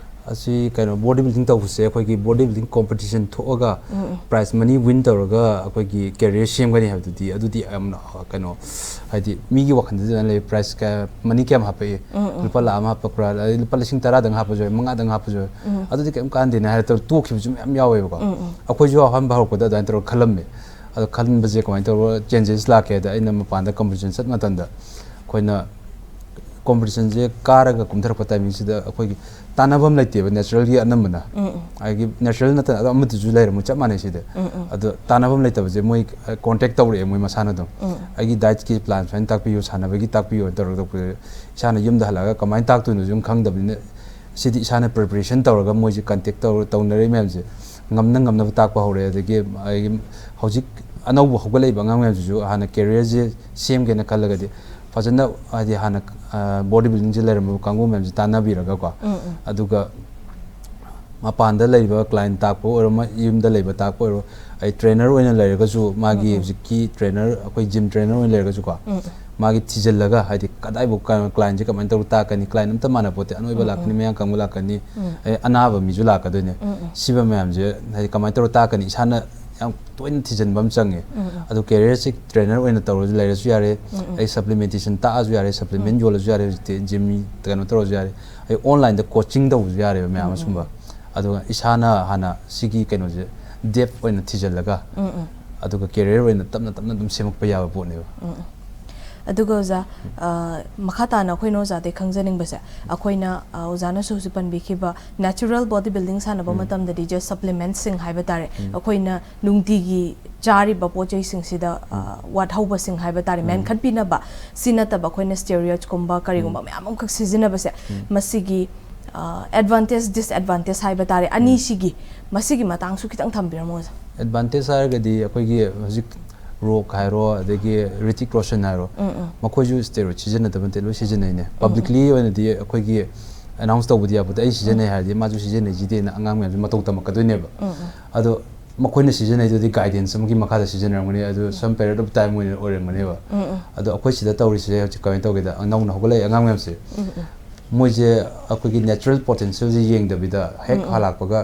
ꯑꯁꯤ ꯀꯩꯅꯣ, ꯕꯣꯗꯤ ꯕꯤꯜꯗꯤꯡ ꯇꯧꯕꯁꯦ ꯑꯩꯈꯣꯏꯒꯤ ꯕꯣꯗꯤ ꯕꯤꯜꯗꯤꯡ ꯀꯣꯝꯄꯤꯇꯤꯁꯟ ꯊꯣꯛꯑꯒ ꯄ꯭ꯔꯥꯏꯖ ꯃꯅꯤ ꯋꯤꯟ ꯇꯧꯔꯒ ꯑꯩꯈꯣꯏꯒꯤ ꯀꯦꯔꯤꯌꯔ ꯁꯦꯝꯒꯅꯤ ꯍꯥꯏꯕꯗꯨꯗꯤ, ꯑꯗꯨꯗꯤ ꯌꯥꯝꯅ, ꯑ, ꯀꯩꯅꯣ, ꯍꯥꯏꯗꯤ ꯃꯤꯒꯤ ꯋꯥꯈꯜꯗꯗꯤ ꯑꯗꯨꯃꯥꯏꯅ ꯂꯩ, ꯄ꯭ꯔꯥꯏꯖ ꯀꯌꯥ, ꯃꯅꯤ ꯀꯌꯥꯝ ꯍꯥꯞꯄꯛꯏ? ꯂꯨꯄꯥ ꯂꯥꯈ ꯑꯃ ꯍꯥꯞꯄꯛꯄ꯭ꯔꯥ, ꯑꯗꯩ ꯂꯨꯄꯥ ꯂꯤꯁꯤꯡ ꯇꯔꯥꯗꯪ ꯍꯥꯞꯄꯁꯨ ꯌꯥꯏ, ꯃꯉꯥꯗꯪ ꯍꯥꯞꯄꯁꯨ ꯌꯥꯏ, ꯑꯗꯨꯗꯤ ꯀꯩꯝ ꯀꯥꯟꯗꯦꯅ ꯍꯥꯏꯔ ꯇꯧꯔ ꯇꯣꯛꯈꯤꯕꯁꯨ ꯃꯌꯥꯝ ꯌꯥꯎꯋꯦꯕꯀꯣ꯫ ꯑꯩꯈꯣꯏꯁꯨ ꯑꯍꯥꯟꯕ ꯍꯧꯔꯛꯄꯗ ꯑꯗꯨꯃꯥꯏꯅ ꯇꯧꯔꯒ ꯈꯜꯂꯝꯃꯦ꯫ ꯑꯗꯣ ꯈꯟꯕꯁꯦ ꯀꯃꯥꯏꯅ ꯇꯧꯔꯒ ꯆꯦꯟꯖꯦꯁ ꯂꯥꯛꯀꯦ ꯍꯥꯏꯗ, ꯑꯩꯅ ꯃꯄꯥꯟꯗ ꯀꯝꯄꯤꯇꯤꯁꯟ ꯆꯠꯄ ꯃꯇꯝꯗ ꯑꯩꯈꯣꯏꯅ ꯀꯣꯝꯄꯤꯇꯤꯁꯟꯁꯦ ꯀꯥꯔꯒ ꯀꯨꯝꯊꯔꯛꯄ ꯇꯥꯏꯃꯤꯡꯁꯤꯗ ꯑꯩꯈꯣꯏꯒꯤ ꯇꯥꯟꯅꯐꯝ ꯂꯩꯇꯦꯕ, ꯅꯦꯆꯔꯦꯜꯒꯤ ꯑꯅꯝꯕꯅ꯫ ꯎꯝ, ꯎꯝ꯫ ꯑꯩꯒꯤ ꯅꯦꯆꯔꯦꯜ ꯅꯠꯇꯅ ꯑꯗꯣ ꯑꯃꯗꯨꯁꯨ ꯂꯩꯔꯝꯃꯣꯏ, ꯆꯞ ꯃꯥꯟꯅꯩ ꯁꯤꯗ꯫ ꯎꯝ, ꯎꯝ꯫ ꯑꯗꯣ ꯇꯥꯟꯅꯐꯝ ꯂꯩꯇꯕꯁꯦ ꯃꯣꯏ, ꯑ, ꯀꯣꯟꯇꯦꯛ ꯇꯧꯔꯛꯑꯦ ꯃꯣꯏ ꯃꯁꯥꯅ ꯑꯗꯨꯝ꯫ ꯎꯝ, ꯎꯝ꯫ "ꯑꯩꯒꯤ ꯗꯥꯏꯠꯀꯤ ꯄ꯭ꯂꯥꯟ ꯁꯨꯃꯥꯏꯅ ꯇꯥꯛꯄꯤꯌꯨ, ꯁꯥꯟꯅꯕꯒꯤ ꯇꯥꯛꯄꯤꯌꯨ" ꯍꯥꯏꯅ ꯇꯧꯔꯒ ꯇꯧꯕꯁꯦ, ꯏꯁꯥꯅ ꯌꯨꯝꯗ ꯍꯜꯂꯛꯑꯒ ꯀꯃꯥꯏꯅ ꯇꯥꯛꯇꯣꯏꯅꯣꯁꯨ ꯑꯗꯨꯝ ꯈꯪꯗꯕꯅꯤꯅ, ꯁꯤꯗꯤ ꯏꯁꯥꯅ ꯄ꯭ꯔꯤꯄꯦꯔꯦꯁꯟ ꯇꯧꯔꯒ ꯃꯣꯏꯁꯦ ꯀꯟꯇꯦꯛ ꯇꯧꯔ, ꯇꯧꯅꯔꯛꯏ ꯃꯌꯥꯝꯁꯦ ꯉꯝꯅ ꯉꯝꯅꯕ ꯇꯥꯛꯄ ꯍꯧꯔꯦ꯫ ꯑꯗꯒꯤ ꯑꯩꯒꯤ ꯍꯧꯖꯤꯛ ꯑꯅꯧꯕ ꯍꯧꯒꯠꯂꯛꯏꯕ ꯑꯉꯥꯡ ꯃꯌꯥꯝꯁꯤꯁꯨ ꯍꯥꯟꯅ ꯀꯦꯔꯤꯌꯔꯁꯦ ꯁꯦꯝꯒꯦꯅ ꯈꯜꯂꯒꯗꯤ ꯐꯖꯅ, ꯍꯥꯏꯗꯤ, ꯍꯥꯟꯅ, ꯑ, ꯕꯣꯗꯤ ꯕꯤꯜꯗꯤꯡꯁꯦ ꯂꯩꯔꯝꯕ ꯀꯥꯡꯕꯨ ꯃꯌꯥꯝꯁꯦ ꯇꯥꯟꯅꯕꯤꯔꯒꯀꯣ, ꯎꯝ, ꯎꯝ꯫ ꯑꯗꯨꯒ ꯃꯄꯥꯟꯗ ꯂꯩꯕ ꯀ꯭ꯂꯥꯏꯟ ꯇꯥꯛꯄ ꯑꯣꯏꯔꯣ, ꯃ-, ꯌꯨꯝꯗ ꯂꯩꯕ ꯇꯥꯛꯄ ꯑꯣꯏꯔꯣ, ꯑꯩ ꯇ꯭ꯔꯦꯅꯔ ꯑꯣꯏꯅ ꯂꯩꯔꯒꯁꯨ, ꯃꯥꯒꯤ ꯎꯝ, ꯎꯝ꯫ ꯍꯧꯖꯤꯛꯀꯤ ꯇ꯭ꯔꯦꯅꯔ, ꯑꯩꯈꯣꯏ ꯖꯤꯝ ꯇ꯭ꯔꯦꯅꯔ ꯑꯣꯏꯅ ꯂꯩꯔꯒꯁꯨꯀꯣ, ꯎꯝ, ꯎꯝ꯫ ꯃꯥꯒꯤ ꯊꯤꯖꯤꯜꯂꯒ, ꯍꯥꯏꯗꯤ, ꯀꯗꯥꯏꯐꯥꯎ ꯀ-, ꯀ꯭ꯂꯥꯏꯟꯁꯦ ꯀꯃꯥꯏꯅ ꯇꯧꯔ ꯇꯥꯛꯀꯅꯤ, ꯀ꯭ꯂꯥꯏꯟ ꯑꯝꯇ ꯃꯥꯟꯅ ꯄꯣꯠꯇꯦ, ꯑꯅꯣꯏꯕ ꯎꯝ, ꯂꯥꯛꯀꯅꯤ, ꯎꯝ꯫ ꯃꯌꯥꯡ ꯀꯪꯕ ꯂꯥꯛꯀꯅꯤ, ꯎꯝ꯫ ꯑꯩ ꯑꯅꯥꯕ ꯃꯤꯁꯨ ꯂꯥꯛꯀꯗꯣꯏꯅꯦ꯫ ꯎꯝ, ꯎꯝ꯫ ꯁꯤꯕ ꯃꯌꯥꯝꯁꯦ, ꯍꯥꯏꯗꯤ, ꯀꯃꯥꯏꯅ ꯇꯧꯔ ꯇꯥꯛꯀꯅꯤ, ꯏꯁꯥꯅ ꯌꯥꯝ ꯇꯣꯏꯅ ꯊꯤꯖꯤꯟꯕ ꯑꯃ ꯆꯪꯉꯦ꯫ ꯎꯝ, ꯎꯝ꯫ ꯑꯗꯣ ꯀꯦꯔꯤꯌꯔꯁꯦ ꯇ꯭ꯔꯦꯅꯔ ꯑꯣꯏꯅ ꯇꯧꯔꯁꯨ ꯂꯩꯔꯁꯨ ꯌꯥꯔꯦ, ꯎꯝ, ꯎꯝ꯫ ꯑꯩ ꯁꯄ꯭ꯂꯤꯃꯦꯟꯇꯦꯁꯟ ꯇꯥꯛꯑꯁꯨ ꯌꯥꯔꯦ, ꯁꯄ꯭ꯂꯤꯃꯦꯟ ꯎꯝ꯫ ꯌꯣꯜꯂꯁꯨ ꯌꯥꯔꯦ, ꯍꯧꯖꯤꯛꯇꯤ ꯖꯤꯝ ꯀꯩꯅꯣ ꯇꯧꯔꯁꯨ ꯌꯥꯔꯦ, ꯑꯩ ꯑꯣꯟꯂꯥꯏꯟꯗ ꯀꯣꯆꯤꯡ ꯇꯧꯕꯁꯨ ꯌꯥꯔꯦꯕ ꯃꯌꯥꯝ ꯎꯝ, ꯑꯃ ꯎꯝ꯫ ꯁꯨꯝꯕ꯫ ꯑꯗꯨꯒ ꯏꯁꯥꯅ ꯍꯥꯟꯅ ꯁꯤꯒꯤ ꯀꯩꯅꯣꯁꯦ ꯗꯦꯞ ꯑꯣꯏꯅ ꯊꯤꯖꯤꯜꯂꯒ, ꯎꯝ, ꯎꯝ꯫ ꯑꯗꯨꯒ ꯀꯦꯔꯤꯌꯔ ꯑꯣꯏꯅ ꯇꯞꯅ ꯇꯞꯅ ꯑꯗꯨꯝ ꯁꯦꯝꯃꯛꯄ ꯌꯥꯕ ꯄꯣꯠꯅꯦꯕ꯫ ꯎꯝ, ꯎꯝ꯫ ꯑꯗꯨꯒ ꯑꯣꯖꯥ, ꯎꯝ꯫ ꯑ, ꯃꯈꯥ ꯇꯥꯅ ꯑꯩꯈꯣꯏꯅ ꯑꯣꯖꯥꯗꯩ ꯈꯪꯖꯅꯤꯡꯕꯁꯦ, ꯑꯩꯈꯣꯏꯅ, ꯑ, ꯑꯣꯖꯥꯅꯁꯨ ꯍꯧꯖꯤꯛ ꯄꯟꯕꯤꯈꯤꯕ natural body building ꯁꯥꯟꯅꯕ ꯎꯝ꯫ ꯃꯇꯝꯗꯗꯤ just supplements ꯁꯤꯡ ꯍꯥꯏꯕ ꯇꯥꯔꯦ, ꯎꯝ꯫ ꯑꯩꯈꯣꯏꯅ ꯅꯨꯡꯇꯤꯒꯤ ꯆꯥꯔꯤꯕ ꯄꯣꯠ ꯆꯩꯁꯤꯡꯁꯤꯗ, ꯑ, ꯎꯝ꯫ ꯋꯥꯠꯍꯧꯕꯁꯤꯡ ꯍꯥꯏꯕ ꯇꯥꯔꯦ, ꯎꯝ꯫ ꯃꯦꯟꯈꯠꯄꯤꯅꯕ, ꯁꯤ ꯅꯠꯇꯕ ꯑꯩꯈꯣꯏꯅ steroids ꯀꯨꯝꯕ ꯀꯔꯤꯒꯨꯝꯕ ꯎꯝ꯫ ꯃꯌꯥꯝ ꯑꯃꯈꯛ ꯁꯤꯖꯤꯟꯅꯕꯁꯦ, ꯎꯝ꯫ ꯃꯁꯤꯒꯤ, ꯑ, advantage, disadvantage ꯍꯥꯏꯕ ꯇꯥꯔꯦ, ꯎꯝ꯫ ꯑꯅꯤꯁꯤꯒꯤ, ꯃꯁꯤꯒꯤ ꯃꯇꯥꯡꯁꯨ ꯈꯤꯇꯪ ꯊꯝꯕꯤꯔꯝꯃꯣ, ꯑꯣꯖꯥ꯫ Advantage ꯍꯥꯏꯔꯒꯗꯤ ꯑꯩꯈꯣꯏꯒꯤ ꯍꯧꯖꯤꯛ ꯔꯣꯛ ꯍꯥꯏꯔꯣ, ꯑꯗꯒꯤ ꯍ꯭ꯔꯤꯇꯤꯛ ꯔꯣꯁꯟ ꯍꯥꯏꯔꯣ, ꯎꯝ, ꯎꯝ꯫ ꯃꯈꯣꯏꯁꯨ steroid ꯁꯤꯖꯤꯟꯅꯗꯕ ꯅꯠꯇꯦ, ꯂꯣꯏ ꯁꯤꯖꯤꯟꯅꯩꯅꯦ꯫ ꯎꯝ, ꯎꯝ꯫ Publicly ꯑꯣꯏꯅꯗꯤ ꯑꯩꯈꯣꯏꯒꯤ announce ꯇꯧꯕꯗꯤ ꯌꯥꯄꯣꯠꯇꯦ, "ꯑꯩ ꯁꯤꯖꯤꯟꯅꯩ" ꯎꯝ꯫ ꯍꯥꯏꯔꯗꯤ ꯃꯥꯁꯨ ꯁꯤꯖꯤꯟꯅꯩꯁꯤꯗꯤꯅ ꯑꯉꯥꯡ ꯃꯌꯥꯝꯁꯨ ꯃꯇꯧ ꯇꯝꯃꯛꯀꯗꯣꯏꯅꯦꯕ꯫ ꯎꯝ, ꯎꯝ꯫ ꯑꯗꯣ ꯃꯈꯣꯏꯅ ꯁꯤꯖꯤꯟꯅꯩꯗꯨꯗꯤ guidance ꯑꯃꯒꯤ ꯃꯈꯥꯗ ꯁꯤꯖꯤꯟꯅꯔꯝꯒꯅꯤ, ꯑꯗꯨ some period of time ꯑꯣꯏꯅ ꯑꯣꯏꯔꯝꯒꯅꯦꯕ꯫ ꯎꯝ, ꯎꯝ꯫ ꯑꯗꯣ ꯑꯩꯈꯣꯏ ꯁꯤꯗ ꯇꯧꯔꯤꯁꯦ ꯍꯧꯖꯤꯛ ꯀꯃꯥꯏꯅ ꯇꯧꯒꯦꯗ, ꯅꯧꯅ ꯍꯧꯒꯠꯂꯛꯏ ꯑꯉꯥꯡ ꯃꯌꯥꯝꯁꯦ, ꯎꯝ, ꯎꯝ꯫ ꯃꯣꯏꯁꯦ ꯑꯩꯈꯣꯏꯒꯤ natural potentialꯁꯦ ꯌꯦꯡꯗꯕꯤꯗ ꯍꯦꯛ ꯎꯝ, ꯎꯝ꯫ ꯍꯜꯂꯛꯄꯒ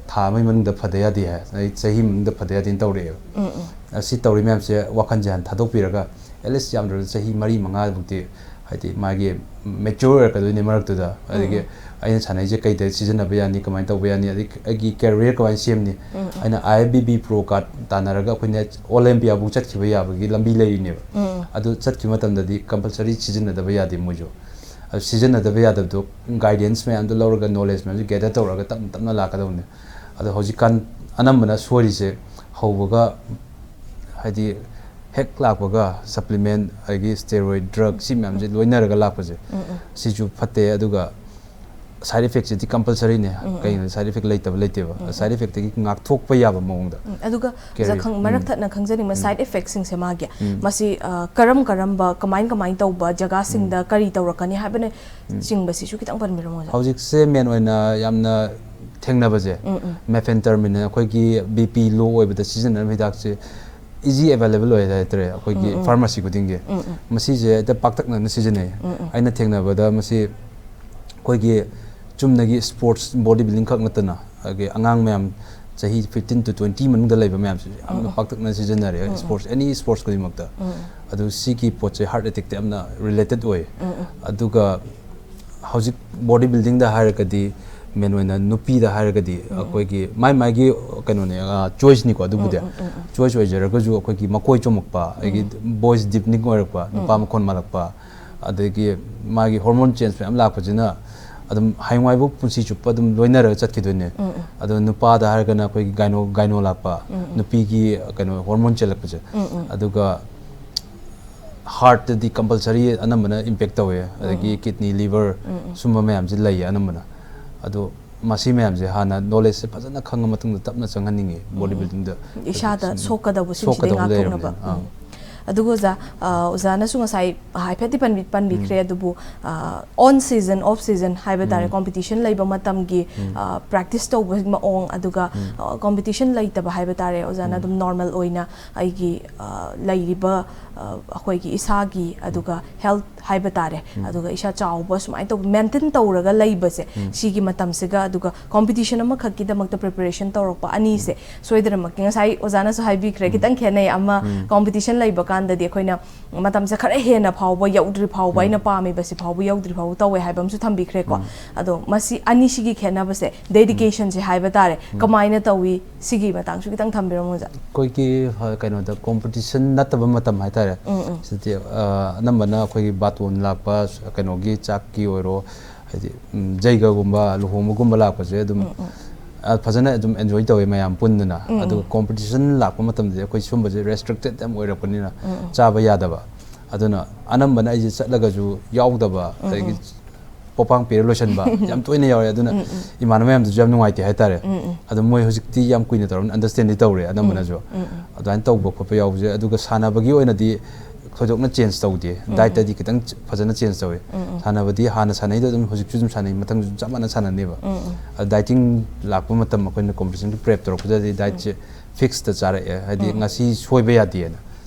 ꯊꯥ ꯑꯃꯒꯤ ꯃꯅꯨꯡꯗ ꯐꯗ ꯌꯥꯗꯦ ꯍꯥꯏ, ꯑꯗꯩ ꯆꯍꯤ ꯃꯅꯨꯡꯗ ꯐꯗ ꯌꯥꯗꯦꯅ ꯇꯧꯔꯛꯑꯦꯕ꯫ ꯎꯝ, ꯎꯝ꯫ ꯑꯁꯤ ꯇꯧꯔꯤ ꯃꯌꯥꯝꯁꯦ ꯋꯥꯈꯜꯁꯦ ꯍꯥꯟꯅ ꯊꯥꯗꯣꯛꯄꯤꯔꯒ, at least ꯌꯥꯝꯗ꯭ꯔꯕꯗ ꯆꯍꯤ ꯃꯔꯤ ꯃꯉꯥꯃꯨꯛꯇꯤ, ꯍꯥꯏꯗꯤ ꯃꯥꯒꯤ mature ꯑꯣꯏꯔꯛꯀꯗꯣꯏꯅꯦ ꯃꯔꯛꯇꯨꯗ꯫ ꯎꯝ, ꯑꯗꯒꯤ ꯎꯝ꯫ ꯑꯩꯅ ꯁꯥꯟꯅꯩꯁꯦ ꯀꯩꯗ ꯁꯤꯖꯤꯟꯅꯕ ꯌꯥꯅꯤ, ꯀꯃꯥꯏꯅ ꯇꯧꯕ ꯌꯥꯅꯤ, ꯑꯗꯩ ꯑꯩꯒꯤ career ꯀꯃꯥꯏꯅ ꯁꯦꯝꯅꯤ? ꯎꯝ, ꯎꯝ꯫ ꯑꯩꯅ I F B B pro card ꯇꯥꯟꯅꯔꯒ ꯑꯩꯈꯣꯏꯅ All India ꯐꯥꯎ ꯆꯠꯈꯤꯕ ꯌꯥꯕꯒꯤ ꯂꯝꯕꯤ ꯂꯩꯔꯤꯅꯦꯕ꯫ ꯎꯝ, ꯎꯝ꯫ ꯑꯗꯨ ꯆꯠꯈꯤꯕ ꯃꯇꯝꯗꯗꯤ compulsory ꯁꯤꯖꯤꯟꯅꯗꯕ ꯌꯥꯗꯦ ꯃꯣꯏꯁꯨ꯫ ꯑꯗꯨ ꯁꯤꯖꯤꯟꯅꯗꯕ ꯌꯥꯗꯕꯗꯣ, guidance ꯃꯌꯥꯝꯗꯣ ꯂꯧꯔꯒ, knowledge ꯃꯌꯥꯝꯗꯣ gather ꯇꯧꯔꯒ ꯇꯞꯅ ꯇꯞꯅ ꯂꯥꯛꯀꯗꯧꯕꯅꯦ꯫ ꯑꯗꯣ ꯍꯧꯖꯤꯛꯀꯥꯟ ꯑꯅꯝꯕꯅ ꯁꯣꯏꯔꯤꯁꯦ ꯍꯧꯕꯒ, ꯍꯥꯏꯗꯤ ꯍꯦꯛ ꯂꯥꯛꯄꯒ supplement, ꯑꯗꯒꯤ steroid, drug, ꯁꯤ ꯃꯌꯥꯝꯁꯦ ꯂꯣꯏꯅꯔꯒ ꯂꯥꯛꯄꯁꯦ, ꯎꯝ, ꯎꯝ꯫ ꯁꯤꯁꯨ ꯐꯠꯇꯦ꯫ ꯑꯗꯨꯒ side effectꯁꯤꯗꯤ compulsoryꯅꯦ꯫ ꯎꯝ, ꯎꯝ꯫ ꯀꯩꯒꯤꯅꯣ, side effect ꯂꯩꯇꯕ ꯂꯩꯇꯦꯕ꯫ ꯎꯝ, ꯎꯝ꯫ Side effectꯇꯒꯤ ꯉꯥꯛꯊꯣꯛꯄ ꯌꯥꯕ ꯃꯑꯣꯡꯗ꯫ ꯎꯝ, ꯑꯗꯨꯒ ꯀꯦꯔꯤ-, ꯈꯪ-, ꯃꯔꯛ ꯎꯝ꯫ ꯊꯠꯅ ꯈꯪꯖꯅꯤꯡꯕ ꯎꯝ꯫ Side effectꯁꯤꯡꯁꯦ ꯃꯥꯒꯤ, ꯎꯝ꯫ ꯃꯁꯤ, ꯑ, ꯀꯔꯝ ꯀꯔꯝꯕ, ꯀꯃꯥꯏ ꯀꯃꯥꯏ ꯇꯧꯕ ꯖꯒꯥꯁꯤꯡꯗ ꯎꯝ꯫ ꯀꯔꯤ ꯇꯧꯔꯛꯀꯅꯤ ꯍꯥꯏꯕꯅ ꯎꯝ꯫ ꯆꯤꯡꯕꯁꯤꯁꯨ ꯈꯤꯇꯪ ꯄꯟꯕꯤꯔꯝꯃꯣ, ꯑꯣꯖꯥ꯫ ꯍꯧꯖꯤꯛꯁꯦ main ꯑꯣꯏꯅ ꯌꯥꯝꯅ ꯊꯦꯡꯅꯕꯁꯦ, ꯎꯝ, ꯎꯝ꯫ Methaphentamine, ꯑꯩꯈꯣꯏꯒꯤ BP low ꯑꯣꯏꯕꯗ ꯁꯤꯖꯤꯟꯅꯔꯝꯕ ꯍꯤꯗꯥꯛꯁꯦ easy available ꯑꯣꯏ ꯍꯥꯏꯇꯥꯔꯦ, ꯑꯩꯈꯣꯏꯒꯤ ꯎꯝ, ꯎꯝ꯫ Pharmacy ꯈꯨꯗꯤꯡꯒꯤ꯫ ꯎꯝ, ꯎꯝ꯫ ꯃꯁꯤꯁꯦ ꯍꯦꯛꯇ ꯄꯥꯛꯇꯛꯅꯅ ꯁꯤꯖꯤꯟꯅꯩ꯫ ꯎꯝ, ꯎꯝ꯫ ꯑꯩꯅ ꯊꯦꯡꯅꯕꯗ ꯃꯁꯤ ꯑꯩꯈꯣꯏꯒꯤ ꯆꯨꯝꯅꯒꯤ sports, body building ꯈꯛ ꯅꯠꯇꯅ, ꯑꯗꯒꯤ ꯑꯉꯥꯡ ꯃꯌꯥꯝ ꯆꯍꯤ fifteen to twenty ꯃꯅꯨꯡꯗ ꯂꯩꯕ ꯃꯌꯥꯝꯁꯤꯁꯨ ꯌꯥꯝꯅ ꯎꯝ, ꯎꯝ꯫ ꯄꯥꯛꯇꯛꯅꯅ ꯁꯤꯖꯤꯟꯅꯔꯦ, ꯎꯝ, ꯎꯝ꯫ Sports, any sports ꯈꯨꯗꯤꯡꯃꯛꯇ꯫ ꯎꯝ, ꯎꯝ꯫ ꯑꯗꯨ ꯁꯤꯒꯤ ꯄꯣꯠꯁꯦ heart attackꯇ ꯌꯥꯝꯅ related ꯑꯣꯏ꯫ ꯎꯝ, ꯎꯝ꯫ ꯑꯗꯨꯒ ꯍꯧꯖꯤꯛ body buildingꯗ ꯍꯥꯏꯔꯒꯗꯤ, main ꯑꯣꯏꯅ ꯅꯨꯄꯤꯗ ꯍꯥꯏꯔꯒꯗꯤ, ꯎꯝ, ꯎꯝ꯫ ꯑꯩꯈꯣꯏꯒꯤ ꯃꯥꯏ ꯃꯥꯏꯒꯤ ꯀꯩꯅꯣꯅꯦ, ꯑ, choiceꯅꯤꯀꯣ ꯑꯗꯨꯕꯨꯗꯤ꯫ ꯎꯝ, ꯎꯝ, ꯎꯝ, ꯎꯝ꯫ Choice ꯑꯣꯏꯖꯔꯒꯁꯨ ꯑꯩꯈꯣꯏꯒꯤ ꯃꯀꯣꯏ ꯆꯣꯝꯃꯛꯄ, ꯑꯗꯒꯤ ꯎꯝ, ꯎꯝ꯫ Voice deepening ꯑꯣꯏꯔꯛꯄ, ꯅꯨꯄꯥ ꯎꯝ, ꯎꯝ꯫ ꯃꯈꯣꯟ ꯃꯥꯜꯂꯛꯄ, ꯑꯗꯒꯤ ꯃꯥꯒꯤ hormone change ꯃꯌꯥꯝ ꯂꯥꯛꯄꯁꯤꯅ ꯑꯗꯨꯝ ꯍꯌꯦꯡꯋꯥꯏꯐꯥꯎ ꯄꯨꯟꯁꯤ ꯆꯨꯞꯄ ꯑꯗꯨꯝ ꯂꯣꯏꯅꯔꯒ ꯆꯠꯈꯤꯗꯣꯏꯅꯦ꯫ ꯎꯝ, ꯎꯝ꯫ ꯑꯗꯣ ꯅꯨꯄꯥꯗ ꯍꯥꯏꯔꯒꯅ ꯑꯩꯈꯣꯏꯒꯤ gyno, gyno ꯂꯥꯛꯄ, ꯎꯝ, ꯎꯝ꯫ ꯅꯨꯄꯤꯒꯤ ꯀꯩꯅꯣ hormone ꯆꯦꯜꯂꯛꯄꯁꯦ꯫ ꯎꯝ, ꯎꯝ꯫ ꯑꯗꯨꯒ heartꯇꯗꯤ compulsory ꯑꯅꯝꯕꯅ impact ꯇꯧꯋꯦ, ꯑꯗꯒꯤ ꯎꯝ, ꯎꯝ꯫ Kidney, liver ꯎꯝ, ꯎꯝ꯫ ꯁꯨꯝꯕ ꯃꯌꯥꯝꯁꯦ ꯂꯩꯌꯦ ꯑꯅꯝꯕꯅ꯫ ꯑꯗꯣ ꯃꯁꯤ ꯃꯌꯥꯝꯁꯦ ꯍꯥꯟꯅ knowledgeꯁꯦ ꯐꯖꯅ ꯈꯪꯉ ꯃꯇꯨꯡꯗ ꯇꯞꯅ ꯆꯪꯍꯟꯅꯤꯡꯉꯦ ꯎꯝ, ꯎꯝ꯫ bodybuildingꯗ꯫ ꯏꯁꯥꯗ ꯑꯗꯨ ꯁꯣꯛꯀꯗꯧꯕꯁꯤꯡꯁꯤꯗꯤ ꯁꯣꯛꯀꯗꯧꯕ ꯉꯥꯛꯊꯣꯛꯅꯕ꯫ ꯂꯩꯔꯕꯅꯤꯅ꯫ ꯑꯥ꯫ ꯎꯝ꯫ ꯑꯗꯨꯒ ꯑꯣꯖꯥ, ꯑ, ꯑꯣꯖꯥꯅꯁꯨ ꯉꯁꯥꯏ ꯍꯥꯏꯐꯦꯠꯇꯤ ꯄꯟꯕꯤ-, ꯄꯟꯕꯤꯈ꯭ꯔꯦ, ꯎꯝ꯫ ꯑꯗꯨꯕꯨ, ꯑ, on season, off season ꯍꯥꯏꯕ ꯇꯥꯔꯦ, ꯎꯝ꯫ Competition ꯂꯩꯕ ꯃꯇꯝꯒꯤ, ꯎꯝ꯫ ꯑ, practice ꯇꯧꯕ ꯃꯑꯣꯡ, ꯑꯗꯨꯒ, ꯎꯝ꯫ ꯑ, competition ꯂꯩꯇꯕ ꯍꯥꯏꯕ ꯇꯥꯔꯦ, ꯑꯣꯖꯥꯅ ꯎꯝ꯫ ꯑꯗꯨꯝ normal ꯑꯣꯏꯅ ꯑꯩꯒꯤ, ꯑ, ꯂꯩꯔꯤꯕ, ꯑ, ꯑꯩꯈꯣꯏꯒꯤ ꯏꯁꯥꯒꯤ, ꯎꯝ꯫ ꯑꯗꯨꯒ health ꯍꯥꯏꯕ ꯇꯥꯔꯦ, ꯎꯝ꯫ ꯑꯗꯨꯒ ꯏꯁꯥ ꯆꯥꯎꯕ ꯁꯨꯃꯥꯏꯅ ꯇꯧ-, maintain ꯇꯧꯔꯒ ꯂꯩꯕꯁꯦ, ꯎꯝ꯫ ꯁꯤꯒꯤ ꯃꯇꯝꯁꯤꯒ, ꯑꯗꯨꯒ competition ꯑꯃꯈꯛꯀꯤꯗꯃꯛꯇ preparation ꯇꯧꯔꯛꯄ ꯑꯅꯤꯁꯦ, ꯎꯝ꯫ ꯁꯣꯏꯗꯅꯃꯛꯀꯤ ꯉꯁꯥꯏ ꯑꯣꯖꯥꯅꯁꯨ ꯍꯥꯏꯕꯤꯈ꯭ꯔꯦ, ꯎꯝ꯫ ꯈꯤꯇꯪ ꯈꯦꯠꯅꯩ꯫ ꯑꯃ ꯎꯝ꯫ Competition ꯂꯩꯕ ꯀꯥꯟꯗꯗꯤ ꯑꯩꯈꯣꯏꯅ ꯃꯇꯝꯁꯦ ꯈꯔ ꯍꯦꯟꯅ ꯐꯥꯎꯕ ꯌꯧꯗ꯭ꯔꯤ ꯐꯥꯎꯕ, ꯎꯝ꯫ ꯑꯩꯅ ꯄꯥꯝꯃꯤꯕꯁꯤ ꯐꯥꯎꯕ ꯌꯧꯗ꯭ꯔꯤ ꯐꯥꯎꯕ ꯇꯧꯋꯦ ꯍꯥꯏꯕ ꯑꯃꯁꯨ ꯊꯝꯕꯤꯈ꯭ꯔꯦꯀꯣ꯫ ꯎꯝ꯫ ꯑꯗꯣ ꯃꯁꯤ ꯑꯅꯤꯁꯤꯒꯤ ꯈꯦꯠꯅꯕꯁꯦ, dedication ꯁꯦ ꯍꯥꯏꯕ ꯇꯥꯔꯦ, ꯎꯝ꯫ ꯀꯃꯥꯏꯅ ꯇꯧꯏ? ꯁꯤꯒꯤ ꯃꯇꯥꯡꯁꯨ ꯈꯤꯇꯪ ꯊꯝꯕꯤꯔꯝꯃꯨ, ꯑꯣꯖꯥ꯫ ꯑꯩꯈꯣꯏꯒꯤ, ꯑ, ꯀꯩꯅꯣꯗ, competition ꯅꯠꯇꯕ ꯃꯇꯝ ꯍꯥꯏꯇꯥꯔꯦ꯫ ꯎꯝ, ꯎꯝ꯫ ꯁꯤꯗꯤ, ꯑ, ꯑꯅꯝꯕꯅ ꯑꯩꯈꯣꯏꯒꯤ ꯕꯥꯇꯣꯟ ꯂꯥꯛꯄ, ꯀꯩꯅꯣꯒꯤ ꯆꯥꯛꯀꯤ ꯑꯣꯏꯔꯣ, ꯍꯥꯏꯗꯤ, ꯎꯝ, ꯖꯩꯒꯒꯨꯝꯕ, ꯂꯨꯍꯣꯡꯕꯒꯨꯝꯕ ꯂꯥꯛꯄꯁꯦ ꯑꯗꯨꯝ, ꯎꯝ, ꯎꯝ꯫ ꯑ, ꯐꯖꯅ ꯑꯗꯨꯝ enjoy ꯇꯧꯋꯦ ꯃꯌꯥꯝ ꯄꯨꯟꯗꯅ꯫ ꯎꯝ, ꯑꯗꯨꯒ ꯎꯝ꯫ Competition ꯂꯥꯛꯄ ꯃꯇꯝꯗꯗꯤ ꯑꯩꯈꯣꯏ ꯁꯨꯝꯕꯁꯦ restricted ꯌꯥꯝ ꯑꯣꯏꯔꯛꯄꯅꯤꯅ ꯎꯝ, ꯎꯝ꯫ ꯆꯥꯕ ꯌꯥꯗꯕ꯫ ꯑꯗꯨꯅ ꯑꯅꯝꯕꯅ ꯑꯩꯁꯦ ꯆꯠꯂꯒꯁꯨ ꯌꯥꯎꯗꯕ, ꯎꯝ, ꯑꯗꯒꯤ ꯎꯝ꯫ ꯄꯣꯄꯥꯡ ꯄꯤꯔ ꯂꯣꯏꯁꯤꯟꯕ ꯌꯥꯝ ꯇꯣꯏꯅ ꯌꯥꯎꯔꯦ꯫ ꯑꯗꯨꯅ ꯎꯝ, ꯎꯝ꯫ ꯏꯃꯥꯟꯅꯕ ꯃꯌꯥꯝꯗꯨꯁꯨ ꯌꯥꯝ ꯅꯨꯡꯉꯥꯏꯇꯦ ꯍꯥꯏꯇꯥꯔꯦ꯫ ꯎꯝ, ꯎꯝ꯫ ꯑꯗꯣ ꯃꯣꯏ ꯍꯧꯖꯤꯛꯇꯤ ꯌꯥꯝ ꯀꯨꯏꯅ ꯇꯧꯔꯕꯅꯤꯅ understand ꯗꯤ ꯇꯧꯔꯦ ꯑꯅꯝꯕꯅꯁꯨ꯫ ꯎꯝ, ꯎꯝ꯫ ꯑꯗꯨꯃꯥꯏꯅ ꯇꯧꯕ ꯈꯣꯠꯄ ꯌꯥꯎꯕꯁꯦ꯫ ꯑꯗꯨꯒ ꯁꯥꯟꯅꯕꯒꯤ ꯑꯣꯏꯅꯗꯤ ꯊꯣꯏꯗꯣꯛꯅ change ꯇꯧꯗꯦ꯫ ꯎꯝ, ꯎꯝ꯫ Diet ꯇꯗꯤ ꯈꯤꯇꯪ ꯐꯖꯅ change ꯇꯧꯋꯦ꯫ ꯎꯝ, ꯎꯝ꯫ ꯁꯥꯟꯅꯕꯗꯤ ꯍꯥꯟꯅ ꯁꯥꯟꯅꯩꯗꯣ ꯑꯗꯨꯝ ꯍꯧꯖꯤꯛꯁꯨ ꯑꯗꯨꯝ ꯁꯥꯟꯅꯩ, ꯃꯊꯪꯁꯨ ꯑꯗꯨꯝ ꯆꯞ ꯃꯥꯟꯅ ꯁꯥꯟꯅꯅꯦꯕ꯫ ꯎꯝ, ꯎꯝ꯫ ꯑꯗꯣ dieting ꯂꯥꯛꯄ ꯃꯇꯝ, ꯑꯩꯈꯣꯏꯅ competition ꯒꯤ prep ꯇꯧꯔꯛꯄꯗꯗꯤ diet ꯁꯦ ꯎꯝ꯫ Fix ꯇ ꯆꯥꯔꯛꯑꯦ, ꯍꯥꯏꯗꯤ ꯎꯝ, ꯎꯝ꯫ ꯉꯁꯤ ꯁꯣꯏꯕ ꯌꯥꯗꯦꯅ꯫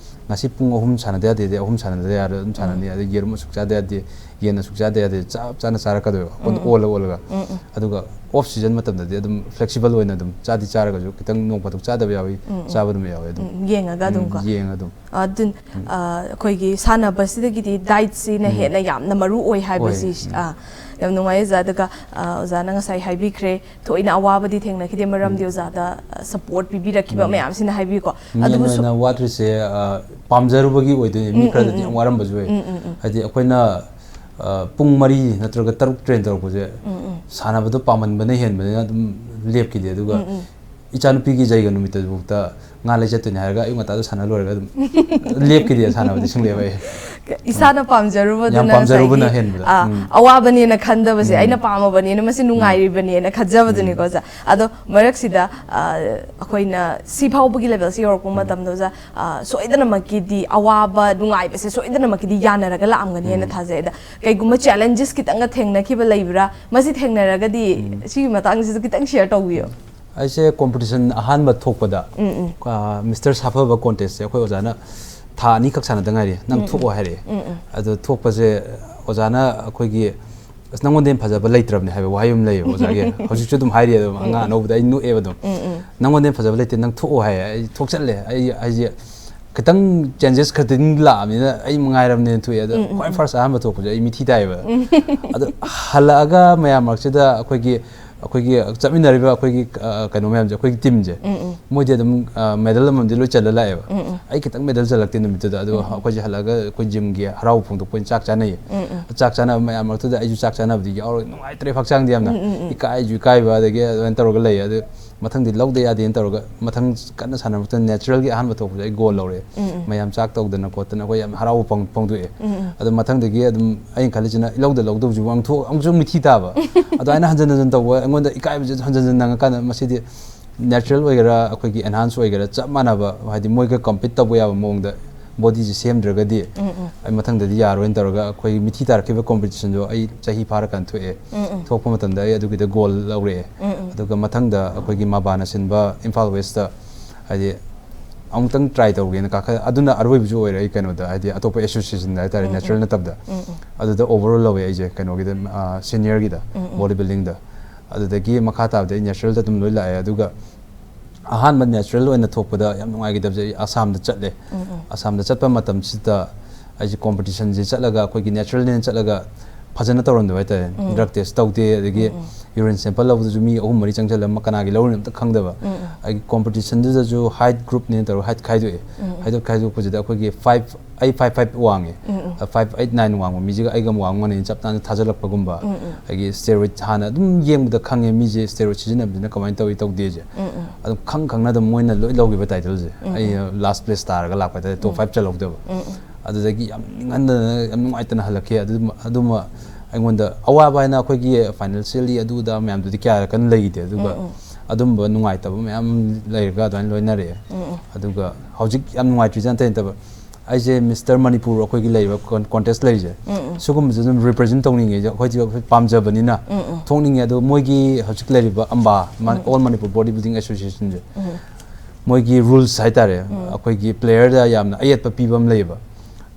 ꯉꯁꯤ ꯄꯨꯡ ꯑꯍꯨꯝ ꯁꯥꯟꯅꯗ ꯌꯥꯗꯦꯗꯤ ꯑꯍꯨꯝ ꯁꯥꯟꯅꯗ ꯌꯥꯔꯣꯏ, ꯑꯗꯨꯝ ꯎꯝ꯫ ꯁꯥꯟꯅꯅꯤ꯫ ꯑꯗꯩ ꯌꯦꯔꯨꯝ ꯑꯁꯨꯛ ꯆꯥꯗ ꯌꯥꯗꯦ, ꯌꯦꯟ ꯑꯁꯨꯛ ꯆꯥꯗ ꯌꯥꯗꯦ, ꯆꯞ ꯆꯥꯅ ꯆꯥꯔꯛꯀꯗꯣꯏꯕ, ꯑꯩꯈꯣꯏꯗ ꯎꯝ, ꯎꯝ꯫ ꯑꯣꯜꯂ ꯑꯣꯜꯂꯒ꯫ ꯎꯝ, ꯎꯝ꯫ ꯑꯗꯨꯒ off season ꯃꯇꯝꯗꯗꯤ ꯑꯗꯨꯝ flexible ꯑꯣꯏꯅ ꯑꯗꯨꯝ ꯆꯥꯗꯤ ꯆꯥꯔꯒꯁꯨ ꯈꯤꯇꯪ ꯅꯣꯡ ꯐꯥꯗꯣꯛ ꯆꯥꯗꯕ ꯌꯥꯎꯏ, ꯎꯝ, ꯎꯝ꯫ ꯆꯥꯕ ꯑꯗꯨꯝ ꯌꯥꯎꯏ ꯑꯗꯨꯝ꯫ ꯎꯝ, ꯌꯦꯡꯉꯒ ꯎꯝ, ꯑꯗꯨꯝꯀꯣ꯫ ꯌꯦꯡꯉ ꯑꯗꯨꯝ꯫ ꯑꯗꯨꯅ, ꯎꯝ꯫ ꯑ, ꯑꯩꯈꯣꯏꯒꯤ ꯁꯥꯟꯅꯕꯁꯤꯗꯒꯤꯗꯤ diet ꯁꯤꯅ ꯎꯝ꯫ ꯍꯦꯟꯅ ꯌꯥꯝꯅ ꯃꯔꯨ ꯑꯣꯏ ꯍꯥꯏꯕꯁꯤ, ꯍꯣꯏ꯫ ꯎꯝ꯫ ꯑ, ꯌꯥꯝ ꯅꯨꯡꯉꯥꯏ ꯑꯣꯖꯥ꯫ ꯑꯗꯨꯒ, ꯑ, ꯑꯣꯖꯥꯅ ꯉꯁꯥꯏ ꯍꯥꯏꯕꯤꯈ꯭ꯔꯦ, ꯊꯣꯏꯅ ꯑꯋꯥꯕꯗꯤ ꯊꯦꯡꯅꯈꯤꯗꯦ, ꯃꯔꯝꯗꯤ ꯎꯝ꯫ ꯑꯣꯖꯥꯗ, ꯑ, support ꯄꯤꯕꯤꯔꯛꯈꯤꯕ ꯎꯝ꯫ ꯃꯌꯥꯝꯁꯤꯅ ꯍꯥꯏꯕꯤꯀꯣ꯫ Main ꯑꯗꯨꯕꯨ ꯁꯨ- ꯑꯣꯏꯅ ꯋꯥꯠꯇ꯭ꯔꯤꯁꯦ, ꯑ, ꯄꯥꯝꯖꯔꯨꯕꯒꯤ ꯑꯣꯏꯗꯣꯏꯅꯦ꯫ ꯃꯤ ꯎꯝ, ꯎꯝ, ꯈꯔꯗꯗꯤ ꯎꯝ꯫ ꯌꯥꯝ ꯋꯥꯔꯝꯕꯁꯨ ꯌꯥꯏ꯫ ꯎꯝ, ꯎꯝ, ꯎꯝ꯫ ꯍꯥꯏꯗꯤ ꯑꯩꯈꯣꯏꯅ, ꯑ, ꯄꯨꯡ ꯃꯔꯤ ꯅꯠꯇ꯭ꯔꯒ ꯇꯔꯨꯛ train ꯇꯧꯔꯛꯄꯁꯦ, ꯎꯝ, ꯎꯝ꯫ ꯁꯥꯟꯅꯕꯗꯣ ꯄꯥꯝꯃꯟꯕꯅ ꯍꯦꯟꯕꯅꯤꯅ ꯑꯗꯨꯝ ꯂꯦꯞꯈꯤꯗꯦ꯫ ꯑꯗꯨꯒ ꯎꯝ, ꯎꯝ꯫ ꯏꯆꯥꯅꯨꯄꯤꯒꯤ ꯖꯩꯒ ꯅꯨꯃꯤꯠꯇꯐꯥꯎꯗ ꯉꯥ ꯂꯩ ꯆꯠꯇꯣꯏꯅꯦ ꯍꯥꯏꯔꯒ ꯑꯌꯨꯛ ꯉꯟꯇꯥꯗ ꯁꯥꯟꯅ ꯂꯣꯏꯔꯒ ꯑꯗꯨꯝ ꯂꯦꯞꯈꯤꯗꯦ ꯁꯥꯟꯅꯕꯗꯤ ꯁꯨꯡꯂꯦꯞ ꯑꯩ꯫ ꯏꯁꯥꯅ ꯄꯥꯝꯖꯔꯨꯕꯗꯨꯅ ꯌꯥꯝ ꯄꯥꯝꯖꯔꯨꯕꯅ ꯉꯁꯥꯏꯒꯤ, ꯍꯦꯟꯕꯗ꯫ ꯑ, ꯎꯝ꯫ ꯑꯋꯥꯕꯅꯦꯅ ꯈꯟꯗꯕꯁꯦ, ꯎꯝ꯫ ꯑꯩꯅ ꯄꯥꯝꯃꯕꯅꯦꯅ, ꯃꯁꯤ ꯎꯝ꯫ ꯅꯨꯡꯉꯥꯏꯔꯤꯕꯅꯦꯅ ꯈꯟꯖꯕꯗꯨꯅꯤꯀꯣ, ꯎꯝ꯫ ꯑꯣꯖꯥ꯫ ꯑꯗꯣ ꯃꯔꯛꯁꯤꯗ, ꯑ, ꯑꯩꯈꯣꯏꯅ ꯁꯤ ꯐꯥꯎꯕꯒꯤ ꯂꯦꯚꯦꯜꯁꯤ ꯌꯧꯔꯛꯄ ꯎꯝ꯫ ꯃꯇꯝꯗ, ꯑꯣꯖꯥ, ꯑ, ꯁꯣꯏꯗꯅꯃꯛꯀꯤꯗꯤ ꯑꯋꯥꯕ, ꯅꯨꯡꯉꯥꯏꯕꯁꯦ ꯁꯣꯏꯗꯅꯃꯛꯀꯤꯗꯤ ꯌꯥꯅꯔꯒ ꯂꯥꯛꯑꯝꯒꯅꯤ ꯍꯥꯏꯅ ꯎꯝ꯫ ꯊꯥꯖꯩ꯫ ꯑꯗ ꯀꯩꯒꯨꯝꯕ ꯆꯦꯂꯦꯟꯖꯦꯁ ꯈꯤꯇꯪꯒ ꯊꯦꯡꯅꯈꯤꯕ ꯂꯩꯕ꯭ꯔꯥ? ꯃꯁꯤ ꯊꯦꯡꯅꯔꯒꯗꯤ ꯎꯝ꯫ ꯁꯤꯒꯤ ꯃꯇꯥꯡꯁꯤꯁꯨ ꯈꯤꯇꯪ ꯁꯤꯌꯔ ꯇꯧꯕꯤꯌꯣ꯫ ꯑꯩꯁꯦ ꯀꯣꯝꯄꯤꯇꯤꯁꯟ ꯑꯍꯥꯟꯕ ꯊꯣꯛꯄꯗ, ꯎꯝ, ꯎꯝ꯫ ꯑ, ꯃꯤꯁꯇꯔ ꯁꯥꯐꯕ ꯀꯣꯟꯇꯦꯁꯁꯦ ꯑꯩꯈꯣꯏ ꯑꯣꯖꯥꯅ ꯊꯥ ꯑꯅꯤꯈꯛ ꯁꯥꯟꯅꯗ ꯉꯥꯏꯔꯤ, "ꯅꯪ ꯎꯝ, ꯎꯝ꯫ ꯊꯣꯛꯑꯣ" ꯍꯥꯏꯔꯛꯑꯦ꯫ ꯎꯝ, ꯎꯝ꯫ ꯑꯗꯣ ꯊꯣꯛꯄꯁꯦ ꯑꯣꯖꯥꯅ ꯑꯩꯈꯣꯏꯒꯤ, "ꯑꯁ, ꯅꯪꯉꯣꯟꯗ ꯍꯦꯟꯅ ꯐꯖꯕ ꯂꯩꯇ꯭ꯔꯕꯅꯦ" ꯍꯥꯏꯕ ꯋꯥꯍꯩ ꯑꯃ ꯂꯩꯌꯦꯕ ꯑꯣꯖꯥꯒꯤ꯫ ꯍꯧꯖꯤꯛꯁꯨ ꯑꯗꯨꯝ ꯍꯥꯏꯔꯤ, ꯑꯗꯨꯝ ꯎꯝ, ꯑꯉꯥꯡ ꯎꯝ꯫ ꯑꯅꯧꯕꯗ ꯑꯩ ꯅꯣꯛꯑꯦꯕ ꯑꯗꯨꯝ꯫ ꯎꯝ, ꯎꯝ꯫ "ꯅꯪꯉꯣꯟꯗ ꯍꯦꯟꯅ ꯐꯖꯕ ꯂꯩꯇꯦ, ꯅꯪ ꯊꯣꯛꯑꯣ" ꯍꯥꯏꯌꯦ꯫ ꯑꯩ ꯊꯣꯛꯆꯜꯂꯦ꯫ ꯑꯩ ꯍꯥꯏꯁꯦ ꯈꯤꯇꯪ ꯆꯦꯟꯖꯦꯁ ꯈꯛꯇꯪ ꯂꯥꯛꯑꯕꯅꯤꯅ ꯑꯩ ꯃꯉꯥꯏꯔꯕꯅꯦꯅ ꯊꯣꯛꯑꯦ꯫ ꯑꯗꯣ ꯎꯝ, ꯎꯝ, ꯈ꯭ꯋꯥꯏ ꯎꯝ꯫ ꯐꯥꯔꯁ ꯑꯍꯥꯟꯕ ꯊꯣꯛꯄꯁꯦ ꯑꯩ ꯃꯤꯊꯤ ꯇꯥꯏꯌꯦꯕ꯫ ꯎꯝ꯫ ꯑꯗꯣ ꯍꯜꯂꯛꯑꯒ ꯃꯌꯥꯝ ꯃꯔꯛꯁꯤꯗ ꯑꯩꯈꯣꯏꯒꯤ, ꯑꯩꯈꯣꯏꯒꯤ ꯆꯠꯃꯤꯟꯅꯔꯤꯕ ꯑꯩꯈꯣꯏꯒꯤ, ꯑ, ꯀꯩꯅꯣ ꯃꯌꯥꯝꯁꯦ, ꯑꯩꯈꯣꯏꯒꯤ ꯇꯤꯝꯁꯦ, ꯎꯝ, ꯎꯝ꯫ ꯃꯣꯏꯗꯤ ꯑꯗꯨꯝ, ꯑ, ꯃꯦꯗꯜ ꯑꯃꯃꯝꯗꯤ ꯂꯣꯏ ꯆꯜꯂ ꯂꯥꯛꯑꯦꯕ꯫ ꯎꯝ, ꯎꯝ꯫ ꯑꯩ ꯈꯤꯇꯪ ꯃꯦꯗꯜ ꯆꯜꯂꯛꯇꯦ ꯅꯨꯃꯤꯠꯇꯨꯗ꯫ ꯑꯗꯣ ꯎꯝ, ꯎꯝ꯫ ꯑꯩꯈꯣꯏꯁꯦ ꯍꯜꯂꯛꯑꯒ ꯑꯩꯈꯣꯏ ꯖꯤꯝꯒꯤ ꯍꯔꯥꯎꯕ ꯐꯣꯡꯗꯣꯛꯄ ꯑꯣꯏꯅ ꯆꯥꯛ ꯆꯥꯅꯩꯌꯦ꯫ ꯎꯝ, ꯎꯝ꯫ ꯆꯥꯛ ꯆꯥꯅꯕ ꯃꯌꯥꯝ ꯃꯔꯛꯇꯨꯗ ꯑꯩꯁꯨ ꯆꯥꯛ ꯆꯥꯅꯕꯗꯤ ꯌꯥꯎꯔꯒ ꯅꯨꯡꯉꯥꯏꯇ꯭ꯔꯦ ꯍꯛꯆꯥꯡꯗꯤ ꯌꯥꯝꯅ꯫ ꯎꯝ, ꯎꯝ, ꯎꯝ꯫ ꯏꯀꯥꯏꯁꯨ ꯏꯀꯥꯏꯕ, ꯑꯗꯒꯤ ꯑꯗꯨꯃꯥꯏꯅ ꯇꯧꯔꯒ ꯂꯩ꯫ ꯑꯗꯨ ꯃꯊꯪꯗꯤ ꯂꯧꯗ ꯌꯥꯗꯦꯅ ꯇꯧꯔꯒ ꯃꯊꯪ ꯀꯟꯅ ꯁꯥꯟꯅꯔꯛꯇꯅ ꯅꯦꯆꯔꯦꯜꯒꯤ ꯑꯍꯥꯟꯕ ꯊꯣꯛꯄꯗ ꯑꯩ ꯒꯣꯜ ꯂꯧꯔꯛꯑꯦ꯫ ꯎꯝ, ꯎꯝ꯫ ꯃꯌꯥꯝ ꯆꯥꯛ ꯇꯧꯗꯅ ꯈꯣꯠꯇꯅ ꯑꯩꯈꯣꯏ ꯌꯥꯝ ꯍꯔꯥꯎꯕ ꯐꯣꯡ-, ꯐꯣꯡꯗꯣꯛꯑꯦ꯫ ꯎꯝ, ꯎꯝ꯫ ꯑꯗꯣ ꯃꯊꯪꯗꯒꯤ ꯑꯗꯨꯝ ꯑꯩꯅ ꯈꯜꯂꯤꯁꯤꯅ ꯏꯂꯧꯗ ꯂꯧꯗꯧꯁꯤꯕꯨ ꯑꯃꯨꯛ ꯊꯣꯛ-, ꯑꯃꯨꯛꯁꯨ ꯃꯤꯊꯤ ꯇꯥꯕ꯫ ꯑꯗꯣ ꯑꯩꯅ ꯍꯟꯖꯟ ꯍꯟꯖꯟ ꯇꯧꯕ, ꯑꯩꯉꯣꯟꯗ ꯏꯀꯥꯏꯕꯁꯦ ꯍꯟꯖꯟ ꯍꯟꯖꯟ ꯅꯪꯉꯀꯥꯟꯗ ꯃꯁꯤꯗꯤ ꯅꯦꯆꯔꯦꯜ ꯑꯣꯏꯒꯦꯔꯥ, ꯑꯩꯈꯣꯏꯒꯤ ꯑꯦꯟꯍꯥꯟꯁ ꯑꯣꯏꯒꯦꯔꯥ, ꯆꯞ ꯃꯥꯟꯅꯕ, ꯍꯥꯏꯗꯤ ꯃꯣꯏꯒ ꯀꯝꯄꯤꯠ ꯇꯧꯕ ꯌꯥꯕ ꯃꯑꯣꯡꯗ ꯕꯣꯗꯤꯁꯦ ꯁꯦꯝꯗ꯭ꯔꯒꯗꯤ ꯎꯝ, ꯎꯝ꯫ ꯑꯩ ꯃꯊꯪꯗꯗꯤ ꯌꯥꯔꯣꯏꯅ ꯇꯧꯔꯒ ꯑꯩꯈꯣꯏ ꯃꯤꯊꯤ ꯇꯥꯔꯛꯈꯤꯕ ꯀꯣꯝꯄꯤꯇꯤꯁꯟꯗꯣ ꯑꯩ ꯆꯍꯤ ꯐꯥꯔꯀꯥꯟꯗ ꯊꯣꯛꯑꯦ꯫ ꯎꯝ, ꯎꯝ꯫ ꯊꯣꯛꯄ ꯃꯇꯝꯗ ꯑꯩ ꯑꯗꯨꯒꯤꯗ ꯒꯣꯜ ꯂꯧꯔꯛꯑꯦ꯫ ꯎꯝ, ꯎꯝ꯫ ꯑꯗꯨꯒ ꯃꯊꯪꯗ ꯑꯩꯈꯣꯏꯒꯤ ꯃꯕꯥꯅ ꯁꯤꯟꯕ ꯏꯝꯐꯥꯜ ꯋꯦꯁꯇ, ꯍꯥꯏꯗꯤ, ꯑꯃꯨꯛꯇꯪ ꯇ꯭ꯔꯥꯏ ꯇꯧꯒꯦꯅ ꯀꯥꯈꯠ-, ꯑꯗꯨꯅ ꯑꯔꯣꯏꯕꯁꯨ ꯑꯣꯏꯔꯦ ꯑꯩ ꯀꯩꯅꯣꯗ, ꯍꯥꯏꯗꯤ, ꯑꯇꯣꯞꯄ ꯑꯦꯁꯣꯁꯤꯌꯦꯁꯟꯗ ꯍꯥꯏꯇꯥꯔꯦ, ꯎꯝ, ꯎꯝ꯫ ꯅꯦꯆꯔꯦꯜ ꯅꯠꯇꯕꯗ꯫ ꯎꯝ, ꯎꯝ꯫ ꯑꯗꯨꯗ ꯑꯣꯚꯔꯑꯣꯜ ꯂꯧꯋꯦ ꯑꯩꯁꯦ ꯀꯩꯅꯣꯒꯤꯗ, ꯑ, ꯁꯤꯅꯤꯌꯔꯒꯤꯗ, ꯎꯝ, ꯎꯝ꯫ ꯕꯣꯗꯤ ꯕꯤꯜꯗꯤꯡꯗ꯫ ꯑꯗꯨꯗꯒꯤ ꯃꯈꯥ ꯇꯥꯕꯗꯤ ꯑꯩ ꯅꯦꯆꯔꯦꯜꯗ ꯑꯗꯨꯝ ꯂꯣꯏ ꯂꯥꯛꯑꯦ꯫ ꯑꯗꯨꯒ ꯑꯍꯥꯟꯕ ꯅꯦꯆꯔꯦꯜ ꯑꯣꯏꯅ ꯊꯣꯛꯄꯗ ꯌꯥꯝ ꯅꯨꯡꯉꯥꯏꯈꯤꯗꯕꯁꯦ ꯑꯩ ꯑꯁꯥꯝꯗ ꯆꯠꯂꯦ꯫ ꯎꯝ, ꯎꯝ꯫ ꯑꯁꯥꯝꯗ ꯆꯠꯄ ꯃꯇꯝꯁꯤꯗ ꯑꯩꯁꯦ ꯀꯣꯝꯄꯤꯇꯤꯁꯟꯁꯦ ꯆꯠꯂꯒ, ꯑꯩꯈꯣꯏꯒꯤ ꯅꯦꯆꯔꯦꯜꯅꯦꯅ ꯆꯠꯂꯒ ꯐꯖꯅ ꯇꯧꯔꯝꯗꯕ ꯍꯥꯏꯇꯥꯔꯦ꯫ ꯎꯝ꯫ ꯗ꯭ꯔꯒ ꯇꯦꯁ ꯇꯧꯗꯦ, ꯑꯗꯒꯤ ꯎꯝ, ꯎꯝ꯫ ꯌꯨꯔꯤꯟ ꯁꯦꯝꯄꯜ ꯂꯧꯕꯗꯁꯨ ꯃꯤ ꯑꯍꯨꯝ ꯃꯔꯤ ꯆꯪꯁꯤꯜꯂꯒ ꯀꯅꯥꯒꯤ ꯂꯧꯔꯤꯅꯣ ꯑꯝꯇ ꯈꯪꯗꯕ꯫ ꯎꯝ, ꯎꯝ꯫ ꯑꯩꯒꯤ ꯀꯣꯝꯄꯤꯇꯤꯁꯟꯗꯨꯗꯁꯨ ꯍꯥꯏꯠ ꯒ꯭ꯔꯨꯞꯅꯦꯅ ꯇꯧꯔꯒ ꯍꯥꯏꯠ ꯈꯥꯏꯗꯣꯛꯑꯦ꯫ ꯎꯝ, ꯎꯝ꯫ ꯍꯥꯏꯗꯣꯛ ꯈꯥꯏꯗꯣꯛꯄꯁꯤꯗ ꯑꯩꯈꯣꯏꯒꯤ ꯐꯥꯏꯚ, ꯑꯩ ꯐꯥꯏꯚ ꯐꯥꯏꯚ ꯋꯥꯡꯉꯦ꯫ ꯎꯝ, ꯎꯝ꯫ ꯑ, ꯐꯥꯏꯚ ꯑꯩꯠ ꯅꯥꯏꯟ ꯋꯥꯡꯕ ꯃꯤꯁꯤꯒ ꯑꯩꯒ ꯑꯃꯨꯛ ꯋꯥꯡ ꯃꯥꯟꯅꯩ ꯆꯞ ꯆꯥꯅ ꯊꯥꯖꯤꯜꯂꯛꯄꯒꯨꯝꯕ꯫ ꯎꯝ, ꯎꯝ꯫ ꯑꯩꯒꯤ ꯁ꯭ꯇꯦꯔꯣꯏꯗ ꯍꯥꯟꯅ ꯑꯗꯨꯝ ꯌꯦꯡꯕꯗ ꯈꯪꯉꯦ ꯃꯤꯁꯦ ꯁ꯭ꯇꯦꯔꯣꯏꯗ ꯁꯤꯖꯤꯟꯅꯕꯁꯤꯅ ꯀꯃꯥꯏꯅ ꯇꯧꯏ ꯇꯧꯗꯦꯁꯦ꯫ ꯎꯝ, ꯎꯝ꯫ ꯑꯗꯨꯝ ꯈꯪ ꯈꯪꯅ ꯑꯗꯨꯝ ꯃꯣꯏꯅ ꯂꯣꯏ ꯂꯧꯈꯤꯕ ꯇꯥꯏꯇꯜꯁꯦ꯫ ꯎꯝ, ꯑꯩ ꯎꯝ꯫ ꯂꯥꯁ ꯄ꯭ꯂꯦꯁ ꯇꯥꯔꯒ ꯂꯥꯛꯄ ꯍꯥꯏꯇꯥꯔꯦ, ꯇꯣꯞ ꯎꯝ꯫ ꯐꯥꯏꯚ ꯆꯜꯍꯧꯗꯕ꯫ ꯎꯝ, ꯎꯝ꯫ ꯑꯗꯨꯗꯒꯤ ꯌꯥꯝ ꯅꯤꯡꯍꯟꯗꯅ, ꯌꯥꯝ ꯅꯨꯡꯉꯥꯏꯇꯅ ꯍꯜꯂꯛꯈꯤ꯫ ꯑꯗꯨꯃ ꯑꯗꯨꯃ ꯑꯩꯉꯣꯟꯗ ꯑꯋꯥꯕ ꯍꯥꯏꯅ ꯑꯩꯈꯣꯏꯒꯤ financially ꯑꯗꯨ ꯑꯗꯥ ꯃꯌꯥꯝꯗꯨꯗꯤ ꯀꯌꯥ ꯀꯟꯅ ꯂꯩꯈꯤꯗꯦ꯫ ꯑꯗꯨꯒ ꯎꯝ, ꯎꯝ꯫ ꯑꯗꯨꯝꯕ ꯅꯨꯡꯉꯥꯏꯇꯕ ꯃꯌꯥꯝ ꯂꯩꯔꯒ ꯑꯗꯨꯃꯥꯏꯅ ꯂꯣꯏꯅꯔꯛꯑꯦ꯫ ꯎꯝ, ꯎꯝ꯫ ꯑꯗꯨꯒ ꯍꯧꯖꯤꯛ ꯌꯥꯝ ꯅꯨꯡꯉꯥꯏꯇ꯭ꯔꯤꯁꯦ ꯑꯇꯩ ꯅꯠꯇꯕ, ꯑꯩꯁꯦ Mister Manipur ꯑꯩꯈꯣꯏꯒꯤ ꯂꯩꯔꯤꯕ con-, contest ꯂꯩꯔꯤꯁꯦ, ꯎꯝ, ꯎꯝ꯫ ꯁꯤꯒꯨꯝꯕꯁꯦ ꯑꯗꯨꯝ represent ꯇꯧꯅꯤꯡꯉꯦ꯫ ꯑꯩꯈꯣꯏꯁꯦ, ꯑꯩꯈꯣꯏ ꯄꯥꯝꯖꯕꯅꯤꯅ ꯎꯝ, ꯎꯝ꯫ ꯊꯣꯛꯅꯤꯡꯉꯦ꯫ ꯑꯗꯣ ꯃꯣꯏꯒꯤ ꯍꯧꯖꯤꯛ ꯂꯩꯔꯤꯕ ꯑꯝꯕꯥ, ꯃ-, ꯎꯝ, ꯎꯝ꯫ All Manipur Body Building Association ꯁꯦ, ꯎꯝ꯫ ꯃꯣꯏꯒꯤ rules ꯍꯥꯏꯇꯥꯔꯦ, ꯎꯝ꯫ ꯑꯩꯈꯣꯏꯒꯤ player ꯗ ꯌꯥꯝꯅ ꯑꯌꯦꯠꯄ ꯄꯤꯕ ꯑꯃ ꯂꯩꯌꯦꯕ꯫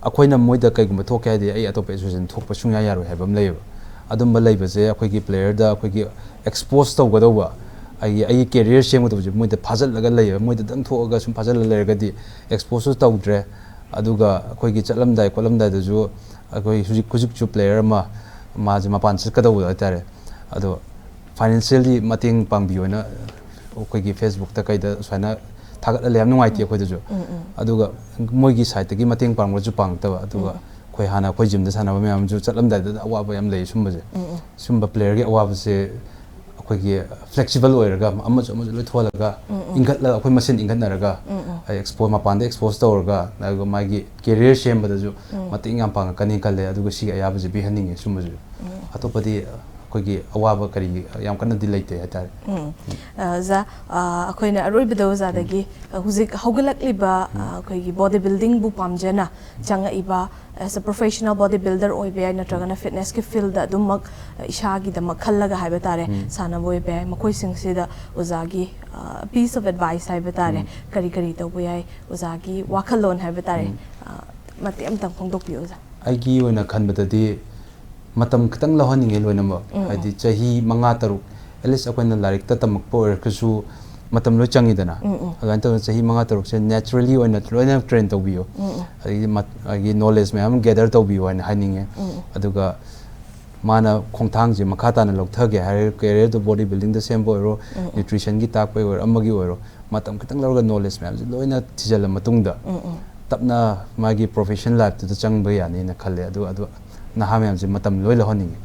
ꯑꯩꯈꯣꯏꯅ ꯃꯣꯏꯗ ꯀꯩꯒꯨꯝꯕ ꯊꯣꯛꯀꯦ ꯍꯥꯏꯗꯤ, ꯑꯩ ꯑꯇꯣꯞꯄ association ꯊꯣꯛꯄ ꯁꯨꯡꯌꯥ ꯌꯥꯔꯣꯏ ꯍꯥꯏꯕ ꯑꯃ ꯂꯩꯌꯦꯕ꯫ ꯑꯗꯨꯝꯕ ꯂꯩꯕꯁꯦ ꯑꯩꯈꯣꯏꯒꯤ player ꯗ ꯑꯩꯈꯣꯏꯒꯤ expose ꯇꯧꯒꯗꯧꯕ, ꯑꯩꯒꯤ, ꯑꯩꯒꯤ career ꯁꯦꯝꯒꯗꯧꯕꯁꯦ ꯃꯣꯏꯗ ꯐꯥꯖꯤꯜꯂꯒ ꯂꯩꯌꯦꯕ꯫ ꯃꯣꯏꯗꯇꯪ ꯊꯣꯛꯑꯒ ꯁꯨꯝ ꯐꯥꯖꯤꯜꯂ ꯂꯩꯔꯒꯗꯤ expose ꯁꯨ ꯇꯧꯗ꯭ꯔꯦ꯫ ꯑꯗꯨꯒ ꯑꯩꯈꯣꯏꯒꯤ ꯆꯠꯂꯝꯗꯥꯏ ꯈꯣꯠꯂꯝꯗꯥꯏꯗꯁꯨ ꯑꯩꯈꯣꯏ ꯍꯧꯖꯤꯛ, ꯍꯧꯖꯤꯛꯁꯨ player ꯑꯃ ꯃꯥꯁꯦ ꯃꯄꯥꯟ ꯆꯠꯀꯗꯧꯕꯗꯣ ꯍꯥꯏꯇꯥꯔꯦ꯫ ꯑꯗꯣ financially ꯃꯇꯦꯡ ꯄꯥꯡꯕꯤꯌꯣꯅ ꯑꯩꯈꯣꯏꯒꯤ Facebook ꯇ ꯀꯩꯗ ꯁꯨꯃꯥꯏꯅ ꯊꯥꯒꯠꯍꯜꯂꯦ꯫ ꯌꯥꯝ ꯅꯨꯡꯉꯥꯏꯇꯦ ꯎꯝ꯫ ꯑꯩꯈꯣꯏꯗꯁꯨ꯫ ꯎꯝ, ꯎꯝ꯫ ꯑꯗꯨꯒ ꯃꯣꯏꯒꯤ side ꯇꯒꯤ ꯃꯇꯦꯡ ꯄꯥꯡꯕꯁꯨ ꯄꯥꯡꯉꯛꯇꯕ꯫ ꯑꯗꯨꯒ ꯎꯝ꯫ ꯑꯩꯈꯣꯏ ꯍꯥꯟꯅ ꯑꯩꯈꯣꯏ gym ꯗ ꯁꯥꯟꯅꯕ ꯃꯌꯥꯝꯁꯨ ꯆꯠꯂꯝꯗꯥꯏꯗ ꯑꯋꯥꯕ ꯌꯥꯝ ꯂꯩ ꯁꯨꯝꯕꯁꯦ꯫ ꯎꯝ, ꯎꯝ꯫ ꯁꯨꯝꯕ player ꯒꯤ ꯑꯋꯥꯕꯁꯦ ꯑꯩꯈꯣꯏꯒꯤ flexible ꯑꯣꯏꯔꯒ ꯑꯃꯁꯨ ꯑꯃꯁꯨ ꯂꯣꯏ ꯊꯣꯛꯍꯜꯂꯒ ꯎꯝ, ꯎꯝ꯫ ꯏꯟꯈꯠꯂ-, ꯑꯩꯈꯣꯏ ꯃꯁꯦꯟ ꯏꯟꯈꯠꯅꯔꯒ ꯎꯝ, ꯎꯝ꯫ ꯑꯩ expo-, ꯃꯄꯥꯟꯗ expose ꯇꯧꯔꯒ ꯑꯗꯨꯒ ꯃꯥꯒꯤ career ꯁꯦꯝꯕꯗꯁꯨ ꯎꯝ꯫ ꯃꯇꯦꯡ ꯌꯥꯝ ꯄꯥꯡꯉꯛꯀꯅꯤ ꯈꯜꯂꯦ꯫ ꯑꯗꯨꯒ ꯁꯤꯒꯤ ꯑꯌꯥꯕꯁꯦ ꯄꯤꯍꯟꯅꯤꯡꯉꯦ ꯁꯨꯝꯕꯁꯨ꯫ ꯎꯝ꯫ ꯑꯇꯣꯞꯄꯗꯤ ꯑꯩꯈꯣꯏꯒꯤ ꯑꯋꯥꯕ ꯀꯔꯤ ꯌꯥꯝ ꯀꯟꯅꯗꯤ ꯂꯩꯇꯦ ꯍꯥꯏꯇꯥꯔꯦ꯫ ꯎꯝ꯫ ꯑ, ꯑꯣꯖꯥ, ꯑ, ꯑꯩꯈꯣꯏꯅ ꯑꯔꯣꯏꯕꯗ ꯑꯣꯖꯥꯗꯒꯤ, ꯎꯝ꯫ ꯑ, ꯍꯧꯖꯤꯛ ꯍꯧꯒꯠꯂꯛꯂꯤꯕ, ꯎꯝ꯫ ꯑ, ꯑꯩꯈꯣꯏꯒꯤ body building ꯕꯨ ꯄꯥꯝꯖꯅ ꯆꯪꯉꯛꯏꯕ, as a professional body builder ꯑꯣꯏꯕ ꯌꯥꯏ, ꯅꯠꯇ꯭ꯔꯒꯅ fitness ꯀꯤ field ꯗ ꯑꯗꯨꯃꯛ, ꯑ, ꯏꯁꯥꯒꯤꯗꯃꯛ ꯈꯜꯂꯒ ꯍꯥꯏꯕ ꯇꯥꯔꯦ, ꯎꯝ꯫ ꯁꯥꯟꯅꯕ ꯑꯣꯏꯕ ꯌꯥꯏ, ꯃꯈꯣꯏꯁꯤꯡꯁꯤꯗ ꯑꯣꯖꯥꯒꯤ, ꯑ, piece of advice ꯍꯥꯏꯕ ꯇꯥꯔꯦ, ꯎꯝ꯫ ꯀꯔꯤ ꯀꯔꯤ ꯇꯧꯕ ꯌꯥꯏ, ꯑꯣꯖꯥꯒꯤ ꯋꯥꯈꯜꯂꯣꯟ ꯍꯥꯏꯕ ꯇꯥꯔꯦ, ꯎꯝ꯫ ꯑ, ꯃꯇꯦꯛ ꯑꯃꯇꯪ ꯐꯣꯡꯗꯣꯛꯄꯤꯌꯨ, ꯑꯣꯖꯥ꯫ ꯑꯩꯒꯤ ꯑꯣꯏꯅ ꯈꯟꯕꯗꯗꯤ ꯃꯇꯝ ꯈꯤꯇꯪ ꯂꯧꯍꯟꯅꯤꯡꯉꯦ ꯂꯣꯏꯅꯃꯛ꯫ ꯎꯝ, ꯎꯝ꯫ ꯍꯥꯏꯗꯤ ꯆꯍꯤ ꯃꯉꯥ, ꯇꯔꯨꯛ, at least ꯑꯩꯈꯣꯏꯅ ꯂꯥꯏꯔꯤꯛꯇ ꯇꯝꯃꯛꯄ ꯑꯣꯏꯔꯒꯁꯨ ꯃꯇꯝ ꯂꯣꯏ ꯆꯪꯉꯤꯗꯅ꯫ ꯎꯝ, ꯎꯝ꯫ ꯑꯗꯨꯃꯥꯏꯅ ꯇꯧꯗꯅ ꯆꯍꯤ ꯃꯉꯥ, ꯇꯔꯨꯛꯁꯦ naturally ꯑꯣꯏꯅ ꯂꯣꯏꯅ train ꯇꯧꯕꯤꯌꯣ꯫ ꯎꯝ, ꯎꯝ꯫ ꯑꯗꯒꯤ ꯃꯠ-, ꯑꯩꯒꯤ knowledge ꯃꯌꯥꯝ ꯑꯃ gather ꯇꯧꯕꯤꯌꯣ ꯍꯥꯏꯅ ꯍꯥꯏꯅꯤꯡꯉꯦ꯫ ꯎꯝ, ꯎꯝ꯫ ꯑꯗꯨꯒ ꯃꯥꯅ ꯈꯣꯡꯊꯥꯡꯁꯦ ꯃꯈꯥ ꯇꯥꯅ ꯂꯧꯊꯒꯦ ꯍꯥꯏꯔꯒ, career ꯗꯣ body building ꯗ ꯁꯦꯝꯕ ꯑꯣꯏꯔꯣ, ꯎꯝ, ꯎꯝ꯫ Nutrition ꯒꯤ ꯇꯥꯛꯄ ꯑꯣꯏꯔꯣ, ꯑꯃꯒꯤ ꯑꯣꯏꯔꯣ, ꯃꯇꯝ ꯈꯤꯇꯪ ꯂꯧꯔꯒ knowledge ꯃꯌꯥꯝꯁꯦ ꯂꯣꯏꯅ ꯊꯤꯖꯤꯜꯂ ꯃꯇꯨꯡꯗ ꯎꯝ, ꯎꯝ꯫ ꯇꯞꯅ ꯃꯥꯒꯤ profession life ꯇꯨꯗ ꯆꯪꯕ ꯌꯥꯅꯤꯅ ꯈꯜꯂꯦ꯫ ꯑꯗꯨ, ꯑꯗꯨ ꯅꯍꯥ ꯃꯌꯥꯝꯁꯦ ꯃꯇꯝ ꯂꯣꯏ ꯂꯧꯍꯟꯅꯤꯡꯉꯦ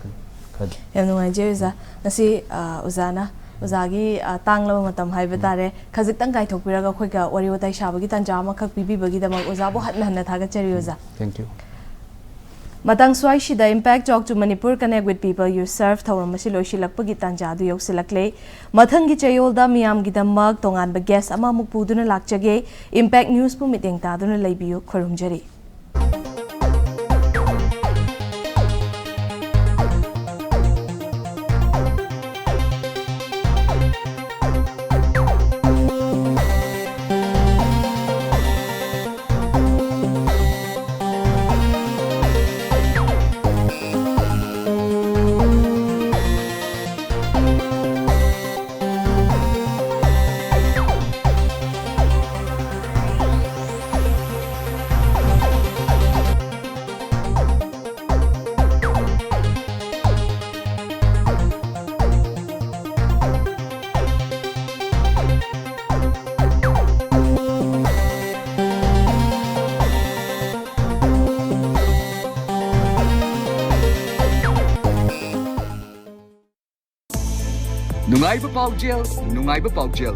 ꯈꯔꯗꯤ꯫ ꯌꯥꯝ ꯅꯨꯡꯉꯥꯏꯖꯩ ꯑꯣꯖꯥ꯫ ꯉꯁꯤ, ꯑ, ꯑꯣꯖꯥꯅ ꯑꯣꯖꯥꯒꯤ, ꯑ, ꯇꯥꯡꯂꯕ ꯃꯇꯝ ꯍꯥꯏꯕ ꯇꯥꯔꯦ, ꯈꯖꯤꯛꯇꯪ ꯀꯥꯏꯊꯣꯛꯄꯤꯔꯒ ꯑꯩꯈꯣꯏꯒ ꯋꯥꯔꯤ ꯋꯥꯇꯥꯏ ꯁꯥꯕꯒꯤ ꯇꯥꯟꯖꯥ ꯑꯃꯈꯛ ꯄꯤꯕꯤꯕꯒꯤꯗꯃꯛ ꯑꯣꯖꯥꯕꯨ ꯍꯟꯅ ꯍꯟꯅ ꯊꯥꯒꯠꯆꯔꯤ, ꯑꯣꯖꯥ꯫ Thank you. ꯃꯇꯥꯡ ꯁ꯭ꯋꯥꯏꯁꯤꯗ Impact Talk to Manipur Connect with People You Serve ꯊꯧꯔꯝ ꯑꯁꯤ ꯂꯣꯏꯁꯤꯜꯂꯛꯄꯒꯤ ꯇꯥꯟꯖꯥ ꯑꯗꯨ ꯌꯧꯁꯤꯜꯂꯛꯂꯦ꯫ ꯃꯊꯪꯒꯤ ꯆꯌꯣꯜꯗ ꯃꯤꯌꯥꯝꯒꯤꯗꯃꯛ ꯇꯣꯉꯥꯟꯕ guest ꯑꯃꯃꯨꯛ ꯄꯨꯗꯨꯅ ꯂꯥꯛꯆꯒꯦ꯫ Impact Newsꯄꯨ ꯃꯤꯠꯌꯦꯡ ꯇꯥꯗꯨꯅ ꯂꯩꯕꯤꯌꯨ꯫ ꯈꯨꯔꯨꯝꯖꯔꯤ꯫ ꯅꯨꯡꯉꯥꯏꯕ ꯄꯥꯎꯖꯦꯜ, ꯅꯨꯡꯉꯥꯏꯕ ꯄꯥꯎꯖꯦꯜ꯫